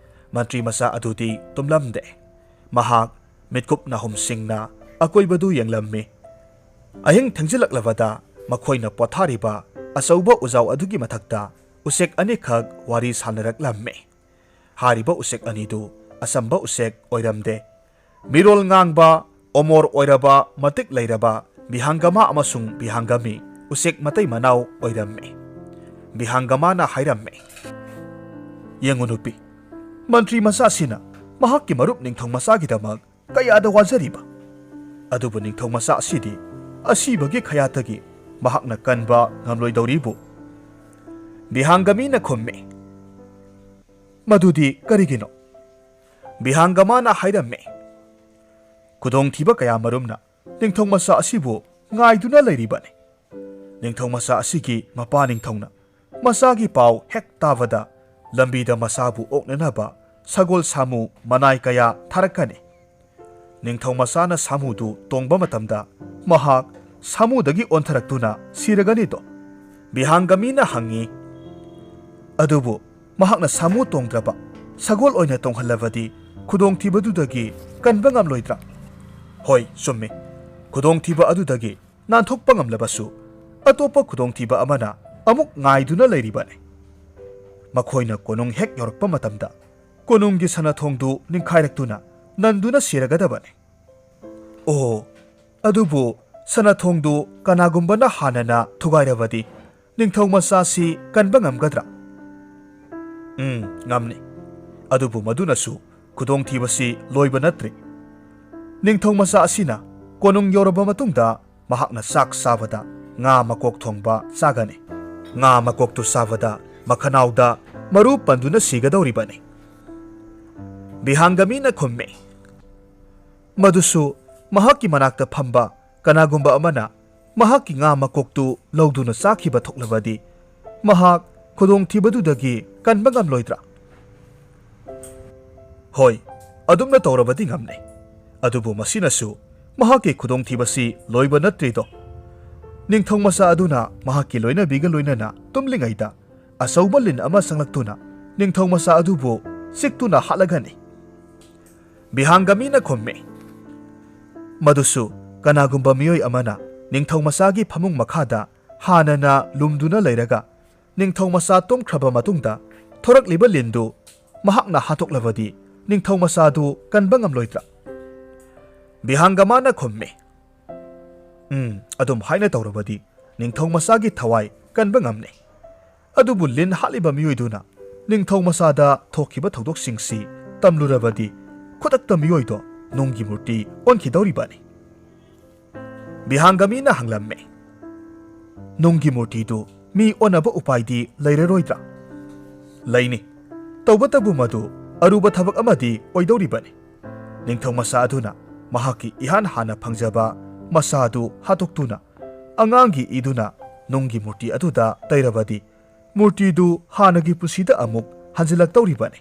ꯃꯟꯇ꯭ꯔꯤ ꯃꯆꯥ ꯑꯗꯨꯗꯤ ꯇꯨꯝꯂꯝꯗꯦ꯫ ꯃꯍꯥꯛ ꯃꯤꯠꯀꯨꯞ ꯅꯥꯍꯨꯝꯁꯤꯡꯅ ꯑꯀꯣꯏꯕꯗꯨ ꯌꯦꯡꯂꯝꯃꯤ꯫ ꯑꯍꯤꯡ ꯊꯦꯡꯖꯤꯜꯂꯛꯂꯕꯗ ꯃꯈꯣꯏꯅ ꯄꯣꯊꯥꯔꯤꯕ ꯑꯆꯧꯕ ꯎꯖꯥꯎ ꯑꯗꯨꯒꯤ ꯃꯊꯛꯇ ꯎꯆꯦꯛ ꯑꯅꯤꯈꯛ ꯋꯥꯔꯤ ꯁꯥꯟꯅꯔꯛꯂꯝꯃꯤ꯫ ꯍꯥꯏꯔꯤꯕ ꯎꯆꯦꯛ ꯑꯅꯤꯗꯨ ꯑꯆꯝꯕ ꯎꯆꯦꯛ ꯑꯣꯏꯔꯝꯗꯦ꯫ ꯃꯤꯔꯣꯜ ꯉꯥꯡꯕ, ꯑꯣꯃꯣꯔ ꯑꯣꯏꯔꯕ, ꯃꯇꯤꯛ ꯂꯩꯔꯕ ꯕꯤꯍꯥꯡꯒꯃꯥ ꯑꯃꯁꯨꯡ ꯕꯤꯍꯥꯡꯒꯃꯤ ꯎꯆꯦꯛ ꯃꯇꯩ ꯃꯅꯥꯎ ꯑꯣꯏꯔꯝꯃꯤ꯫ ꯕꯤꯍꯥꯡꯒꯃꯥꯅ ꯍꯥꯏꯔꯝꯃꯤ, "ꯌꯦꯡꯉꯨ ꯅꯨꯄꯤ, ꯃꯟꯇ꯭ꯔꯤ ꯃꯆꯥꯁꯤꯅ ꯃꯍꯥꯛꯀꯤ ꯃꯔꯨꯞ ꯅꯤꯡꯊꯧ ꯃꯆꯥꯒꯤꯗꯃꯛ ꯀꯌꯥꯗ ꯋꯥꯖꯔꯤꯕ꯫ ꯑꯗꯨꯕꯨ ꯅꯤꯡꯊꯧ ꯃꯆꯥ ꯑꯁꯤꯗꯤ ꯑꯁꯤꯕꯒꯤ ꯈꯌꯥꯠꯇꯒꯤ ꯃꯍꯥꯛꯅ ꯀꯟꯕ ꯉꯝꯂꯣꯏꯗꯧꯔꯤꯕꯨ?" ꯕꯤꯍꯥꯡꯒꯃꯤꯅ ꯈꯨꯝꯃꯤ, "ꯃꯗꯨꯗꯤ ꯀꯔꯤꯒꯤꯅꯣ?" ꯕꯤꯍꯥꯡꯒꯃꯥꯅ ꯍꯥꯏꯔꯝꯃꯤ, "ꯈꯨꯗꯣꯡꯊꯤꯕ ꯀꯌꯥꯃꯔꯨꯝꯅ ꯅꯤꯡꯊꯧ ꯃꯆꯥ ꯑꯁꯤꯕꯨ ꯉꯥꯏꯗꯨꯅ ꯂꯩꯔꯤꯕꯅꯤ꯫ ꯅꯤꯡꯊꯧ ꯃꯆꯥ ꯑꯁꯤꯒꯤ ꯃꯄꯥ ꯅꯤꯡꯊꯧꯅ ꯃꯆꯥꯒꯤ ꯄꯥꯎ ꯍꯦꯛ ꯇꯥꯕꯗ ꯂꯝꯕꯤꯗ ꯃꯆꯥꯕꯨ ꯑꯣꯛꯅꯅꯕ ꯁꯒꯣꯜ ꯁꯥꯃꯨ ꯃꯅꯥꯏ ꯀꯌꯥ ꯊꯥꯔꯛꯀꯅꯤ꯫ ꯅꯤꯡꯊꯧ ꯃꯆꯥꯅ ꯁꯥꯃꯨꯗꯨ ꯇꯣꯡꯕ ꯃꯇꯝꯗ ꯃꯍꯥꯛ ꯁꯥꯃꯨꯗꯒꯤ ꯑꯣꯟꯊꯔꯛꯇꯨꯅ ꯁꯤꯔꯒꯅꯤꯗꯣ?" ꯕꯤꯍꯥꯡꯒꯃꯤꯅ ꯍꯪꯉꯤ꯫ "ꯑꯗꯨꯕꯨ ꯃꯍꯥꯛꯅ ꯁꯥꯃꯨ ꯇꯣꯡꯗ꯭ꯔꯕ ꯁꯒꯣꯜ ꯑꯣꯏꯅ ꯇꯣꯡꯍꯜꯂꯕꯗꯤ ꯈꯨꯗꯣꯡꯊꯤꯕꯗꯨꯗꯒꯤ ꯀꯟꯕ ꯉꯝꯂꯣꯏꯗ꯭ꯔꯥ?" "ꯍꯣꯏ, ꯆꯨꯝꯃꯤ꯫ ꯈꯨꯗꯣꯡꯊꯤꯕ ꯑꯗꯨꯗꯒꯤ ꯅꯥꯟꯊꯣꯛꯄ ꯉꯝꯂꯕꯁꯨ ꯑꯇꯣꯞꯄ ꯈꯨꯗꯣꯡꯊꯤꯕ ꯑꯃꯅ ꯑꯃꯨꯛ ꯉꯥꯏꯗꯨꯅ ꯂꯩꯔꯤꯕꯅꯤ꯫" ꯃꯈꯣꯏꯅ ꯀꯣꯅꯨꯡ ꯍꯦꯛ ꯌꯧꯔꯛꯄ ꯃꯇꯝꯗ ꯀꯣꯅꯨꯡꯒꯤ ꯁꯅꯥꯊꯣꯡꯗꯨ ꯅꯤꯡꯈꯥꯏꯔꯛꯇꯨꯅ ꯅꯟꯗꯨꯅ ꯁꯤꯔꯒꯗꯕꯅꯤ꯫ ꯑꯣ, ꯑꯗꯨꯕꯨ ꯁꯅꯥꯊꯣꯡꯗꯨ ꯀꯅꯥꯒꯨꯝꯕꯅ ꯍꯥꯟꯅꯅ ꯊꯨꯒꯥꯏꯔꯕꯗꯤ ꯅꯤꯡꯊꯧ ꯃꯆꯥꯁꯤ ꯀꯟꯕ ꯉꯝꯒꯗ꯭ꯔꯥ? ꯎꯝ, ꯉꯝꯅꯤ꯫ ꯑꯗꯨꯕꯨ ꯃꯗꯨꯅꯁꯨ ꯈꯨꯗꯣꯡꯊꯤꯕꯁꯤ ꯂꯣꯏꯕ ꯅꯠꯇ꯭ꯔꯤ꯫ ꯅꯤꯡꯊꯧ ꯃꯆꯥ ꯑꯁꯤꯅ ꯀꯣꯅꯨꯡ ꯌꯧꯔꯕ ꯃꯇꯨꯡꯗ ꯃꯍꯥꯛꯅ ꯆꯥꯛ ꯆꯥꯕꯗ ꯉꯥ ꯃꯀꯣꯛ ꯊꯣꯡꯕ ꯆꯥꯒꯅꯤ꯫ ꯉꯥ ꯃꯀꯣꯛꯇꯨ ꯆꯥꯕꯗ ꯃꯈꯅꯥꯎꯗ ꯃꯔꯨ ꯄꯟꯗꯨꯅ ꯁꯤꯒꯗꯧꯔꯤꯕꯅꯤ꯫ ꯕꯤꯍꯥꯡꯒꯃꯤꯅ ꯈꯨꯝꯃꯤ, ꯃꯗꯨꯁꯨ ꯃꯍꯥꯛꯀꯤ ꯃꯅꯥꯛꯇ ꯐꯝꯕ ꯀꯅꯥꯒꯨꯝꯕ ꯑꯃꯅ ꯃꯍꯥꯛꯀꯤ ꯉꯥ ꯃꯀꯣꯛꯇꯨ ꯂꯧꯗꯨꯅ ꯆꯥꯈꯤꯕ ꯊꯣꯛꯂꯕꯗꯤ ꯃꯍꯥꯛ ꯈꯨꯗꯣꯡꯊꯤꯕꯗꯨꯗꯒꯤ ꯀꯟꯕ ꯉꯝꯂꯣꯏꯗ꯭ꯔꯥ? ꯍꯣꯏ, ꯑꯗꯨꯝꯅ ꯇꯧꯔꯕꯗꯤ ꯉꯝꯂꯦ꯫ ꯑꯗꯨꯕꯨ ꯃꯁꯤꯅꯁꯨ ꯃꯍꯥꯛꯀꯤ ꯈꯨꯗꯣꯡꯊꯤꯕꯁꯤ ꯂꯣꯏꯕ ꯅꯠꯇ꯭ꯔꯤꯗꯣ꯫ ꯅꯤꯡꯊꯧ ꯃꯆꯥ ꯑꯗꯨꯅ ꯃꯍꯥꯛꯀꯤ ꯂꯣꯏꯅꯕꯤꯒ ꯂꯣꯏꯅꯅ ꯇꯨꯝꯂꯤꯉꯩꯗ ꯑꯆꯧꯕ ꯂꯤꯟ ꯑꯃ ꯆꯪꯂꯛꯇꯨꯅ ꯅꯤꯡꯊꯧ ꯃꯆꯥ ꯑꯗꯨꯕꯨ ꯆꯤꯛꯇꯨꯅ ꯍꯥꯠꯂꯒꯅꯤ꯫ ꯕꯤꯍꯥꯡꯒꯃꯤꯅ ꯈꯨꯝꯃꯤ, ꯃꯗꯨꯁꯨ ꯀꯅꯥꯒꯨꯝꯕ ꯃꯤꯑꯣꯏ ꯑꯃꯅ ꯅꯤꯡꯊꯧ ꯃꯆꯥꯒꯤ ꯐꯃꯨꯡ ꯃꯈꯥꯗ ꯍꯥꯟꯅꯅ ꯂꯨꯝꯗꯨꯅ ꯂꯩꯔꯒ ꯅꯤꯡꯊꯧ ꯃꯆꯥ ꯇꯨꯝꯈ꯭ꯔꯕ ꯃꯇꯨꯡꯗ ꯊꯣꯔꯛꯂꯤꯕ ꯂꯤꯟꯗꯨ ꯃꯍꯥꯛꯅ ꯍꯥꯠꯇꯣꯛꯂꯕꯗꯤ ꯅꯤꯡꯊꯧ ꯃꯆꯥꯗꯨ ꯀꯟꯕ ꯉꯝꯂꯣꯏꯗ꯭ꯔꯥ? ꯕꯤꯍꯥꯡꯒꯃꯥꯅ ꯈꯨꯝꯃꯤ, ꯎꯝ, ꯑꯗꯨꯝ ꯍꯥꯏꯅ ꯇꯧꯔꯕꯗꯤ ꯅꯤꯡꯊꯧ ꯃꯆꯥꯒꯤ ꯊꯋꯥꯏ ꯀꯟꯕ ꯉꯝꯅꯤ꯫ ꯑꯗꯨꯕꯨ ꯂꯤꯟ ꯍꯥꯠꯂꯤꯕ ꯃꯤꯑꯣꯏꯗꯨꯅ ꯅꯤꯡꯊꯧ ꯃꯆꯥꯗ ꯊꯣꯛꯈꯤꯕ ꯊꯧꯗꯣꯛꯁꯤꯡꯁꯤ ꯇꯝꯂꯨꯔꯕꯗꯤ ꯈꯨꯗꯛꯇ ꯃꯤꯑꯣꯏꯗꯣ ꯅꯨꯡꯒꯤ ꯃꯨꯔꯇꯤ ꯑꯣꯟꯈꯤꯗꯧꯔꯤꯕꯅꯤ꯫ ꯕꯤꯍꯥꯡꯒꯃꯤꯅ ꯍꯪꯂꯝꯃꯤ, ꯅꯨꯡꯒꯤ ꯃꯨꯔꯇꯤꯗꯨ ꯃꯤ ꯑꯣꯟꯅꯕ ꯎꯄꯥꯏꯗꯤ ꯂꯩꯔꯔꯣꯏꯗ꯭ꯔꯥ? ꯂꯩꯅꯤ꯫ ꯇꯧꯕꯇꯕꯨ ꯃꯗꯨ ꯑꯔꯨꯕ ꯊꯕꯛ ꯑꯃꯗꯤ ꯑꯣꯏꯗꯧꯔꯤꯕꯅꯤ꯫ ꯅꯤꯡꯊꯧ ꯃꯆꯥ ꯑꯗꯨꯅ ꯃꯍꯥꯛꯀꯤ ꯏꯍꯥꯟ ꯍꯥꯟꯅ ꯐꯪꯖꯕ ꯃꯆꯥꯗꯨ ꯍꯥꯠꯇꯣꯛꯇꯨꯅ ꯑꯉꯥꯡꯒꯤ ꯏꯗꯨꯅ ꯅꯨꯡꯒꯤ ꯃꯨꯔꯇꯤ ꯑꯗꯨꯗ ꯇꯩꯔꯕꯗꯤ ꯃꯨꯔꯇꯤꯗꯨ ꯍꯥꯟꯅꯒꯤ ꯄꯨꯟꯁꯤꯗ ꯑꯃꯨꯛ ꯍꯟꯖꯤꯜꯂꯛꯇꯧꯔꯤꯕꯅꯤ꯫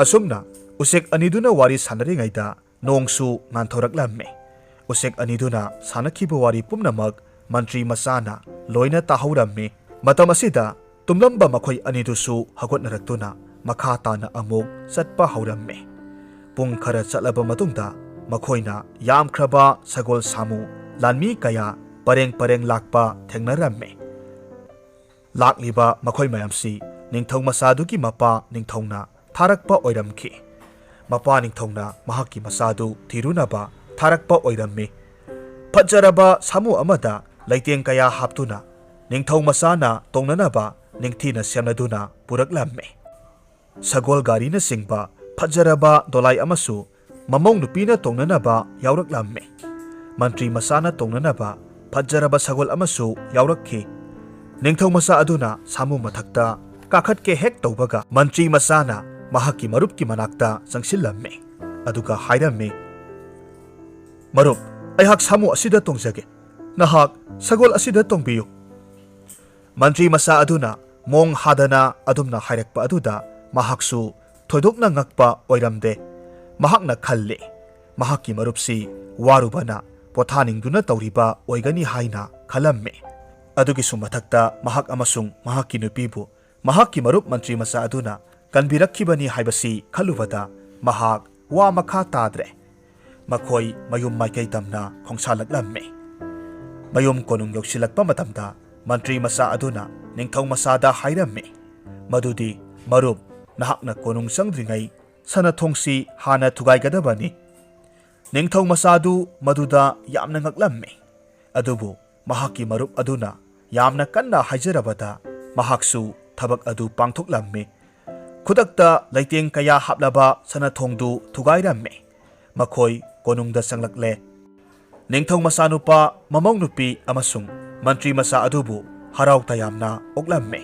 ꯑꯁꯨꯝꯅ ꯎꯆꯦꯛ ꯑꯅꯤꯗꯨꯅ ꯋꯥꯔꯤ ꯁꯥꯟꯅꯔꯤꯉꯩꯗ ꯅꯣꯡꯁꯨ ꯉꯥꯟꯊꯣꯔꯛꯂꯝꯃꯤ꯫ ꯎꯆꯦꯛ ꯑꯅꯤꯗꯨꯅ ꯁꯥꯟꯅꯈꯤꯕ ꯋꯥꯔꯤ ꯄꯨꯝꯅꯃꯛ ꯃꯟꯇ꯭ꯔꯤ ꯃꯆꯥꯅ ꯂꯣꯏꯅ ꯇꯥꯍꯧꯔꯝꯃꯤ꯫ ꯃꯇꯝ ꯑꯁꯤꯗ ꯇꯨꯝꯂꯝꯕ ꯃꯈꯣꯏ ꯑꯅꯤꯗꯨꯁꯨ ꯍꯧꯒꯠꯅꯔꯛꯇꯨꯅ ꯃꯈꯥ ꯇꯥꯅ ꯑꯃꯨꯛ ꯆꯠꯄ ꯍꯧꯔꯝꯃꯤ꯫ ꯄꯨꯡ ꯈꯔ ꯆꯠꯂꯕ ꯃꯇꯨꯡꯗ ꯃꯈꯣꯏꯅ ꯌꯥꯝꯈ꯭ꯔꯕ ꯁꯒꯣꯜ ꯁꯥꯃꯨ ꯂꯥꯟꯃꯤ ꯀꯌꯥ ꯄꯔꯦꯡ ꯄꯔꯦꯡ ꯂꯥꯛꯄ ꯊꯦꯡꯅꯔꯝꯃꯤ꯫ ꯂꯥꯛꯂꯤꯕ ꯃꯈꯣꯏ ꯃꯌꯥꯝꯁꯤ ꯅꯤꯡꯊꯧ ꯃꯆꯥꯗꯨꯒꯤ ꯃꯄꯥ ꯅꯤꯡꯊꯧꯅ ꯊꯥꯔꯛꯄ ꯑꯣꯏꯔꯝꯈꯤ꯫ ꯃꯄꯥ ꯅꯤꯡꯊꯧꯅ ꯃꯍꯥꯛꯀꯤ ꯃꯆꯥꯗꯨ ꯊꯤꯔꯨꯅꯕ ꯊꯥꯔꯛꯄ ꯑꯣꯏꯔꯝꯃꯤ꯫ ꯐꯖꯔꯕ ꯁꯥꯃꯨ ꯑꯃꯗ ꯂꯩꯇꯦꯡ ꯀꯌꯥ ꯍꯥꯞꯇꯨꯅ ꯅꯤꯡꯊꯧ ꯃꯆꯥꯅ ꯇꯣꯡꯅꯅꯕ ꯅꯤꯡꯊꯤꯅ ꯁꯦꯝꯂꯗꯨꯅ ꯄꯨꯔꯛꯂꯝꯃꯤ꯫ ꯁꯒꯣꯜ ꯒꯥꯔꯤꯅꯆꯤꯡꯕ ꯐꯖꯔꯕ ꯗꯣꯂꯥꯏ ꯑꯃꯁꯨ ꯃꯃꯧ ꯅꯨꯄꯤꯅ ꯇꯣꯡꯅꯅꯕ ꯌꯥꯎꯔꯛꯂꯝꯃꯤ꯫ ꯃꯟꯇ꯭ꯔꯤ ꯃꯆꯥꯅ ꯇꯣꯡꯅꯅꯕ ꯐꯖꯔꯕ ꯁꯒꯣꯜ ꯑꯃꯁꯨ ꯌꯥꯎꯔꯛꯈꯤ꯫ ꯅꯤꯡꯊꯧ ꯃꯆꯥ ꯑꯗꯨꯅ ꯁꯥꯃꯨ ꯃꯊꯛꯇ ꯀꯥꯈꯠꯀꯦ ꯍꯦꯛ ꯇꯧꯕꯒ, ꯃꯟꯇ꯭ꯔꯤ ꯃꯆꯥꯅ ꯃꯍꯥꯛꯀꯤ ꯃꯔꯨꯞꯀꯤ ꯃꯅꯥꯛꯇ ꯆꯪꯁꯤꯜꯂꯝꯃꯤ꯫ ꯑꯗꯨꯒ ꯍꯥꯏꯔꯝꯃꯤ, "ꯃꯔꯨꯞ, ꯑꯩꯍꯥꯛ ꯁꯥꯃꯨ ꯑꯁꯤꯗ ꯇꯣꯡꯖꯒꯦ꯫ ꯅꯍꯥꯛ ꯁꯒꯣꯜ ꯑꯁꯤꯗ ꯇꯣꯡꯕꯤꯌꯨ꯫" ꯃꯟꯇ꯭ꯔꯤ ꯃꯆꯥ ꯑꯗꯨꯅ ꯃꯣꯡ ꯍꯥꯗꯅ ꯑꯗꯨꯝꯅ ꯍꯥꯏꯔꯛꯄ ꯑꯗꯨꯗ ꯃꯍꯥꯛꯁꯨ ꯊꯣꯏꯗꯣꯛꯅ ꯉꯛꯄ ꯑꯣꯏꯔꯝꯗꯦ꯫ ꯃꯍꯥꯛꯅ ꯈꯜꯂꯤ, ꯃꯍꯥꯛꯀꯤ ꯃꯔꯨꯞꯁꯤ ꯋꯥꯔꯨꯕꯅ ꯄꯣꯊꯥꯅꯤꯡꯗꯨꯅ ꯇꯧꯔꯤꯕ ꯑꯣꯏꯒꯅꯤ ꯍꯥꯏꯅ ꯈꯜꯂꯝꯃꯤ꯫ ꯑꯗꯨꯒꯤꯁꯨ ꯃꯊꯛꯇ ꯃꯍꯥꯛ ꯑꯃꯁꯨꯡ ꯃꯍꯥꯛꯀꯤ ꯅꯨꯄꯤꯕꯨ ꯃꯍꯥꯛꯀꯤ ꯃꯔꯨꯞ ꯃꯟꯇ꯭ꯔꯤ ꯃꯆꯥ ꯑꯗꯨꯅ ꯀꯟꯕꯤꯔꯛꯈꯤꯕꯅꯤ ꯍꯥꯏꯕꯁꯤ ꯈꯜꯂꯨꯕꯗ ꯃꯍꯥꯛ ꯋꯥ ꯃꯈꯥ ꯇꯥꯗ꯭ꯔꯦ꯫ ꯃꯈꯣꯏ ꯃꯌꯨꯝ ꯃꯥꯏꯀꯩ ꯇꯝꯅ ꯈꯣꯡꯁꯥꯜꯂꯛꯂꯝꯃꯤ꯫ ꯃꯌꯨꯝ ꯀꯣꯅꯨꯡ ꯌꯧꯁꯤꯜꯂꯛꯄ ꯃꯇꯝꯗ ꯃꯟꯇ꯭ꯔꯤ ꯃꯆꯥ ꯑꯗꯨꯅ ꯅꯤꯡꯊꯧ ꯃꯆꯥꯗ ꯍꯥꯏꯔꯝꯃꯤ ꯃꯗꯨꯗꯤ, "ꯃꯔꯨꯞ, ꯅꯍꯥꯛꯅ ꯀꯣꯅꯨꯡ ꯆꯪꯗ꯭ꯔꯤꯉꯩ ꯁꯅꯥꯊꯣꯡꯁꯤ ꯍꯥꯟꯅ ꯊꯨꯒꯥꯏꯒꯗꯕꯅꯤ꯫" ꯅꯤꯡꯊꯧ ꯃꯆꯥꯗꯨ ꯃꯗꯨꯗ ꯌꯥꯝꯅ ꯉꯛꯂꯝꯃꯤ꯫ ꯑꯗꯨꯕꯨ ꯃꯍꯥꯛꯀꯤ ꯃꯔꯨꯞ ꯑꯗꯨꯅ ꯌꯥꯝꯅ ꯀꯟꯅ ꯍꯥꯏꯖꯔꯕꯗ ꯃꯍꯥꯛꯁꯨ ꯊꯕꯛ ꯑꯗꯨ ꯄꯥꯡꯊꯣꯛꯂꯝꯃꯤ꯫ ꯈꯨꯗꯛꯇ ꯂꯩꯇꯦꯡ ꯀꯌꯥ ꯍꯥꯞꯂꯕ ꯁꯅꯥꯊꯣꯡꯗꯨ ꯊꯨꯒꯥꯏꯔꯝꯃꯤ꯫ ꯃꯈꯣꯏ ꯀꯣꯅꯨꯡꯗ ꯆꯪꯂꯛꯂꯦ꯫ ꯅꯤꯡꯊꯧ ꯃꯆꯥꯅꯨꯄꯥ, ꯃꯃꯧ ꯅꯨꯄꯤ ꯑꯃꯁꯨꯡ ꯃꯟꯇ꯭ꯔꯤ ꯃꯆꯥ ꯑꯗꯨꯕꯨ ꯍꯔꯥꯎ ꯇꯌꯥꯝꯅ ꯑꯣꯛꯂꯝꯃꯤ꯫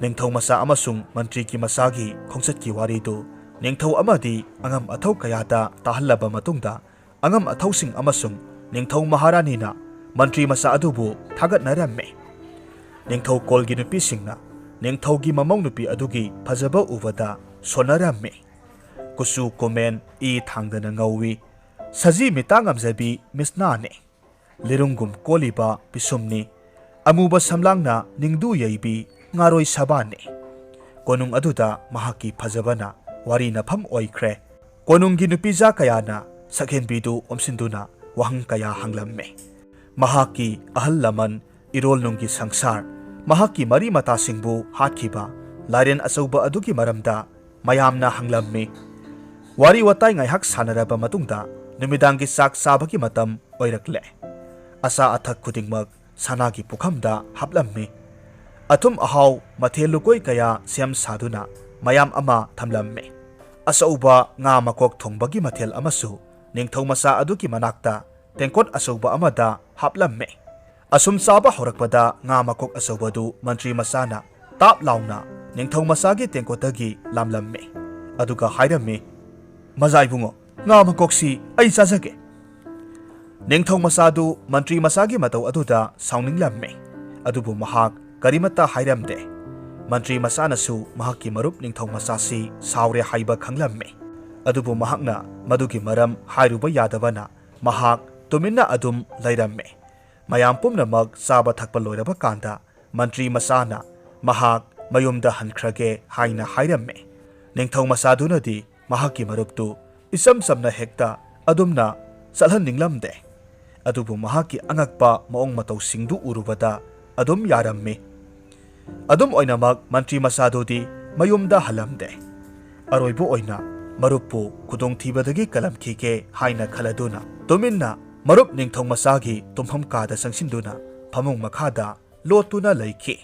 ꯅꯤꯡꯊꯧ ꯃꯆꯥ ꯑꯃꯁꯨꯡ ꯃꯟꯇ꯭ꯔꯤꯒꯤ ꯃꯆꯥꯒꯤ ꯈꯣꯡꯆꯠꯀꯤ ꯋꯥꯔꯤꯗꯨ ꯅꯤꯡꯊꯧ ꯑꯃꯗꯤ ꯑꯉꯝ ꯑꯊꯧ ꯀꯌꯥꯗ ꯇꯥꯍꯜꯂꯕ ꯃꯇꯨꯡꯗ, ꯑꯉꯝ ꯑꯊꯧꯁꯤꯡ ꯑꯃꯁꯨꯡ ꯅꯤꯡꯊꯧ ꯃꯍꯥꯔꯥꯅꯤꯅ ꯃꯟꯇ꯭ꯔꯤ ꯃꯆꯥ ꯑꯗꯨꯕꯨ ꯊꯥꯒꯠꯅꯔꯝꯃꯤ꯫ ꯅꯤꯡꯊꯧ ꯀꯣꯜꯒꯤ ꯅꯨꯄꯤꯁꯤꯡꯅ ꯅꯤꯡꯊꯧꯒꯤ ꯃꯃꯧ ꯅꯨꯄꯤ ꯑꯗꯨꯒꯤ ꯐꯖꯕ ꯎꯕꯗ ꯁꯣꯟꯅꯔꯝꯃꯤ꯫ ꯀꯨꯆꯨ ꯀꯨꯃꯦꯟ ꯏ ꯊꯥꯡꯗꯅ ꯉꯧꯏ꯫ ꯁꯖꯤ ꯃꯤꯇꯥ ꯉꯝꯖꯕꯤ ꯃꯤꯁꯅꯥꯅꯤ꯫ ꯂꯤꯔꯨꯡꯒꯨꯝ ꯀꯣꯜꯂꯤꯕ ꯄꯤꯁꯨꯝꯅꯤ꯫ ꯑꯃꯨꯕ ꯁꯝꯂꯥꯡꯅ ꯅꯤꯡꯗꯨ ꯌꯩꯕꯤ ꯉꯥꯔꯣꯏ ꯁꯕꯥꯟꯅꯤ꯫ ꯀꯣꯅꯨꯡ ꯑꯗꯨꯗ ꯃꯍꯥꯛꯀꯤ ꯐꯖꯕꯅ ꯋꯥꯔꯤ ꯅꯐꯝ ꯑꯣꯏꯈ꯭ꯔꯦ꯫ ꯀꯣꯅꯨꯡꯒꯤ ꯅꯨꯄꯤꯖꯥ ꯀꯌꯥꯅ ꯁꯛꯍꯦꯟꯕꯤꯗꯨ ꯑꯣꯝꯁꯤꯟꯗꯨꯅ ꯋꯥꯍꯪ ꯀꯌꯥ ꯍꯪꯂꯝꯃꯤ꯫ ꯃꯍꯥꯛꯀꯤ ꯑꯍꯜ ꯂꯃꯟ, ꯏꯔꯣꯜꯅꯨꯡꯒꯤ ꯁꯪꯁꯥꯔ, ꯃꯍꯥꯛꯀꯤ ꯃꯔꯤ ꯃꯇꯥꯁꯤꯡꯕꯨ ꯍꯥꯠꯈꯤꯕ, ꯂꯥꯏꯔꯦꯟ ꯑꯆꯧꯕ ꯑꯗꯨꯒꯤ ꯃꯔꯝꯗ ꯃꯌꯥꯝꯅ ꯍꯪꯂꯝꯃꯤ꯫ ꯋꯥꯔꯤ ꯋꯥꯇꯥꯏ ꯉꯥꯏꯍꯥꯛ ꯁꯥꯟꯅꯔꯕ ꯃꯇꯨꯡꯗ ꯅꯨꯃꯤꯗꯥꯡꯒꯤ ꯆꯥꯛ ꯆꯥꯕꯒꯤ ꯃꯇꯝ ꯑꯣꯏꯔꯛꯂꯦ꯫ ꯑꯆꯥ ꯑꯊꯛ ꯈꯨꯗꯤꯡꯃꯛ ꯁꯅꯥꯒꯤ ꯄꯨꯈꯝꯗ ꯍꯥꯞꯂꯝꯃꯤ꯫ ꯑꯊꯨꯝ ꯑꯍꯥꯎ ꯃꯊꯦꯜ ꯂꯨꯀꯣꯏ ꯀꯌꯥ ꯁꯦꯝ ꯁꯥꯗꯨꯅ ꯃꯌꯥꯝ ꯑꯃ ꯊꯝꯂꯝꯃꯤ꯫ ꯑꯆꯧꯕ ꯉꯥ ꯃꯀꯣꯛ ꯊꯣꯡꯕꯒꯤ ꯃꯊꯦꯜ ꯑꯃꯁꯨ ꯅꯤꯡꯊꯧ ꯃꯆꯥ ꯑꯗꯨꯒꯤ ꯃꯅꯥꯛꯇ ꯇꯦꯡꯀꯣꯠ ꯑꯆꯧꯕ ꯑꯃꯗ ꯍꯥꯞꯂꯝꯃꯤ꯫ ꯑꯁꯨꯝ ꯆꯥꯕ ꯍꯧꯔꯛꯄꯗ ꯉꯥ ꯃꯀꯣꯛ ꯑꯆꯧꯕꯗꯨ ꯃꯟꯇ꯭ꯔꯤ ꯃꯆꯥꯅ ꯇꯥꯞ ꯂꯥꯎꯅ ꯅꯤꯡꯊꯧ ꯃꯆꯥꯒꯤ ꯇꯦꯡꯀꯣꯠꯇꯒꯤ ꯂꯥꯝꯂꯝꯃꯤ꯫ ꯑꯗꯨꯒ ꯍꯥꯏꯔꯝꯃꯤ, "ꯃꯖꯥ ꯏꯕꯨꯡꯉꯣ, ꯉꯥ ꯃꯀꯣꯛꯁꯤ ꯑꯩ ꯆꯥꯖꯒꯦ꯫" ꯅꯤꯡꯊꯧ ꯃꯆꯥꯗꯨ ꯃꯟꯇ꯭ꯔꯤ ꯃꯆꯥꯒꯤ ꯃꯇꯧ ꯑꯗꯨꯗ ꯁꯥꯎꯅꯤꯡꯂꯝꯃꯤ꯫ ꯑꯗꯨꯕꯨ ꯃꯍꯥꯛ ꯀꯔꯤꯃꯠꯇ ꯍꯥꯏꯔꯝꯗꯦ꯫ ꯃꯟꯇ꯭ꯔꯤ ꯃꯆꯥꯅꯁꯨ ꯃꯍꯥꯛꯀꯤ ꯃꯔꯨꯞ ꯅꯤꯡꯊꯧ ꯃꯆꯥꯁꯤ ꯁꯥꯎꯔꯦ ꯍꯥꯏꯕ ꯈꯪꯂꯝꯃꯤ꯫ ꯑꯗꯨꯕꯨ ꯃꯍꯥꯛꯅ ꯃꯗꯨꯒꯤ ꯃꯔꯝ ꯍꯥꯏꯔꯨꯕ ꯌꯥꯗꯕꯅ ꯃꯍꯥꯛ ꯇꯨꯃꯤꯟꯅ ꯑꯗꯨꯝ ꯂꯩꯔꯝꯃꯤ꯫ ꯃꯌꯥꯝ ꯄꯨꯝꯅꯃꯛ ꯆꯥꯕ ꯊꯛꯄ ꯂꯣꯏꯔꯕ ꯀꯥꯟꯗ ꯃꯟꯇ꯭ꯔꯤ ꯃꯆꯥꯅ ꯃꯍꯥꯛ ꯃꯌꯨꯝꯗ ꯍꯟꯈ꯭ꯔꯒꯦ ꯍꯥꯏꯅ ꯍꯥꯏꯔꯝꯃꯤ꯫ ꯅꯤꯡꯊꯧ ꯃꯆꯥꯗꯨꯅꯗꯤ ꯃꯍꯥꯛꯀꯤ ꯃꯔꯨꯞꯇꯨ ꯏꯆꯝ ꯆꯝꯅ ꯍꯦꯛꯇ ꯑꯗꯨꯝꯅ ꯆꯠꯍꯟꯅꯤꯡꯂꯝꯗꯦ꯫ ꯑꯗꯨꯕꯨ ꯃꯍꯥꯛꯀꯤ ꯑꯉꯛꯄ ꯃꯑꯣꯡ ꯃꯇꯧꯁꯤꯡꯗꯨ ꯎꯔꯨꯕꯗ ꯑꯗꯨꯝ ꯌꯥꯔꯝꯃꯤ꯫ ꯑꯗꯨꯝ ꯑꯣꯏꯅꯃꯛ ꯃꯟꯇ꯭ꯔꯤ ꯃꯆꯥꯗꯨꯗꯤ ꯃꯌꯨꯝꯗ ꯍꯜꯂꯝꯗꯦ꯫ ꯑꯔꯣꯏꯕ ꯑꯣꯏꯅ ꯃꯔꯨꯞꯄꯨ ꯈꯨꯗꯣꯡꯊꯤꯕꯗꯒꯤ ꯀꯜꯂꯝꯈꯤꯒꯦ ꯍꯥꯏꯅ ꯈꯜꯂꯗꯨꯅ ꯇꯨꯃꯤꯟꯅ ꯃꯔꯨꯞ ꯅꯤꯡꯊꯧ ꯃꯆꯥꯒꯤ ꯇꯨꯝꯐꯝ ꯀꯥꯗ ꯆꯪꯁꯤꯟꯗꯨꯅ ꯐꯃꯨꯡ ꯃꯈꯥꯗ ꯂꯣꯠꯇꯨꯅ ꯂꯩꯈꯤ꯫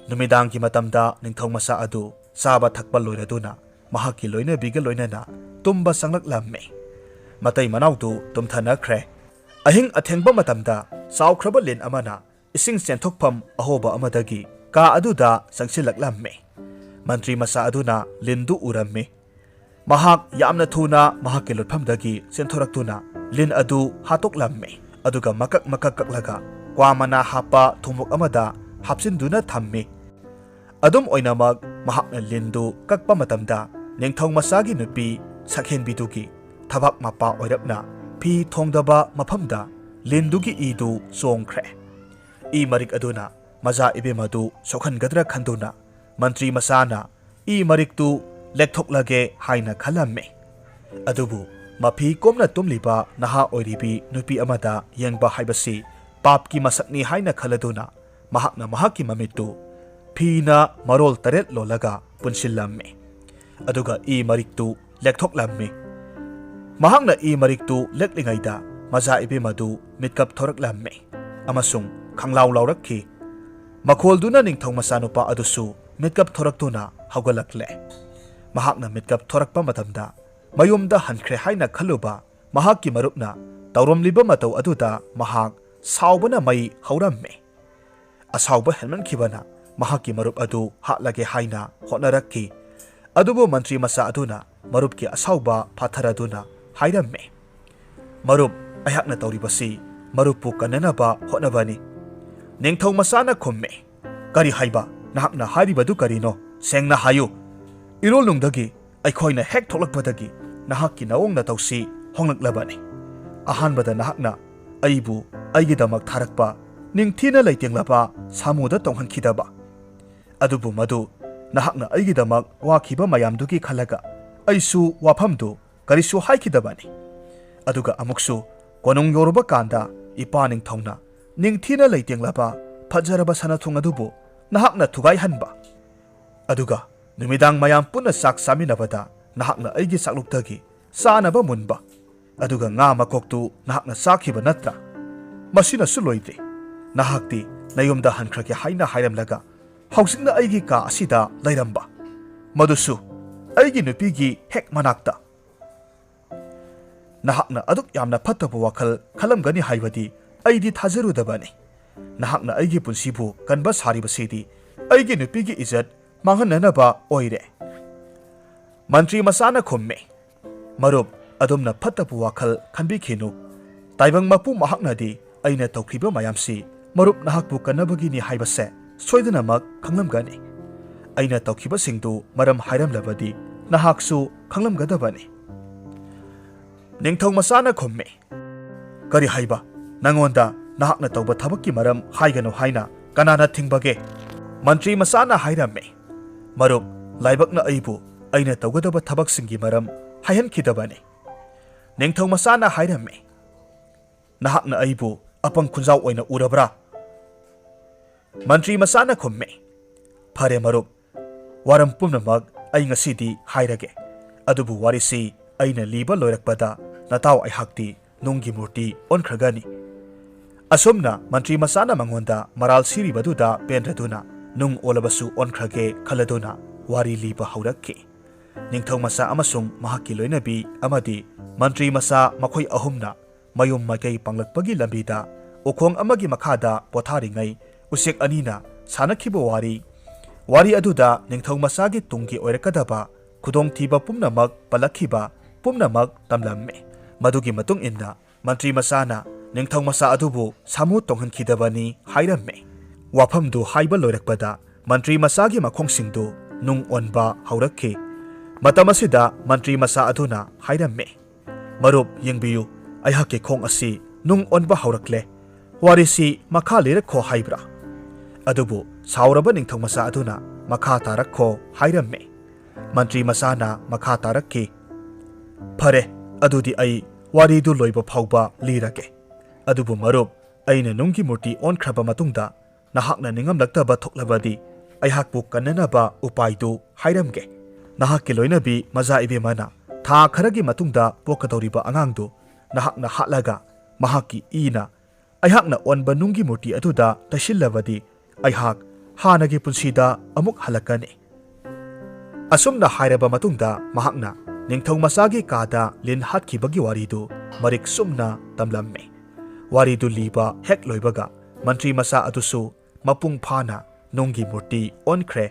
ꯅꯨꯃꯤꯗꯥꯡꯒꯤ ꯃꯇꯝꯗ ꯅꯤꯡꯊꯧ ꯃꯆꯥ ꯑꯗꯨ ꯆꯥꯕ ꯊꯛꯄ ꯂꯣꯏꯔꯗꯨꯅ ꯃꯍꯥꯛꯀꯤ ꯂꯣꯏꯅꯕꯤꯒ ꯂꯣꯏꯅꯅ ꯇꯨꯝꯕ ꯆꯪꯂꯛꯂꯝꯃꯤ꯫ ꯃꯇꯩ ꯃꯅꯥꯎꯗꯨ ꯇꯨꯝꯊꯅꯈ꯭ꯔꯦ꯫ ꯑꯍꯤꯡ ꯑꯊꯦꯡꯕ ꯃꯇꯝꯗ ꯆꯥꯎꯈ꯭ꯔꯕ ꯂꯤꯟ ꯑꯃꯅ ꯏꯁꯤꯡ ꯆꯦꯟꯊꯣꯛꯐꯝ ꯑꯍꯣꯕ ꯑꯃꯗꯒꯤ ꯀꯥ ꯑꯗꯨꯗ ꯆꯪꯁꯤꯜꯂꯛꯂꯝꯃꯤ꯫ ꯃꯟꯇ꯭ꯔꯤ ꯃꯆꯥ ꯑꯗꯨꯅ ꯂꯤꯟꯗꯨ ꯎꯔꯝꯃꯤ꯫ ꯃꯍꯥꯛ ꯌꯥꯝꯅ ꯊꯨꯅ ꯃꯍꯥꯛꯀꯤ ꯂꯨꯞꯐꯝꯗꯒꯤ ꯆꯦꯟꯊꯣꯔꯛꯇꯨꯅ ꯂꯤꯟ ꯑꯗꯨ ꯍꯥꯠꯇꯣꯛꯂꯝꯃꯤ, ꯑꯗꯨꯒ ꯃꯀꯛ ꯃꯀꯛ ꯀꯛꯂꯒ ꯀ꯭ꯋꯥ ꯃꯅꯥ ꯍꯥꯞꯄ ꯊꯨꯝꯃꯣꯛ ꯑꯃꯗ ꯍꯥꯞꯆꯤꯟꯗꯨꯅ ꯊꯝꯃꯤ꯫ ꯑꯗꯨꯝ ꯑꯣꯏꯅꯃꯛ, ꯃꯍꯥꯛꯅ ꯂꯤꯟꯗꯨ ꯀꯛꯄ ꯃꯇꯝꯗ ꯅꯤꯡꯊꯧ ꯃꯆꯥꯒꯤ ꯅꯨꯄꯤ ꯁꯛꯍꯦꯟꯕꯤꯗꯨꯒꯤ ꯊꯕꯥꯛ ꯃꯄꯥ ꯑꯣꯏꯔꯞꯅ ꯐꯤ ꯊꯣꯡꯗꯕ ꯃꯐꯝꯗ ꯂꯤꯟꯗꯨꯒꯤ ꯏꯗꯨ ꯆꯣꯡꯈ꯭ꯔꯦ꯫ ꯏ ꯃꯔꯤꯛ ꯑꯗꯨꯅ ꯃꯆꯥ ꯏꯕꯦꯝ ꯑꯗꯨ ꯁꯣꯛꯍꯟꯒꯗ꯭ꯔꯥ ꯈꯟꯗꯨꯅ ꯃꯟꯇ꯭ꯔꯤ ꯃꯆꯥꯅ ꯏ ꯃꯔꯤꯛꯇꯨ ꯂꯦꯛꯊꯣꯛꯂꯒꯦ ꯍꯥꯏꯅ ꯈꯜꯂꯝꯃꯤ꯫ ꯑꯗꯨꯕꯨ ꯃꯐꯤ ꯀꯣꯝꯅ ꯇꯨꯝꯂꯤꯕ ꯅꯍꯥ ꯑꯣꯏꯔꯤꯕꯤ ꯅꯨꯄꯤ ꯑꯃꯗ ꯌꯦꯡꯕ ꯍꯥꯏꯕꯁꯤ ꯄꯥꯞꯀꯤ ꯃꯁꯛꯅꯤ ꯍꯥꯏꯅ ꯈꯜꯂꯗꯨꯅ ꯃꯍꯥꯛꯅ ꯃꯍꯥꯛꯀꯤ ꯃꯃꯤꯠꯇꯨ ꯐꯤꯅ ꯃꯔꯣꯜ ꯇꯔꯦꯠ ꯂꯣꯜꯂꯒ ꯄꯨꯟꯁꯤꯜꯂꯝꯃꯤ꯫ ꯑꯗꯨꯒ ꯏ ꯃꯔꯤꯛꯇꯨ ꯂꯦꯛꯊꯣꯛꯂꯝꯃꯤ꯫ ꯃꯍꯥꯛꯅ ꯏ ꯃꯔꯤꯛꯇꯨ ꯂꯦꯛꯂꯤꯉꯩꯗ ꯃꯆꯥ ꯏꯕꯦꯝ ꯑꯗꯨ ꯃꯤꯠꯀꯞ ꯊꯣꯔꯛꯂꯝꯃꯤ ꯑꯃꯁꯨꯡ ꯈꯪꯂꯥꯎ ꯂꯥꯎꯔꯛꯈꯤ꯫ ꯃꯈꯣꯜꯗꯨꯅ ꯅꯤꯡꯊꯧ ꯃꯆꯥꯅꯨꯄꯥ ꯑꯗꯨꯁꯨ ꯃꯤꯠꯀꯞ ꯊꯣꯔꯛꯇꯨꯅ ꯍꯧꯒꯠꯂꯛꯂꯦ꯫ ꯃꯍꯥꯛꯅ ꯃꯤꯠꯀꯞ ꯊꯣꯔꯛꯄ ꯃꯇꯝꯗ ꯃꯌꯨꯝꯗ ꯍꯟꯈ꯭ꯔꯦ ꯍꯥꯏꯅ ꯈꯜꯂꯨꯕ ꯃꯍꯥꯛꯀꯤ ꯃꯔꯨꯞꯅ ꯇꯧꯔꯝꯂꯤꯕ ꯃꯇꯧ ꯑꯗꯨꯗ ꯃꯍꯥꯛ ꯁꯥꯎꯕꯅ ꯃꯩ ꯍꯧꯔꯝꯃꯤ꯫ ꯑꯁꯥꯎꯕ ꯍꯦꯟꯃꯟꯈꯤꯕꯅ ꯃꯍꯥꯛꯀꯤ ꯃꯔꯨꯞ ꯑꯗꯨ ꯍꯥꯠꯂꯒꯦ ꯍꯥꯏꯅ ꯍꯣꯠꯅꯔꯛꯈꯤ꯫ ꯑꯗꯨꯕꯨ ꯃꯟꯇ꯭ꯔꯤ ꯃꯆꯥ ꯑꯗꯨꯅ ꯃꯔꯨꯞꯀꯤ ꯑꯁꯥꯎꯕ ꯐꯥꯊꯔꯗꯨꯅ ꯍꯥꯏꯔꯝꯃꯤ, "ꯃꯔꯨꯞ, ꯑꯩꯍꯥꯛꯅ ꯇꯧꯔꯤꯕꯁꯤ ꯃꯔꯨꯞꯄꯨ ꯀꯟꯅꯅꯕ ꯍꯣꯠꯅꯕꯅꯤ꯫" ꯅꯤꯡꯊꯧ ꯃꯆꯥꯅ ꯈꯨꯝꯃꯤ, "ꯀꯔꯤ ꯍꯥꯏꯕ? ꯅꯍꯥꯛꯅ ꯍꯥꯏꯔꯤꯕꯗꯨ ꯀꯔꯤꯅꯣ? ꯁꯦꯡꯅ ꯍꯥꯏꯌꯨ꯫ ꯏꯔꯣꯜꯅꯨꯡꯗꯒꯤ ꯑꯩꯈꯣꯏꯅ ꯍꯦꯛ ꯊꯣꯛꯂꯛꯄꯗꯒꯤ ꯅꯍꯥꯛꯀꯤ ꯅꯑꯣꯡ ꯅꯇꯧꯁꯤ ꯍꯣꯡꯂꯛꯂꯕꯅꯤ꯫ ꯑꯍꯥꯟꯕꯗ ꯅꯍꯥꯛꯅ ꯑꯩꯕꯨ ꯑꯩꯒꯤꯗꯃꯛ ꯊꯥꯔꯛꯄ ꯅꯤꯡꯊꯤꯅ ꯂꯩꯇꯦꯡꯂꯕ ꯁꯥꯃꯨꯗ ꯇꯣꯡꯍꯟꯈꯤꯗꯕ, ꯑꯗꯨꯕꯨ ꯃꯗꯨ ꯅꯍꯥꯛꯅ ꯑꯩꯒꯤꯗꯃꯛ ꯋꯥꯈꯤꯕ ꯃꯌꯥꯝꯗꯨꯒꯤ ꯈꯜꯂꯒ ꯑꯩꯁꯨ ꯋꯥꯐꯝꯗꯨ ꯀꯔꯤꯁꯨ ꯍꯥꯏꯈꯤꯗꯕꯅꯤ꯫ ꯑꯗꯨꯒ ꯑꯃꯨꯛꯁꯨ ꯀꯣꯅꯨꯡ ꯌꯧꯔꯨꯕ ꯀꯥꯟꯗ ꯏꯄꯥ ꯅꯤꯡꯊꯧꯅ ꯅꯤꯡꯊꯤꯅ ꯂꯩꯇꯦꯡꯂꯕ ꯐꯖꯔꯕ ꯁꯅꯥꯊꯨꯡ ꯑꯗꯨꯕꯨ ꯅꯍꯥꯛꯅ ꯊꯨꯒꯥꯏꯍꯟꯕ꯫ ꯑꯗꯨꯒ ꯅꯨꯃꯤꯗꯥꯡ ꯃꯌꯥꯝ ꯄꯨꯟꯅ ꯆꯥꯛ ꯆꯥꯃꯤꯟꯅꯕꯗ ꯅꯍꯥꯛꯅ ꯑꯩꯒꯤ ꯆꯥꯛꯂꯨꯛꯇꯒꯤ ꯆꯥꯅꯕ ꯃꯨꯟꯕ, ꯑꯗꯨꯒ ꯉꯥ ꯃꯀꯣꯛꯇꯨ ꯅꯍꯥꯛꯅ ꯆꯥꯈꯤꯕ ꯅꯠꯇ꯭ꯔꯥ? ꯃꯁꯤꯅꯁꯨ ꯂꯣꯏꯗꯦ꯫ ꯅꯍꯥꯛꯇꯤ ꯅꯌꯨꯝꯗ ꯍꯟꯈ꯭ꯔꯒꯦ ꯍꯥꯏꯅ ꯍꯥꯏꯔꯝꯂꯒ ꯍꯧꯖꯤꯛꯅ ꯑꯩꯒꯤ ꯀꯥ ꯑꯁꯤꯗ ꯂꯩꯔꯝꯕ, ꯃꯗꯨꯁꯨ ꯑꯩꯒꯤ ꯅꯨꯄꯤꯒꯤ ꯍꯦꯛ ꯃꯅꯥꯛꯇ꯫ ꯅꯍꯥꯛꯅ ꯑꯗꯨꯛ ꯌꯥꯝꯅ ꯐꯠꯇꯕ ꯋꯥꯈꯜ ꯈꯜꯂꯝꯒꯅꯤ ꯍꯥꯏꯕꯗꯤ ꯑꯩꯗꯤ ꯊꯥꯖꯔꯨꯗꯕꯅꯤ꯫ ꯅꯍꯥꯛꯅ ꯑꯩꯒꯤ ꯄꯨꯟꯁꯤꯕꯨ ꯀꯟꯕ ꯁꯥꯔꯤꯕꯁꯤꯗꯤ ꯑꯩꯒꯤ ꯅꯨꯄꯤꯒꯤ ꯏꯖꯠ ꯃꯥꯡꯍꯟꯅꯅꯕ ꯑꯣꯏꯔꯦ꯫" ꯃꯟꯇ꯭ꯔꯤ ꯃꯆꯥꯅ ꯈꯨꯝꯃꯤ, "ꯃꯔꯨꯞ, ꯑꯗꯣꯝꯅ ꯐꯠꯇꯕ ꯋꯥꯈꯜ ꯈꯟꯕꯤꯈꯤꯅꯨ꯫ ꯇꯥꯏꯕꯪ ꯃꯄꯨ ꯃꯍꯥꯛꯅꯗꯤ ꯑꯩꯅ ꯇꯧꯈꯤꯕ ꯃꯌꯥꯝꯁꯤ ꯃꯔꯨꯞ ꯅꯍꯥꯛꯄꯨ ꯀꯟꯅꯕꯒꯤꯅꯤ ꯍꯥꯏꯕꯁꯦ ꯁꯣꯏꯗꯅꯃꯛ ꯈꯪꯂꯝꯒꯅꯤ꯫ ꯑꯩꯅ ꯇꯧꯈꯤꯕꯁꯤꯡꯗꯨ ꯃꯔꯝ ꯍꯥꯏꯔꯝꯂꯕꯗꯤ ꯅꯍꯥꯛꯁꯨ ꯈꯪꯂꯝꯒꯗꯕꯅꯤ꯫" ꯅꯤꯡꯊꯧ ꯃꯆꯥꯅ ꯈꯨꯝꯃꯤ, "ꯀꯔꯤ ꯍꯥꯏꯕ? ꯅꯉꯣꯟꯗ ꯅꯍꯥꯛꯅ ꯇꯧꯕ ꯊꯕꯛꯀꯤ ꯃꯔꯝ ꯍꯥꯏꯒꯅꯨ ꯍꯥꯏꯅ ꯀꯅꯥꯅ ꯊꯤꯡꯕꯒꯦ?" ꯃꯟꯇ꯭ꯔꯤ ꯃꯆꯥꯅ ꯍꯥꯏꯔꯝꯃꯤ, "ꯃꯔꯨꯞ, ꯂꯥꯏꯕꯛꯅ ꯑꯩꯕꯨ ꯑꯩꯅ ꯇꯧꯒꯗꯕ ꯊꯕꯛꯁꯤꯡꯒꯤ ꯃꯔꯝ ꯍꯥꯏꯍꯟꯈꯤꯗꯕꯅꯤ꯫" ꯅꯤꯡꯊꯧ ꯃꯆꯥꯅ ꯍꯥꯏꯔꯝꯃꯤ, "ꯅꯍꯥꯛꯅ ꯑꯩꯕꯨ ꯑꯄꯪ ꯈꯨꯟꯖꯥꯎ ꯑꯣꯏꯅ ꯎꯔꯕ꯭ꯔꯥ?" ꯃꯟꯇ꯭ꯔꯤ ꯃꯆꯥꯅ ꯈꯨꯝꯃꯤ, "ꯐꯔꯦ ꯃꯔꯨꯞ, ꯋꯥꯔꯝ ꯄꯨꯝꯅꯃꯛ ꯑꯩ ꯉꯁꯤꯗꯤ ꯍꯥꯏꯔꯒꯦ꯫ ꯑꯗꯨꯕꯨ ꯋꯥꯔꯤꯁꯤ ꯑꯩꯅ ꯂꯤꯕ ꯂꯣꯏꯔꯛꯄꯗ ꯅꯇꯥꯎ ꯑꯩꯍꯥꯛꯇꯤ ꯅꯨꯡꯒꯤ ꯃꯨꯔꯇꯤ ꯑꯣꯟꯈ꯭ꯔꯒꯅꯤ꯫ ꯑꯁꯨꯝꯅ ꯃꯟꯇ꯭ꯔꯤ ꯃꯆꯥꯅ ꯃꯉꯣꯟꯗ ꯃꯔꯥꯜ ꯁꯤꯔꯤꯕꯗꯨꯗ ꯄꯦꯟꯗ꯭ꯔꯗꯨꯅ ꯅꯨꯡ ꯑꯣꯜꯂꯕꯁꯨ ꯑꯣꯟꯈ꯭ꯔꯒꯦ ꯈꯜꯂꯗꯨꯅ ꯋꯥꯔꯤ ꯂꯤꯕ ꯍꯧꯔꯛꯈꯤ꯫ ꯅꯤꯡꯊꯧ ꯃꯆꯥ ꯑꯃꯁꯨꯡ ꯃꯍꯥꯛꯀꯤ ꯂꯣꯏꯅꯕꯤ ꯑꯃꯗꯤ ꯃꯟꯇ꯭ꯔꯤ ꯃꯆꯥ ꯃꯈꯣꯏ ꯑꯍꯨꯝꯅ ꯃꯌꯨꯝ ꯃꯥꯏꯀꯩ ꯄꯥꯡꯂꯛꯄꯒꯤ ꯂꯝꯕꯤꯗ ꯎꯈꯣꯡ ꯑꯃꯒꯤ ꯃꯈꯥꯗ ꯄꯣꯊꯥꯔꯤꯉꯩ ꯎꯆꯦꯛ ꯑꯅꯤꯅ ꯁꯥꯟꯅꯈꯤꯕ ꯋꯥꯔꯤ, ꯋꯥꯔꯤ ꯑꯗꯨꯗ ꯅꯤꯡꯊꯧ ꯃꯆꯥꯒꯤ ꯇꯨꯡꯒꯤ ꯑꯣꯏꯔꯛꯀꯗꯕ ꯈꯨꯗꯣꯡꯊꯤꯕ ꯄꯨꯝꯅꯃꯛ ꯄꯜꯂꯛꯈꯤꯕ ꯄꯨꯝꯅꯃꯛ ꯇꯝꯂꯝꯃꯤ꯫ ꯃꯗꯨꯒꯤ ꯃꯇꯨꯡ ꯏꯟꯅ ꯃꯟꯇ꯭ꯔꯤ ꯃꯆꯥꯅ ꯅꯤꯡꯊꯧ ꯃꯆꯥ ꯑꯗꯨꯕꯨ ꯁꯥꯃꯨ ꯇꯣꯡꯍꯟꯈꯤꯗꯕꯅꯤ ꯍꯥꯏꯔꯝꯃꯤ꯫ ꯋꯥꯐꯝꯗꯨ ꯍꯥꯏꯕ ꯂꯣꯏꯔꯛꯄꯗ ꯃꯟꯇ꯭ꯔꯤ ꯃꯆꯥꯒꯤ ꯃꯈꯣꯡꯁꯤꯡꯗꯨ ꯅꯨꯡ ꯑꯣꯟꯕ ꯍꯧꯔꯛꯈꯤ꯫ ꯃꯇꯝ ꯑꯁꯤꯗ ꯃꯟꯇ꯭ꯔꯤ ꯃꯆꯥ ꯑꯗꯨꯅ ꯍꯥꯏꯔꯝꯃꯤ, "ꯃꯔꯨꯞ, ꯌꯦꯡꯕꯤꯌꯨ, ꯑꯩꯍꯥꯛꯀꯤ ꯈꯣꯡ ꯑꯁꯤ ꯅꯨꯡ ꯑꯣꯟꯕ ꯍꯧꯔꯛꯂꯦ꯫ ꯋꯥꯔꯤꯁꯤ ꯃꯈꯥ ꯂꯤꯔꯛꯈꯣ ꯍꯥꯏꯕ꯭ꯔꯥ?" ꯑꯗꯨꯕꯨ ꯁꯥꯎꯔꯕ ꯅꯤꯡꯊꯧ ꯃꯆꯥ ꯑꯗꯨꯅ ꯃꯈꯥ ꯇꯥꯔꯛꯈꯣ ꯍꯥꯏꯔꯝꯃꯤ꯫ ꯃꯟꯇ꯭ꯔꯤ ꯃꯆꯥꯅ ꯃꯈꯥ ꯇꯥꯔꯛꯈꯤ, "ꯐꯔꯦ, ꯑꯗꯨꯗꯤ ꯑꯩ ꯋꯥꯔꯤꯗꯨ ꯂꯣꯏꯕ ꯐꯥꯎꯕ ꯂꯤꯔꯒꯦ꯫ ꯑꯗꯨꯕꯨ ꯃꯔꯨꯞ, ꯑꯩꯅ ꯅꯨꯡꯒꯤ ꯃꯨꯔꯇꯤ ꯑꯣꯟꯈ꯭ꯔꯕ ꯃꯇꯨꯡꯗ ꯅꯍꯥꯛꯅ ꯅꯤꯡꯉꯝꯂꯛꯇꯕ ꯊꯣꯛꯂꯕꯗꯤ ꯑꯩꯍꯥꯛꯄꯨ ꯀꯟꯅꯅꯕ ꯎꯄꯥꯏꯗꯨ ꯍꯥꯏꯔꯝꯒꯦ꯫ ꯅꯍꯥꯛꯀꯤ ꯂꯣꯏꯅꯕꯤ ꯃꯖꯥ ꯏꯕꯦꯝꯃꯅ ꯊꯥ ꯈꯔꯒꯤ ꯃꯇꯨꯡꯗ ꯄꯣꯛꯀꯗꯧꯔꯤꯕ ꯑꯉꯥꯡꯗꯨ ꯅꯍꯥꯛꯅ ꯍꯥꯠꯂꯒ ꯃꯍꯥꯛꯀꯤ ꯏꯅ ꯑꯩꯍꯥꯛꯅ ꯑꯣꯟꯕ ꯅꯨꯡꯒꯤ ꯃꯨꯔꯇꯤ ꯑꯗꯨꯗ ꯇꯩꯁꯤꯜꯂꯕꯗꯤ ꯑꯩꯍꯥꯛ ꯍꯥꯟꯅꯒꯤ ꯄꯨꯟꯁꯤꯗ ꯑꯃꯨꯛ ꯍꯜꯂꯛꯀꯅꯤ꯫" ꯑꯁꯨꯝꯅ ꯍꯥꯏꯔꯕ ꯃꯇꯨꯡꯗ ꯃꯍꯥꯛꯅ ꯅꯤꯡꯊꯧ ꯃꯆꯥꯒꯤ ꯀꯥꯗ ꯂꯤꯟ ꯍꯥꯠꯈꯤꯕꯒꯤ ꯋꯥꯔꯤꯗꯨ ꯃꯔꯤꯛ ꯆꯨꯝꯅ ꯇꯝꯂꯝꯃꯤ꯫ ꯋꯥꯔꯤꯗꯨ ꯂꯤꯕ ꯍꯦꯛ ꯂꯣꯏꯕꯒ ꯃꯟꯇ꯭ꯔꯤ ꯃꯆꯥ ꯑꯗꯨꯁꯨ ꯃꯄꯨꯡ ꯐꯥꯅ ꯅꯨꯡꯒꯤ ꯃꯨꯔꯇꯤ ꯑꯣꯟꯈ꯭ꯔꯦ꯫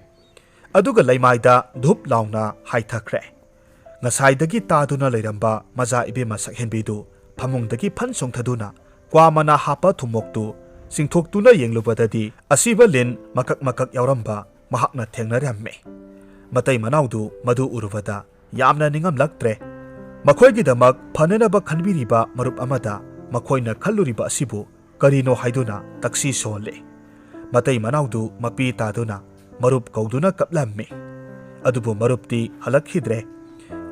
ꯑꯗꯨꯒ ꯂꯩꯃꯥꯏꯗ ꯙꯨꯞ ꯂꯥꯎꯅ ꯍꯥꯏꯊꯈ꯭ꯔꯦ꯫ ꯉꯁꯥꯏꯗꯒꯤ ꯇꯥꯗꯨꯅ ꯂꯩꯔꯝꯕ ꯃꯖꯥ ꯏꯕꯦꯝꯃ ꯁꯛꯍꯦꯟꯕꯤꯗꯨ ꯐꯃꯨꯡꯗꯒꯤ ꯐꯟ ꯆꯣꯡꯊꯗꯨꯅ ꯀ꯭ꯋꯥ ꯃꯅꯥ ꯍꯥꯞꯄ ꯊꯨꯝꯃꯣꯛꯇꯨ ꯆꯤꯡꯊꯣꯛꯇꯨꯅ ꯌꯦꯡꯂꯨꯕꯗꯗꯤ ꯑꯁꯤꯕ ꯂꯤꯟ ꯃꯀꯛ ꯃꯀꯛ ꯌꯥꯎꯔꯝꯕ ꯃꯍꯥꯛꯅ ꯊꯦꯡꯅꯔꯝꯃꯤ꯫ ꯃꯇꯩ ꯃꯅꯥꯎꯗꯨ ꯃꯗꯨ ꯎꯔꯨꯕꯗ ꯌꯥꯝꯅ ꯅꯤꯡꯉꯝꯂꯛꯇ꯭ꯔꯦ꯫ ꯃꯈꯣꯏꯒꯤꯗꯃꯛ ꯐꯅꯅꯕ ꯈꯟꯕꯤꯔꯤꯕ ꯃꯔꯨꯞ ꯑꯃꯗ ꯃꯈꯣꯏꯅ ꯈꯜꯂꯨꯔꯤꯕ ꯑꯁꯤꯕꯨ ꯀꯔꯤꯅꯣ ꯍꯥꯏꯗꯨꯅ ꯇꯛꯁꯤ ꯁꯣꯜꯂꯦ꯫ ꯃꯇꯩ ꯃꯅꯥꯎꯗꯨ ꯃꯄꯤ ꯇꯥꯗꯨꯅ ꯃꯔꯨꯞ ꯀꯧꯗꯨꯅ ꯀꯞꯂꯝꯃꯤ꯫ ꯑꯗꯨꯕꯨ ꯃꯔꯨꯞꯇꯤ ꯍꯜꯂꯛꯈꯤꯗ꯭ꯔꯦ꯫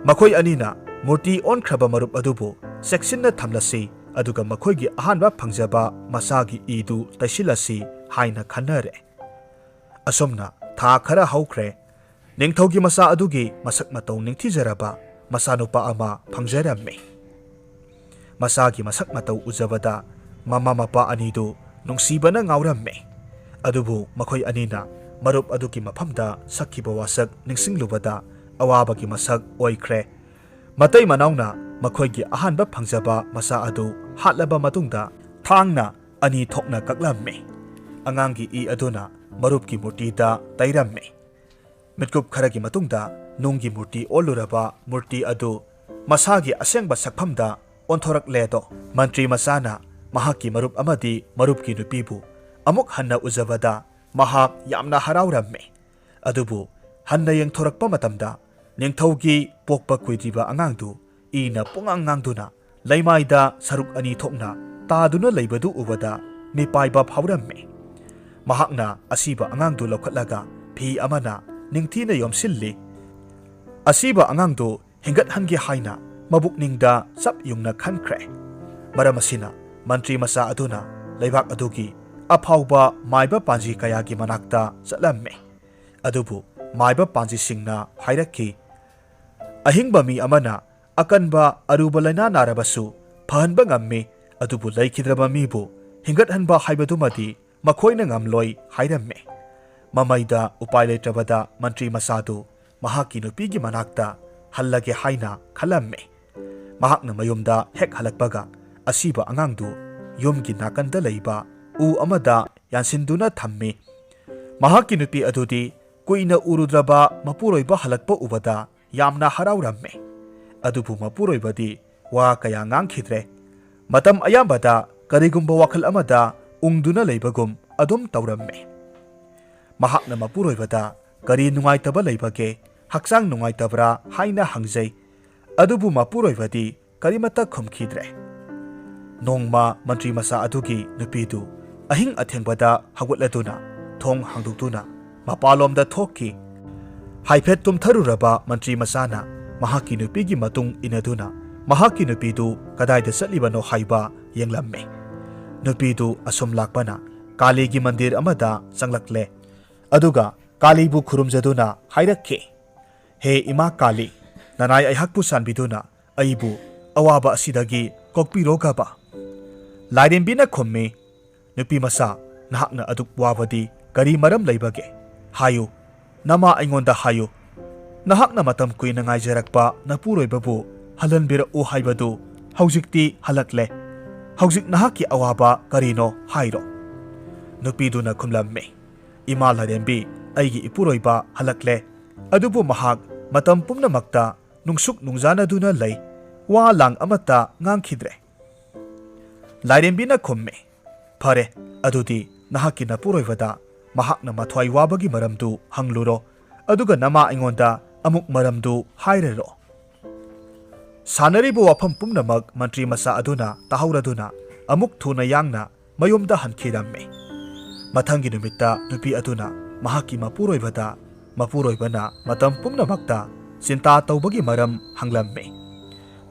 ꯃꯈꯣꯏ ꯑꯅꯤꯅ ꯃꯨꯔꯇꯤ ꯑꯣꯟꯈ꯭ꯔꯕ ꯃꯔꯨꯞ ꯑꯗꯨꯕꯨ ꯆꯦꯛꯁꯤꯟꯅ ꯊꯝꯂꯁꯤ, ꯑꯗꯨꯒ ꯃꯈꯣꯏꯒꯤ ꯑꯍꯥꯟꯕ ꯐꯪꯖꯕ ꯃꯆꯥꯒꯤ ꯏꯗꯨ ꯇꯩꯁꯤꯜꯂꯁꯤ ꯍꯥꯏꯅ ꯈꯟꯅꯔꯦ꯫ ꯑꯁꯨꯝꯅ ꯊꯥ ꯈꯔ ꯍꯧꯈ꯭ꯔꯦ꯫ ꯅꯤꯡꯊꯧꯒꯤ ꯃꯆꯥ ꯑꯗꯨꯒꯤ ꯃꯁꯛ ꯃꯇꯧ ꯅꯤꯡꯊꯤꯖꯔꯕ ꯃꯆꯥꯅꯨꯄꯥ ꯑꯃ ꯐꯪꯖꯔꯝꯃꯤ꯫ ꯃꯆꯥꯒꯤ ꯃꯁꯛ ꯃꯇꯧ ꯎꯖꯕꯗ ꯃꯃꯥ ꯃꯄꯥ ꯑꯅꯤꯗꯨ ꯅꯨꯡꯁꯤꯕꯅ ꯉꯥꯎꯔꯝꯃꯤ꯫ ꯑꯗꯨꯕꯨ ꯃꯈꯣꯏ ꯑꯅꯤꯅ ꯃꯔꯨꯞ ꯑꯗꯨꯒꯤ ꯃꯐꯝꯗ ꯁꯛꯈꯤꯕ ꯋꯥꯁꯛ ꯅꯤꯡꯁꯤꯡꯂꯨꯕꯗ ꯑꯋꯥꯕꯒꯤ ꯃꯁꯛ ꯑꯣꯏꯈ꯭ꯔꯦ꯫ ꯃꯇꯩ ꯃꯅꯥꯎꯅ ꯃꯈꯣꯏꯒꯤ ꯑꯍꯥꯟꯕ ꯐꯪꯖꯕ ꯃꯆꯥ ꯑꯗꯨ ꯍꯥꯠꯂꯕ ꯃꯇꯨꯡꯗ ꯊꯥꯡꯅ ꯑꯅꯤ ꯊꯣꯛꯅ ꯀꯛꯂꯝꯃꯤ꯫ ꯑꯉꯥꯡꯒꯤ ꯏ ꯑꯗꯨꯅ ꯃꯔꯨꯞꯀꯤ ꯃꯨꯔꯇꯤꯗ ꯇꯩꯔꯝꯃꯤ꯫ ꯃꯤꯠꯀꯨꯞ ꯈꯔꯒꯤ ꯃꯇꯨꯡꯗ ꯅꯨꯡꯒꯤ ꯃꯨꯔꯇꯤ ꯑꯣꯜꯂꯨꯔꯕ ꯃꯨꯔꯇꯤ ꯑꯗꯨ ꯃꯁꯥꯒꯤ ꯑꯁꯦꯡꯕ ꯁꯛꯐꯝꯗ ꯑꯣꯟꯊꯣꯔꯛꯂꯦꯗꯣ꯫ ꯃꯟꯇ꯭ꯔꯤ ꯃꯆꯥꯅ ꯃꯍꯥꯛꯀꯤ ꯃꯔꯨꯞ ꯑꯃꯗꯤ ꯃꯔꯨꯞꯀꯤ ꯅꯨꯄꯤꯕꯨ ꯑꯃꯨꯛ ꯍꯟꯅ ꯎꯖꯕꯗ ꯃꯍꯥꯛ ꯌꯥꯝꯅ ꯍꯔꯥꯎꯔꯝꯃꯤ꯫ ꯑꯗꯨꯕꯨ ꯍꯟꯅ ꯌꯦꯡꯊꯣꯔꯛꯄ ꯃꯇꯝꯗ ꯅꯤꯡꯊꯧꯒꯤ ꯄꯣꯛꯄ ꯀꯨꯏꯗ꯭ꯔꯤꯕ ꯑꯉꯥꯡꯗꯨ ꯏꯅ ꯄꯨꯡꯉꯥꯡ ꯉꯥꯡꯗꯨꯅ ꯂꯩꯃꯥꯏꯗ ꯁꯔꯨꯛ ꯑꯅꯤ ꯊꯣꯛꯅ ꯇꯥꯗꯨꯅ ꯂꯩꯕꯗꯨ ꯎꯕꯗ ꯃꯤꯄꯥꯏꯕ ꯐꯥꯎꯔꯝꯃꯤ꯫ ꯃꯍꯥꯛꯅ ꯑꯁꯤꯕ ꯑꯉꯥꯡꯗꯨ ꯂꯧꯈꯠꯂꯒ ꯐꯤ ꯑꯃꯅ ꯅꯤꯡꯊꯤꯅ ꯌꯣꯝꯁꯤꯜꯂꯤ꯫ ꯑꯁꯤꯕ ꯑꯉꯥꯡꯗꯨ ꯍꯤꯡꯒꯠꯍꯟꯒꯦ ꯍꯥꯏꯅ ꯃꯕꯨꯛꯅꯤꯡꯗ ꯆꯞ ꯌꯨꯡꯅ ꯈꯟꯈ꯭ꯔꯦ꯫ ꯃꯔꯝ ꯑꯁꯤꯅ ꯃꯟꯇ꯭ꯔꯤ ꯃꯆꯥ ꯑꯗꯨꯅ ꯂꯩꯕꯥꯛ ꯑꯗꯨꯒꯤ ꯑꯐꯥꯎꯕ ꯃꯥꯏꯕ ꯄꯥꯟꯖꯤ ꯀꯌꯥꯒꯤ ꯃꯅꯥꯛꯇ ꯆꯠꯂꯝꯃꯤ꯫ ꯑꯗꯨꯕꯨ ꯃꯥꯏꯕ ꯄꯥꯟꯖꯤꯁꯤꯡꯅ ꯍꯥꯏꯔꯛꯈꯤ, "ꯑꯍꯤꯡꯕ ꯃꯤ ꯑꯃꯅ ꯑꯀꯟꯕ ꯑꯔꯨꯕ ꯂꯥꯏꯅꯥ ꯅꯥꯔꯕꯁꯨ ꯐꯍꯟꯕ ꯉꯝꯃꯤ, ꯑꯗꯨꯕꯨ ꯂꯩꯈꯤꯗ꯭ꯔꯕ ꯃꯤꯕꯨ ꯍꯤꯡꯒꯠꯍꯟꯕ ꯍꯥꯏꯕꯗꯨꯃꯗꯤ ꯃꯈꯣꯏꯅ ꯉꯝꯂꯣꯏ" ꯍꯥꯏꯔꯝꯃꯤ꯫ ꯃꯃꯩꯗ ꯎꯄꯥꯏ ꯂꯩꯇ꯭ꯔꯕꯗ ꯃꯟꯇ꯭ꯔꯤ ꯃꯆꯥꯗꯨ ꯃꯍꯥꯛꯀꯤ ꯅꯨꯄꯤꯒꯤ ꯃꯅꯥꯛꯇ ꯍꯜꯂꯒꯦ ꯍꯥꯏꯅ ꯈꯜꯂꯝꯃꯤ꯫ ꯃꯍꯥꯛꯅ ꯃꯌꯨꯝꯗ ꯍꯦꯛ ꯍꯜꯂꯛꯄꯒ ꯑꯁꯤꯕ ꯑꯉꯥꯡꯗꯨ ꯌꯨꯝꯒꯤ ꯅꯥꯀꯟꯗ ꯂꯩꯕ ꯎ ꯑꯃꯗ ꯌꯥꯟꯁꯤꯟꯗꯨꯅ ꯊꯝꯃꯤ꯫ ꯃꯍꯥꯛꯀꯤ ꯅꯨꯄꯤ ꯑꯗꯨꯗꯤ ꯀꯨꯏꯅ ꯎꯔꯨꯗ꯭ꯔꯕ ꯃꯄꯨꯔꯣꯏꯕ ꯍꯜꯂꯛꯄ ꯎꯕꯗ ꯌꯥꯝꯅ ꯍꯔꯥꯎꯔꯝꯃꯤ꯫ ꯑꯗꯨꯕꯨ ꯃꯄꯨꯔꯣꯏꯕꯗꯤ ꯋꯥ ꯀꯌꯥ ꯉꯥꯡꯈꯤꯗ꯭ꯔꯦ꯫ ꯃꯇꯝ ꯑꯌꯥꯝꯕꯗ ꯀꯔꯤꯒꯨꯝꯕ ꯋꯥꯈꯜ ꯑꯃꯗ ꯎꯪꯗꯨꯅ ꯂꯩꯕꯒꯨꯝ ꯑꯗꯨꯝ ꯇꯧꯔꯝꯃꯤ꯫ ꯃꯍꯥꯛꯅ ꯃꯄꯨꯔꯣꯏꯕꯗ "ꯀꯔꯤ ꯅꯨꯡꯉꯥꯏꯇꯕ ꯂꯩꯕꯒꯦ? ꯍꯛꯆꯥꯡ ꯅꯨꯡꯉꯥꯏꯇꯕ꯭ꯔꯥ?" ꯍꯥꯏꯅ ꯍꯪꯖꯩ꯫ ꯑꯗꯨꯕꯨ ꯃꯄꯨꯔꯣꯏꯕꯗꯤ ꯀꯔꯤꯃꯠꯇ ꯈꯨꯝꯈꯤꯗ꯭ꯔꯦ꯫ ꯅꯣꯡꯃ ꯃꯟꯇ꯭ꯔꯤ ꯃꯆꯥ ꯑꯗꯨꯒꯤ ꯅꯨꯄꯤꯗꯨ ꯑꯍꯤꯡ ꯑꯊꯦꯡꯕꯗ ꯍꯧꯒꯠꯂꯗꯨꯅ ꯊꯣꯡ ꯍꯥꯡꯗꯣꯛꯇꯨꯅ ꯃꯄꯥꯟꯂꯣꯝꯗ ꯊꯣꯛꯈꯤ꯫ ꯍꯥꯏꯐꯦꯠ ꯇꯨꯝꯊꯔꯨꯔꯕ ꯃꯟꯇ꯭ꯔꯤ ꯃꯆꯥꯅ ꯃꯍꯥꯛꯀꯤ ꯅꯨꯄꯤꯒꯤ ꯃꯇꯨꯡ ꯏꯟꯅꯗꯨꯅ ꯃꯍꯥꯛꯀꯤ ꯅꯨꯄꯤꯗꯨ ꯀꯗꯥꯏꯗ ꯆꯠꯂꯤꯕꯅꯣ ꯍꯥꯏꯕ ꯌꯦꯡꯂꯝꯃꯤ꯫ ꯅꯨꯄꯤꯗꯨ ꯑꯁꯨꯝ ꯂꯥꯛꯄꯅ ꯀꯥꯂꯤꯒꯤ ꯃꯟꯗꯤꯔ ꯑꯃꯗ ꯆꯪꯂꯛꯂꯦ꯫ ꯑꯗꯨꯒ ꯀꯥꯂꯤꯕꯨ ꯈꯨꯔꯨꯝꯖꯗꯨꯅ ꯍꯥꯏꯔꯛꯈꯤ, "ꯍꯦ ꯏꯃꯥ ꯀꯥꯂꯤ, ꯅꯅꯥꯏ ꯑꯩꯍꯥꯛꯄꯨ ꯆꯥꯟꯕꯤꯗꯨꯅ ꯑꯩꯕꯨ ꯑꯋꯥꯕ ꯑꯁꯤꯗꯒꯤ ꯀꯣꯛꯄꯤꯔꯣꯒꯕ꯫" ꯂꯥꯏꯔꯦꯝꯕꯤꯅ ꯈꯨꯝꯃꯤ, "ꯅꯨꯄꯤ ꯃꯆꯥ, ꯅꯍꯥꯛꯅ ꯑꯗꯨꯛ ꯋꯥꯕꯗꯤ ꯀꯔꯤ ꯃꯔꯝ ꯂꯩꯕꯒꯦ? ꯍꯥꯏꯌꯨ, ꯅꯃꯥ ꯑꯩꯉꯣꯟꯗ ꯍꯥꯏꯌꯨ꯫ ꯅꯍꯥꯛꯅ ꯃꯇꯝ ꯀꯨꯏꯅ ꯉꯥꯏꯖꯔꯛꯄ ꯅꯄꯨꯔꯣꯏꯕꯕꯨ ꯍꯜꯍꯟꯕꯤꯔꯛꯎ ꯍꯥꯏꯕꯗꯨ ꯍꯧꯖꯤꯛꯇꯤ ꯍꯜꯂꯛꯂꯦ꯫ ꯍꯧꯖꯤꯛ ꯅꯍꯥꯛꯀꯤ ꯑꯋꯥꯕ ꯀꯔꯤꯅꯣ ꯍꯥꯏꯔꯣ?" ꯅꯨꯄꯤꯗꯨꯅ ꯈꯨꯝꯂꯝꯃꯤ, "ꯏꯃꯥ ꯂꯥꯏꯔꯦꯝꯕꯤ, ꯑꯩꯒꯤ ꯏꯄꯨꯔꯣꯏꯕ ꯍꯜꯂꯛꯂꯦ꯫ ꯑꯗꯨꯕꯨ ꯃꯍꯥꯛ ꯃꯇꯝ ꯄꯨꯝꯅꯃꯛꯇ ꯅꯨꯡꯁꯨꯛ ꯅꯨꯡꯖꯥꯅꯗꯨꯅ ꯂꯩ꯫ ꯋꯥ ꯂꯥꯡ ꯑꯃꯠꯇ ꯉꯥꯡꯈꯤꯗ꯭ꯔꯦ꯫" ꯂꯥꯏꯔꯦꯝꯕꯤꯅ ꯈꯨꯝꯃꯤ, "ꯐꯔꯦ, ꯑꯗꯨꯗꯤ ꯅꯍꯥꯛꯀꯤ ꯅꯄꯨꯔꯣꯏꯕꯗ ꯃꯍꯥꯛꯅ ꯃꯊ꯭ꯋꯥꯏ ꯋꯥꯕꯒꯤ ꯃꯔꯝꯗꯨ ꯍꯪꯂꯨꯔꯣ, ꯑꯗꯨꯒ ꯅꯃꯥ ꯑꯩꯉꯣꯟꯗ ꯑꯃꯨꯛ ꯃꯔꯝꯗꯨ ꯍꯥꯏꯔꯔꯣ꯫" ꯁꯥꯟꯅꯔꯤꯕ ꯋꯥꯐꯝ ꯄꯨꯝꯅꯃꯛ ꯃꯟꯇ꯭ꯔꯤ ꯃꯆꯥ ꯑꯗꯨꯅ ꯇꯥꯍꯧꯔꯗꯨꯅ ꯑꯃꯨꯛ ꯊꯨꯅ ꯌꯥꯡꯅ ꯃꯌꯨꯝꯗ ꯍꯟꯈꯤꯔꯝꯃꯤ꯫ ꯃꯊꯪꯒꯤ ꯅꯨꯃꯤꯠꯇ ꯅꯨꯄꯤ ꯑꯗꯨꯅ ꯃꯍꯥꯛꯀꯤ ꯃꯄꯨꯔꯣꯏꯕꯗ ꯃꯄꯨꯔꯣꯏꯕꯅ ꯃꯇꯝ ꯄꯨꯝꯅꯃꯛꯇ ꯆꯤꯟꯇꯥ ꯇꯧꯕꯒꯤ ꯃꯔꯝ ꯍꯪꯂꯝꯃꯤ꯫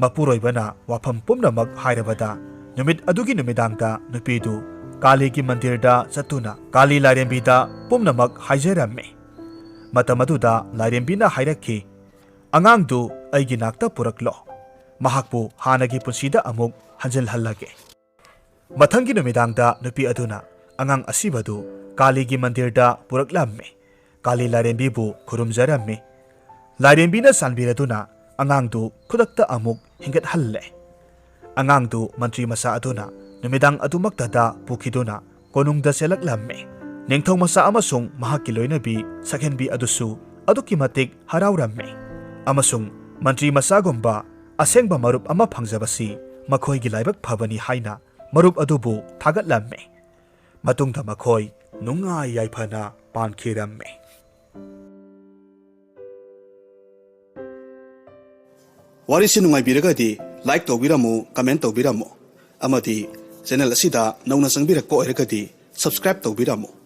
ꯃꯄꯨꯔꯣꯏꯕꯅ ꯋꯥꯐꯝ ꯄꯨꯝꯅꯃꯛ ꯍꯥꯏꯔꯕꯗ, ꯅꯨꯃꯤꯠ ꯑꯗꯨꯒꯤ ꯅꯨꯃꯤꯗꯥꯡꯗ ꯅꯨꯄꯤꯗꯨ ꯀꯥꯂꯤꯒꯤ ꯃꯟꯗꯤꯔꯗ ꯆꯠꯇꯨꯅ ꯀꯥꯂꯤ ꯂꯥꯏꯔꯦꯝꯕꯤꯗ ꯄꯨꯝꯅꯃꯛ ꯍꯥꯏꯖꯔꯝꯃꯤ꯫ ꯃꯇꯝ ꯑꯗꯨꯗ ꯂꯥꯏꯔꯦꯝꯕꯤꯅ ꯍꯥꯏꯔꯛꯈꯤ, "ꯑꯉꯥꯡꯗꯨ ꯑꯩꯒꯤ ꯅꯥꯛꯇ ꯄꯨꯔꯛꯂꯣ꯫ ꯃꯍꯥꯛꯄꯨ ꯍꯥꯟꯅꯒꯤ ꯄꯨꯟꯁꯤꯗ ꯑꯃꯨꯛ ꯍꯟꯖꯤꯜꯍꯜꯂꯒꯦ꯫" ꯃꯊꯪꯒꯤ ꯅꯨꯃꯤꯗꯥꯡꯗ ꯅꯨꯄꯤ ꯑꯗꯨꯅ ꯑꯉꯥꯡ ꯑꯁꯤꯕꯗꯨ ꯀꯥꯂꯤꯒꯤ ꯃꯟꯗꯤꯔꯗ ꯄꯨꯔꯛꯂꯝꯃꯤ꯫ ꯀꯥꯂꯤ ꯂꯥꯏꯔꯦꯝꯕꯤꯕꯨ ꯈꯨꯔꯨꯝꯖꯔꯝꯃꯤ꯫ ꯂꯥꯏꯔꯦꯝꯕꯤꯅ ꯆꯥꯟꯕꯤꯔꯗꯨꯅ ꯑꯉꯥꯡꯗꯨ ꯈꯨꯗꯛꯇ ꯑꯃꯨꯛ ꯍꯤꯡꯒꯠꯍꯜꯂꯦ꯫ ꯑꯉꯥꯡꯗꯨ ꯃꯟꯇ꯭ꯔꯤ ꯃꯆꯥ ꯑꯗꯨꯅ ꯅꯨꯃꯤꯗꯥꯡ ꯑꯗꯨꯃꯛꯇꯗ ꯄꯨꯈꯤꯗꯨꯅ ꯀꯣꯅꯨꯡꯗ ꯆꯦꯜꯂꯛꯂꯝꯃꯤ꯫ ꯅꯤꯡꯊꯧ ꯃꯆꯥ ꯑꯃꯁꯨꯡ ꯃꯍꯥꯛꯀꯤ ꯂꯣꯏꯅꯕꯤ ꯁꯛꯍꯦꯟꯕꯤ ꯑꯗꯨꯁꯨ ꯑꯗꯨꯛꯀꯤ ꯃꯇꯤꯛ ꯍꯔꯥꯎꯔꯝꯃꯤ, ꯑꯃꯁꯨꯡ ꯃꯟꯇ꯭ꯔꯤ ꯃꯆꯥꯒꯨꯝꯕ ꯑꯁꯦꯡꯕ ꯃꯔꯨꯞ ꯑꯃ ꯐꯪꯖꯕꯁꯤ ꯃꯈꯣꯏꯒꯤ ꯂꯥꯏꯕꯛ ꯐꯕꯅꯤ ꯍꯥꯏꯅ ꯃꯔꯨꯞ ꯑꯗꯨꯕꯨ ꯊꯥꯒꯠꯂꯝꯃꯤ꯫ ꯃꯇꯨꯡꯗ ꯃꯈꯣꯏ ꯅꯨꯡꯉꯥꯏ ꯌꯥꯏꯐꯅ ꯄꯥꯟꯈꯤꯔꯝꯃꯤ꯫ ꯋꯥꯔꯤꯁꯤ ꯅꯨꯡꯉꯥꯏꯕꯤꯔꯒꯗꯤ like ꯇꯧꯕꯤꯔꯝꯃꯨ, comment ꯇꯧꯕꯤꯔꯝꯃꯨ, ꯑꯃꯗꯤ channel ꯑꯁꯤꯗ ꯅꯧꯅ ꯆꯪꯕꯤꯔꯛꯄ ꯑꯣꯏꯔꯒꯗꯤ subscribe ꯇꯧꯕꯤꯔꯝꯃꯨ꯫